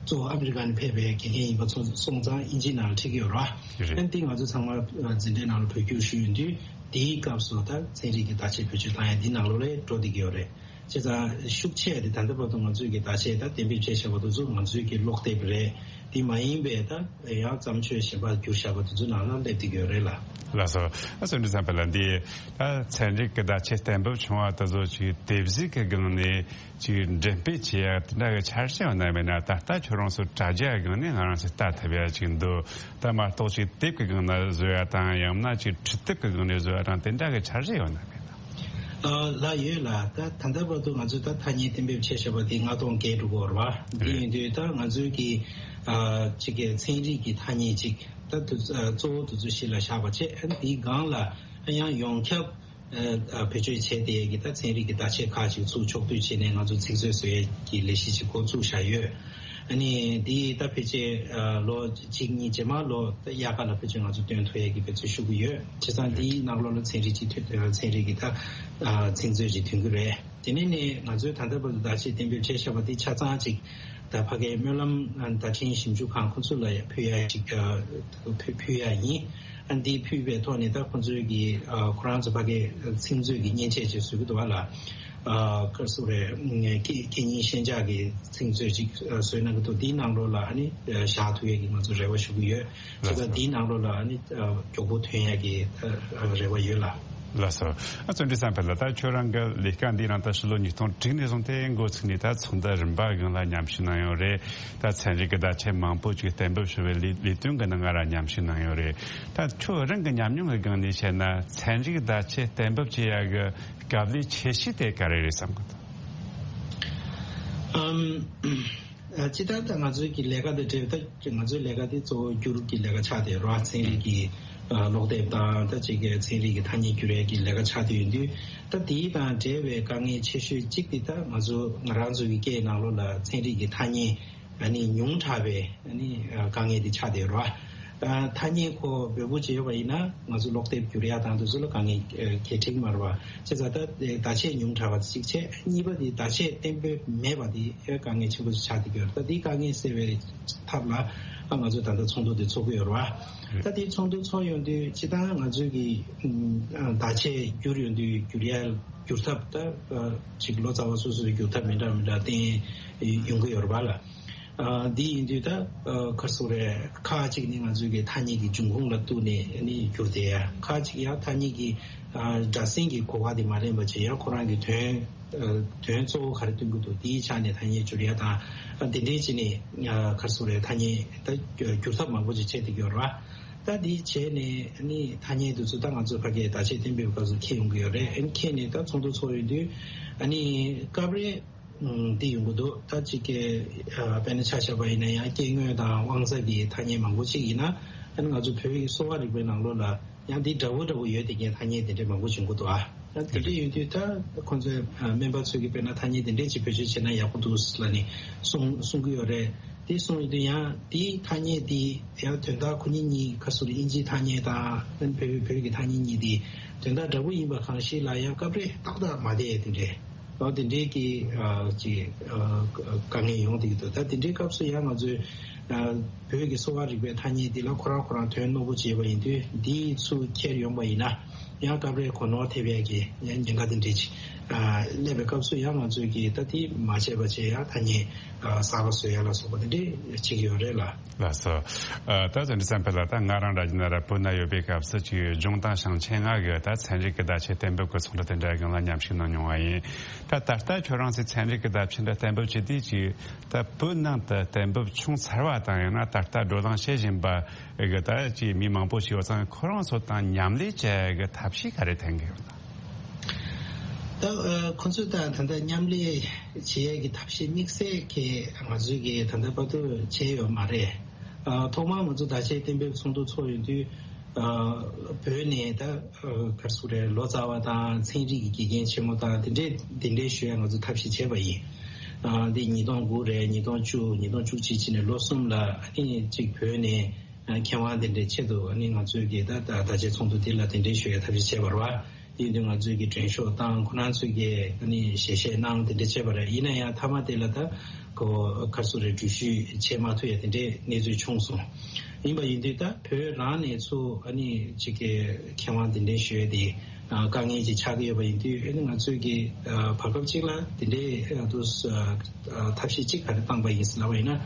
གཙོ་བོ་ཨ་མི་རི་ཀ་ནས་ཕེབས་པའི་དགེ་རྒན་ཡིན་པ་ཚོ་སོང་ཙང་དབྱིན་ཇིའི་ནང་ལ་ཁྲིད་ཀྱི་ཡོད་རེད། རེད། ཨ་ནི་དེ་ང་ཚོ་ཚང་མ་འཛིན་གྲྭའི་ནང་ལ་བོད་བསྒྱུར་ཞུས་ཡོང་དུས་དེའི་སྐབས་སུ་ད་ཚན་རིག་གི་བརྡ་ཆད་བེད་སྤྱོད་བཏང་ཡ་འདི་ནང་ལོགས་ལ་འགྲོ་བསྡད་ཀྱི་ཡོད་རེད། བྱས་ཙང་ཤུགས་ཆེ་དེ་ད་ལྟ་བར་དུ་ང་ཚོས་ཀྱི་བརྡ་ཆད་ད་གཏན་འབེབས་བྱས་བཞག་པ་དེ་ཚོ་ང་ཚོས་ཀྱི་ཀློག་དེབ་རེད། དེ་མ་ཡིན་པའི་ད་ཡང་བརྩམས་ཆོས་གཞན་པ་བསྒྱུར་བཞག་པ་དེ་ཚོའི་ནང་ལ་སླེབས་བསྡད་ཀྱི་ཡོད་རེད་ལ། ལགས་སོ། ཨ་བརྩོན་འགྲུས་བསམ་འཕེལ་ལགས། འདི་ད་ཚན་རིག་གི་བརྡ་ཆད་གཏན་འབེབས་བྱུང་བ་དེ་ཚོ་ཅིག་དེབ་གཟིགས་ཀྱི་སྒང་ནས་ཅིག་འགྲེམས་སྤེལ་བྱེད་ཡ་དེ་འདྲ་གི་འཆར་གཞི་ཡོད་ན་མེད་ན། ད་ལྟ་ཁྱོད་རང་ཚོ་དྲ་རྒྱ་སྒང་ནས་ང་རང་ཚོས་ལྟ་ཐུབ་ཡ་ཅིག་འདུག་ད་མ་གཏོགས་ཅིག་དེབ་ཀྱི་སྒང་ན་བཟོ་ཡ་དང་ཡང་ན་ཅིག་འཕྲུལ་དེབ་ཀྱི་སྒང་ནས་བཟོ་ཡ་དང་དེ་འདྲ་གི་འཆར་གཞི་ཡོད་ན་མེད་ན། ལགས་ཡོད་ལགས། ད་ད་ལྟ་བར་དུ་ང་ཚོས་ད་ཐ་སྙད་གཏན་འབེབས་བྱས་བཞག་པ་དེ་ལྔ་སྟོང་བརྒལ་འགྲོ་གི་ཡོད་རེད་བ། དེ་ཡིན་དུས་ད་ང་ཚོའི་གི་ཅིག་གི་ཚན་རིག་གི་ཐ་སྙད་ཅིག་ད་དུ་གཙོ་བོ་དེ་ཚོ་གཞི་ལ་བཞག་པ་བྱས། ཨ་ནི་དེའི་སྒང་ལ་ཡང་ཡོངས་ཁྱབ་བེད་སྤྱོད་བྱས་ཏེ་གི་ད་ཚན་རིག་གི་བརྡ་ཆད་ཁག་ཅིག་ཚུར་ཕྱོགས་བསྡུས་བྱས་ནས་ང་ཚོ་ཚིག་མཛོད་བཟོ་ཡས་ཀྱི་ལས་གཞི་ཅིག་འགོ་བཙུགས་བཞག་ཡོད། ཨ་ནི་དེ་ད་ཕལ་ཆེར་ལོ་གཅིག་གཉིས་རྗེས་མ་ལོ་ད་དབྱར་ཁ་ལ་ཕལ་ཆེར་ང་ཚོ་སྟོན་ཐུབ་ཡས་ཀྱི་འབད་བརྩོན་ཞུ་གི་ཡོད། བྱས་ཙང་དེའི་ནང་ལོགས་ལ་ཚན་རིག་སྤྱི་འཐུས་ཚན་རིག་གི་ད་ཚིག་མཛོད་ཅིག་ཐོན་གྱི་རེད། དེ་ནས་ནི་ང་ཚོས་ད་ལྟ་བར་དུ་བརྡ་ཆད་གཏན་འབེབས་བྱས་བཞག་པ་དེ་ཆ་ཚང་ཅིག་ད་ཕ་གིའི་སྨོན་ལམ་བརྡ་འཕྲིན་ཞིབ་འཇུག་ཁང་ཁོང་ཚོ་ལ་ཕུལ་ཡ་ཅིག་ཕུལ་ཕུལ་ཡ་ཡིན། ཨ་འདི་ཕུལ་བའི་ཐོག་ནས་ད་ཁོང་ཚོའི་གི་ཁོ་རང་ཚོ་ཕ་གིའི་ཚིག་མཛོད་ཀྱི་མཉེན་ཆས་ཅིག་བཟོ་གི་འདུག་བ་ལ། ཨ་ག་རེ་ཟེར་དགོས་རེད། སྐད་སྐད་གཉིས་ཤན་སྦྱར་གྱི་ཚིག་མཛོད་ཅིག་བཟོས་གནང་གི་འདུག་དེའི་ནང་ལོགས་ལ་ཨ་ནི་བཞག་ཐུབ་ཡས་ཀྱི་ང་ཚོ་རེ་བ་ཞུ་གི་ཡོད། བྱས་ཙང་དེའི་ནང་ལོགས་ལ་ཨ་ནི་མགྱོགས་པོ་ཐོན་ཡས་ཀྱི་རེ་བ་ཡོད་ལ། ལགས་སོ། ཨ་བརྩོན་འགྲུས་བསམ་འཕེལ་ལགས། ད་ཁྱོད་རང་གི་ལས་ཀ་འདི་རང་ད་ཕྱི་ལོ་ཉིས་སྟོང་དྲུག་ནས་བཟུང་སྟེ་འགོ་ཚུགས་ནས་ད་ཚོགས་འདུ་རིམ་པ་སྒང་ལ་མཉམ་ཞུགས་གནང་ཡོད་རེད། ད་ཚན་རིག་གི་བརྡ་ཆད་མང་པོ་ཅིག་གཏན་འབེབས་ཞུ་བའི་ལས་ལས་དོན་གི་ནང་ང་རང་མཉམ་ཞུགས་གནང་ཡོད་རེད། ད་ཁྱོད་རང་གི་ཉམས་མྱོང་གི་སྒང་ནས་བཤད་ན་ཚན་རིག་བརྡ་ཆད་གཏན་འབེབས་བྱེད་ཡ་གི་སྐབས་ལས་ཁྱད་ཆོས་དེ་ག་རེ་རེད་བསམ་གི་འདུག་ཨམ། ཨ་སྤྱིར་བཏང་ད་ང་ཚོའི་གི་ལས་ཀ་དང་འབྲེལ་བའི་ད་ང་ཚོའི་ལས་ཀ་དེ་གཙོ་བོ་བསྒྱུར་གྱི་ལས་ཀ་ཆགས་བསྡད་ཡོད་རེད། ཚན་རིག་གི་ཨ་ཀློག་དེབ་དང་ད་ཅིག་གི་ཚན་རིག་གི་ཐ་སྙད་བསྒྱུར་ཡས་ཀྱི་ལས་ཀ་ཆགས་བསྡད་ཡོད་དུས། ད་དེའི་དང་འབྲེལ་བའི་དཀའ་ངལ་ཆེ་ཤོས་གཅིག་དེ་ད་ང་ཚོ་ང་རང་ཚོ་གི་སྐད་ནང་ལོགས་ལ་ཚན་རིག་གི་ཐ་སྙད་ཨ་ནི་ཉུང་དྲགས་པའི་ཨ་ནི་དཀའ་ངལ་དེ་ཆགས་བསྡད་ཡོད་རེད་བ། ཐ་སྙད་ཁོ་འབོལ་པོ་བྱས་ཡོད་པ་ཡིན་ན་ང་ཚོ་ཀློག་དེབ་བསྒྱུར་ཡ་དང་དེ་ཚོ་ལ་དཀའ་ངལ་གལ་འཕྲད་ཀྱི་མ་རེད་བ། བྱས་ཙང་ད་བརྡ་ཆད་ཉུང་དྲགས་པ་དེ་གཅིག་བྱས། གཉིས་པ་དེ་བརྡ་ཆད་གཏན་འབེབས་མེད་པ་དེ་དཀའ་ངལ་ཆེན་པོ་ཞིག་ཆགས་བསྡད་ཀྱི་ཡོད་རེད། ད་དེའི་དཀའ་ངལ་སེལ་བའི་ཐབས་ལ་ ད་ང་ཚོས་ད་ལྟ་ཚོགས་འདུ་དེ་ཚོགས་ཀྱི་ཡོད་རེད་བ། ད་དེ་ཚོགས་འདུ་ཚོགས་ཡོང་དུས་སྤྱིར་བཏང་ང་ཚོས་ཀྱི་ཨ་བརྡ་ཆད་བསྒྱུར་ཡོང་དུས་བསྒྱུར་ཡ་བསྒྱུར་ཐབས་ད་ཨ་ཅིག་ལོ་ཙཱ་བ་སོ་སོས་བསྒྱུར་ཐབས་མི་འདྲ་མི་འདྲ་བསྟན་ཡོང་གི་ཡོད་རེད་བ་ལ། ཨ་འདི་ཡིན་དུས་ད་ཨ་ག་རེ་ཟེར་དགོས་རེད། ཁག་ཅིག་ནི་ང་ཚོས་ཀྱི་ཐ་སྙད་ཀྱི་འབྱུང་ཁུངས་ལ་གཏུགས་ནས་ནི་བསྒྱུར་བསྡད་ཡ། ཁག་ཅིག་ཡང་ཐ་སྙད་ཀྱི་ཨ་སྒྲ་གསེང་གི་གོ་བ་དེ་མ་ལེན་པ་བྱས་ཡང་ཁོ་རང་གི་དོན་ཨ་དོན་གཙོ་བོ་ག་རེ་སྟོན་གྱི་འདུག་དེའི་ཆ་ནས་ཐ་སྙད་བསྒྱུར་ཡ་དང་། ཨ་འདི་འདྲའི་ཅིག་ནི་ཨ་ག་རེ་ཟེར་དགོས་རེད། ཐ་སྙད་ད་བསྒྱུར་ཐབས་མང་པོ་ཅིག་བྱས་བསྡད་ཀྱི་ཡོད་རེད་བ། ད་འདི་བྱས་ནས་ནི་ཐ་སྙད་དེ་ཚོ་ད་ང་ཚོ་ཕ་གིའི་བརྡ་ཆད་གཏན་འབེབས་སྐབས་སུ་འཁྱེར་ཡོང་གི་ཡོད་རེད། ཨ་ནི་འཁྱེར་ནས་ད་ཚོགས་འདུ་ཚོགས་ཡོང་དུས་ཨ་ནི་སྐབས་རེ་ཨང་འདི་ཡོང་གི་འདུག་ད་ཅིག་གི་ཨ་དཔེར་ན་ཆ་བཞག་པ་ཡིན་ན་ཡང་སྐྱེ་དངོས་དང་དབང་རྩ་གི་ཐ་སྙད་མང་པོ་ཅིག་ཡིན་ན། ཨ་ནི་ང་ཚོ་བོད་ཀྱི་གསོ་བ་རིག་པའི་ནང་ལོགས་ལ་ཡང་འདི་འདྲ་བོ་འདྲ་བོ་ཡོད་དེ་ངས་ཐ་སྙད་དེ་འདྲས་མང་པོ་བྱུང་གི་འདུག་ཨ། ད་དེ་འདྲས་ཡོད་དུས་ད་ཁོང་ཚོས་ཨ་སྨན་པ་ཚོས་ཀྱི་དཔེར་ན་ཐ་སྙད་དེ་འདྲས་ཅིག་བེད་སྤྱོད་བྱས་ན་ཡག་པོ་འདུག་ལབ་ནས་གསུང་གསུང་གི་ཡོད་རེད། དེ་གསུང་ཡོད་དུས་ཡང་དེའི་ཐ་སྙད་དེ་ཡང་དོན་དག་ཁོ་གཉིས་གཉིས་ཁ་སུ་རེ་དབྱིན་ཇིའི་ཐ་སྙད་དང་བོད་བོད་ཀྱི་ཐ་སྙད་གཉིས་དེ་དོན་དག་འདྲ་པོ་ཡིན་པ་གང་ཞིག་ལ་ཡང་སྐབས་རེ་ཏག་ཏག་མ་བསྡད་དེ་འདྲས། ཨོ་དེ་འདྲའི་གི་ཨ་ཅིག་ཨ་དཀའ་ངལ་ཡོང་བསྡད་ཀྱི་འདུག་ད་དེ་འདྲའི་སྐབས་སུ་ཡང་ང་ཚོས་ཨ་བོད་ཀྱི་གསོ་བ་རིག་པའི་ཐ་སྙད་འདི་ལ་ཁོ་རང་ཁོ་རང་དོན་རྣོ་པོ་བྱས་པ་ཡིན་དུས་འདིའི་ཚུར་འཁྱེར་ཡོང་པ་ཡིན་ན་ཡང་སྐབས་རེ་གོ་ནོར་ཐེབས་ཡ་གི་ཡང་ཉེན་ཁ་དེ་འདྲའི་ཅིག་ཨ་སླེབས་པའི་སྐབས་སུ་ཡང་ང་ཚོས་ཀྱི་ད་དེ་མ་བྱས་པ་བྱས་ཡ་ཐ་སྙད་ཨ་གསར་པ་བཟོ་ཡ་ལ་སོགས་པ་དེ་འདྲའི་བྱེད་ཀྱི་ཡོད་རེད་ལ། ལགས་སོ། ཨ་ད་དོན་འགྲུབ་བསམ་འཕེལ་ལགས། ད་ང་རང་ར་ཇི་ན་ར་བོད་ན་ཡོད་པའི་སྐབས་སུ་ཅིག་ལྗོངས་དང་ཞིང་ཆེན་ལྔ་གི་ད་ཚན་རིག་གི་བརྡ་ཆད་གཏན་འབེབས་ཀྱི་ཚོགས་འདུ་དེ་འདྲ་གང་ལ་མཉམ་ཞུགས་གནང་མྱོང་བ་ཡིན། ད་ད་ལྟ་ཁྱོད་རང་ཚོས་ཚན་རིག་གི་བརྡ་ཆད་འདི་གཏན་འབེབས་བྱེད་དུས་ཅིག་ད་བོད་ནང་དུ་གཏན་འབེབས་བྱུང་ཚར་བ་དང་ཡང་ན་ད་ལྟ་བགྲོ་གླེང་བྱེད་བཞིན་པ་གི་ད་ཅིག་མི་མང་པོ་ཞིག་ཡོད་ཙང་ཁོ་རང་ཚོ་དང་མཉམ་ལས་བྱེད་ཡ་གི་ཐབས་ཤེས་ག་རེ་འཐེན་གྱི་ཡོད་ན། ད་ཨ་ཁོ་ཚོས་ད་ད་ལྟ་མཉམ་ལས་བྱེད་ཡས་ཀྱི་ཐབས་ཤེས་དམིགས་བསལ་གྱི་ང་ཚོས་ཀྱི་ད་ལྟ་བར་དུ་བྱས་ཡོད་མ་རེད། ཨ་ཐོག་མར་ང་ཚོ་བརྡ་ཆད་གཏན་འབེབས་ཚོགས་འདུ་ཚོགས་ཡོང་དུས་ཨ་བོད་ནས་ད་ཨ་ག་རེ་ཟེར་དགོས་རེད། ལོ་ཙཱ་བ་དང་ཚན་རིག་གི་དགེ་རྒན་ཆེན་མོ་དང་དེ་འདྲས་དེ་འདྲས་ཞུ་ཡས་ང་ཚོ་ཐབས་ཤེས་བྱས་པ་ཡིན། ཨ་འདི་ཉིས་སྟོང་དགུ་རེད། ཉིས་སྟོང་བཅུ། ཉིས་སྟོང་བཅུ་གཅིག་ཕྱིན་ནས་ལོ་གསུམ་ལ་ཨ་ནི་གཅིག་བོད་ནས་ཨ་མཁས་དབང་དེ་འདྲའི་ཆེད་དུ་ཨ་ནི་ང་ཚོའི་གི་ད་ད་བརྡ་ཆད་ཚོགས་འདུ་འདི་ལ་དེ་འདྲའི་ཞུ་ཡ་ཐབས་ཤེས་བྱས་པ་རེད་བ། དེ་ཡིན་དུས་ང་ཚོའི་གི་མགྲོན་ཤོག་བཏང་། ཁོ་རང་ཚོའི་གི་ཨ་ནི་ཞལ་བཞེས་གནང་། དེ་འདྲ་བྱས་པ་རེད། ཡིན་ན་ཡང་མཐའ་མ་དེ་ལ་ད་ཁོ་ག་རེ་ཟེར་དགོས་རེད། འགྲུལ་བཞུད་བྱེད་མ་ཐུབ་ཡ་དེ་འདྲའི་གནས་ཚུལ་བྱུང་སོང་། ཡིན་པ་ཡིན་དུས་ད་བོད་རང་ནས་ཚུར་ཨ་ནི་གཅིག་གི་མཁས་དབང་དེ་འདྲའི་ཞུ་ཡ་དེ་ཨ་དཀའ་ངལ་ཅིག་ཆགས་ཀྱི་ཡོད་པ་ཡིན་དུས། ཨ་ནི་ང་ཚོས་ཀྱི་ཨ་བར་སྐབས་ཅིག་ལ་དེ་འདྲའི་ཨ་དུ་ཨ་ཐབས་ཤེས་ཅིག་ག་རེ་བཏང་པ་ཡིན་ཟེར་ལབ་པ་ཡིན་ན།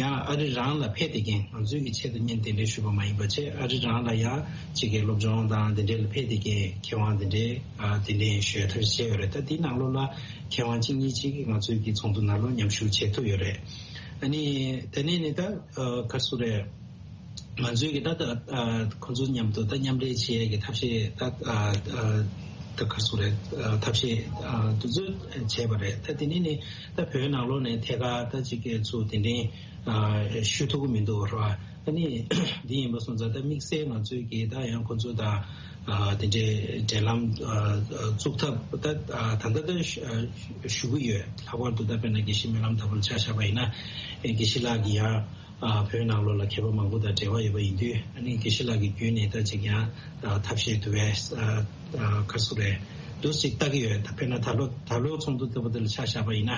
ཡང་ཨ་རི་རང་ལ་ཕེབས་བསྡད་མཁན། ང་ཚོའི་གི་ཆེད་དུ་བརྙན་དེ་འདྲའི་ཞུས་པ་མ་ཡིན་པ་བྱས། ཨ་རི་རང་ལ་ཡང་གཅིག་གི་སློབ་སྦྱོང་དང་དེ་འདྲའི་ལ་ཕེབས་བསྡད་མཁན་མཁས་དབང་དེ་འདྲའི་ཨ་དེ་འདྲའི་ཞུ་ཡ་ཐབས་ཤེས་བྱས་ཡོད་རེད། ད་དེའི་ནང་ལོགས་ལ་མཁས་དབང་གཅིག་གཉིས་ཅིག་ང་ཚོའི་གི་ཚོགས་འདུ་ནང་ལོགས་མཉམ་ཞུགས་བྱེད་ཐུབ་ཡོད་རེད། ཨ་ནི་དེ་ནས་ནི་ད་ཨ་ག་རེ་ཟེར་དགོས་རེད། ང་ཚོའི་གི་ད་ལྟ་ཨ་ཁོང་ཚོ་མཉམ་དུ་ད་མཉམ་ལས་བྱེད་ཡས་ཀྱི་ཐབས་ཤེས་ད་ཨ་ཨ་ད་ག་རེ་ཟེར་དགོས་རེད། ཨ་ཐབས་ཤེས་ཨ་དེ་ཚོ་བྱས་པ་རེད། ད་དེ་ནས་ནི་ད་བོད་ནང་ལོགས་ནས་ཐད་ཀར་ད་ཅིག་གི་ཚུར་དེ་འདྲའི་ཨ་ཞུ་ཐུབ་ཀྱི་མི་འདུག་ར། ཨ་ནི་འདི་ཡིན་པ་སོང་ཙང་ད་དམིགས་བསལ་ང་ཚོའི་གི་ད་ཡང་ཁོང་ཚོ་དང་ཨ་དེ་འདྲའི་འབྲེལ་ལམ་ཨ་ཨ་བཙུགས་ཐབས་ད་ཨ་ད་ལྟ་ད་ཞུ་ཨ་ཞུ་གི་ཡོད། ལྷག་པར་དུ་ད་དཔེར་ན་དགེ་བཤེས་སྨོན་ལམ་དྭགས་པོ་ལ་ཆ་བཞག་པ་ཡིན་ན། ཨེ་དགེ་བཤེས་ལགས་ཀྱིས་ཡང་ཨ་བོད་ནང་ལོགས་ལ་མཁས་པ་མང་པོ་དང་འབྲེལ་བ་ཡོད་པ་ཡིན་དུས། ཨ་ནི་དགེ་བཤེས་ལགས་ཀྱི་བརྒྱུད་ནས་ད་ཅིག་ཡང་ཨ་ཐབས་ཤེས་དེ་བས་ཨ་ཨ་ག་རེ་ཟེར་དགོས་རེད། འདུག་ཅིག་ལྟ་གི་ཡོད། ད་དཔེར་ན་ད་ལོ་ད་ལོ་ཚོགས་འདུ་ལྟ་བུ་དེ་ལ་ཆ་བཞག་པ་ཡིན་ན།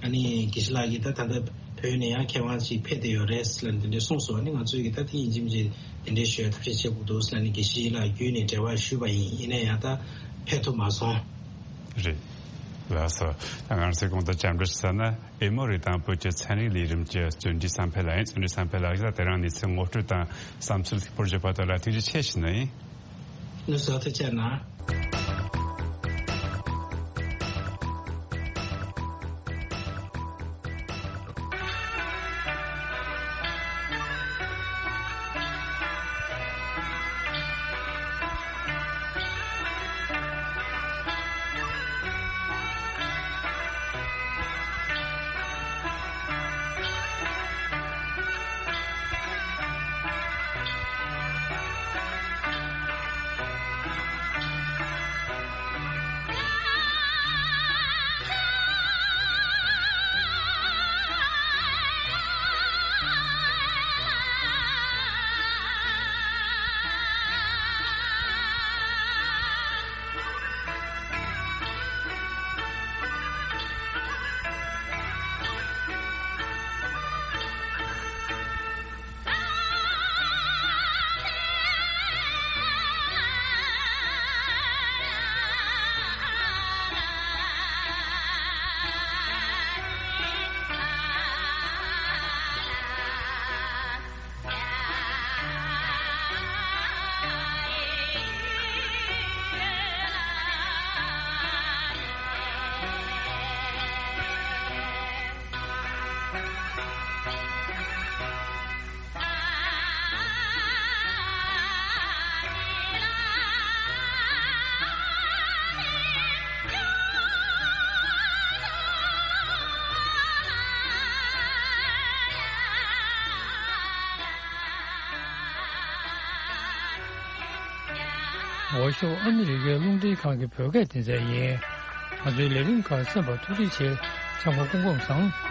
ཨ་ནི་དགེ་བཤེས་ལགས་ཀྱིས་ད་ད་ལྟ་བོད་ནས་ཡང་མཁས་དབང་ཞིག་ཕེབས་བསྡད་ཡོད་རེད་ཟེར་ལབ་འདི་འདྲ་གསུངས་སོང་། ཨ་ནི་ང་ཚོས་ཀྱིས་ད་དེ་ཡིན་གཅིག་མིན་གཅིག་འདི་འདྲ་ཞུ་ཡ་ཐབས་ཤེས་བྱེད་དགོས་འདུག་ཟེར་ལབ་ནས་དགེ་བཤེས་ལགས་བརྒྱུད་ནས་འབྲེལ་བ་ཞུས་པ་ཡིན། ཡིན་ན་ཡང་ད་ཕེབས་ཐུབ་མ་སོང་། རེད། ལགས་སོ། ད་ང་ཚོས་གོང་དུ་བཅར་འདྲི་ཞུས་ན་ཨེ་མོ་རི་དང་བོད་ཀྱི་ཚན་རིག་ལས་རིམ་གྱི་བརྩོན་འགྲུས་བསམ་འཕེལ་ལགས་ཡིན། བརྩོན་འགྲུས་བསམ་འཕེལ་ལགས་ཀྱིས་དེ་རིང་གནས་ཚུལ་ངོ་སྤྲོད་དང་བསམ་ཚུལ་ལེགས་པོར་བརྗོད་པ་དེ་ལ་ཐུགས་རྗེ་ཆེ་ཞུ་ནི་ཡིན། ལགས་སོ། ཐུགས་རྗེ་གནང་། ཝོ་ཤོ་ཨ་མི་རི་ཀའི་རླུང་འཕྲིན་ཁང་གི་བོད་སྐད་སྡེ་ཚན་ཡིན། ང་ཚོའི་ལས་རིམ་ཁག་གསན་པར་ཐུགས་རྗེ་ཆེ། འཚམས་འཁོར་སྐུ་ཁམས་བཟང་།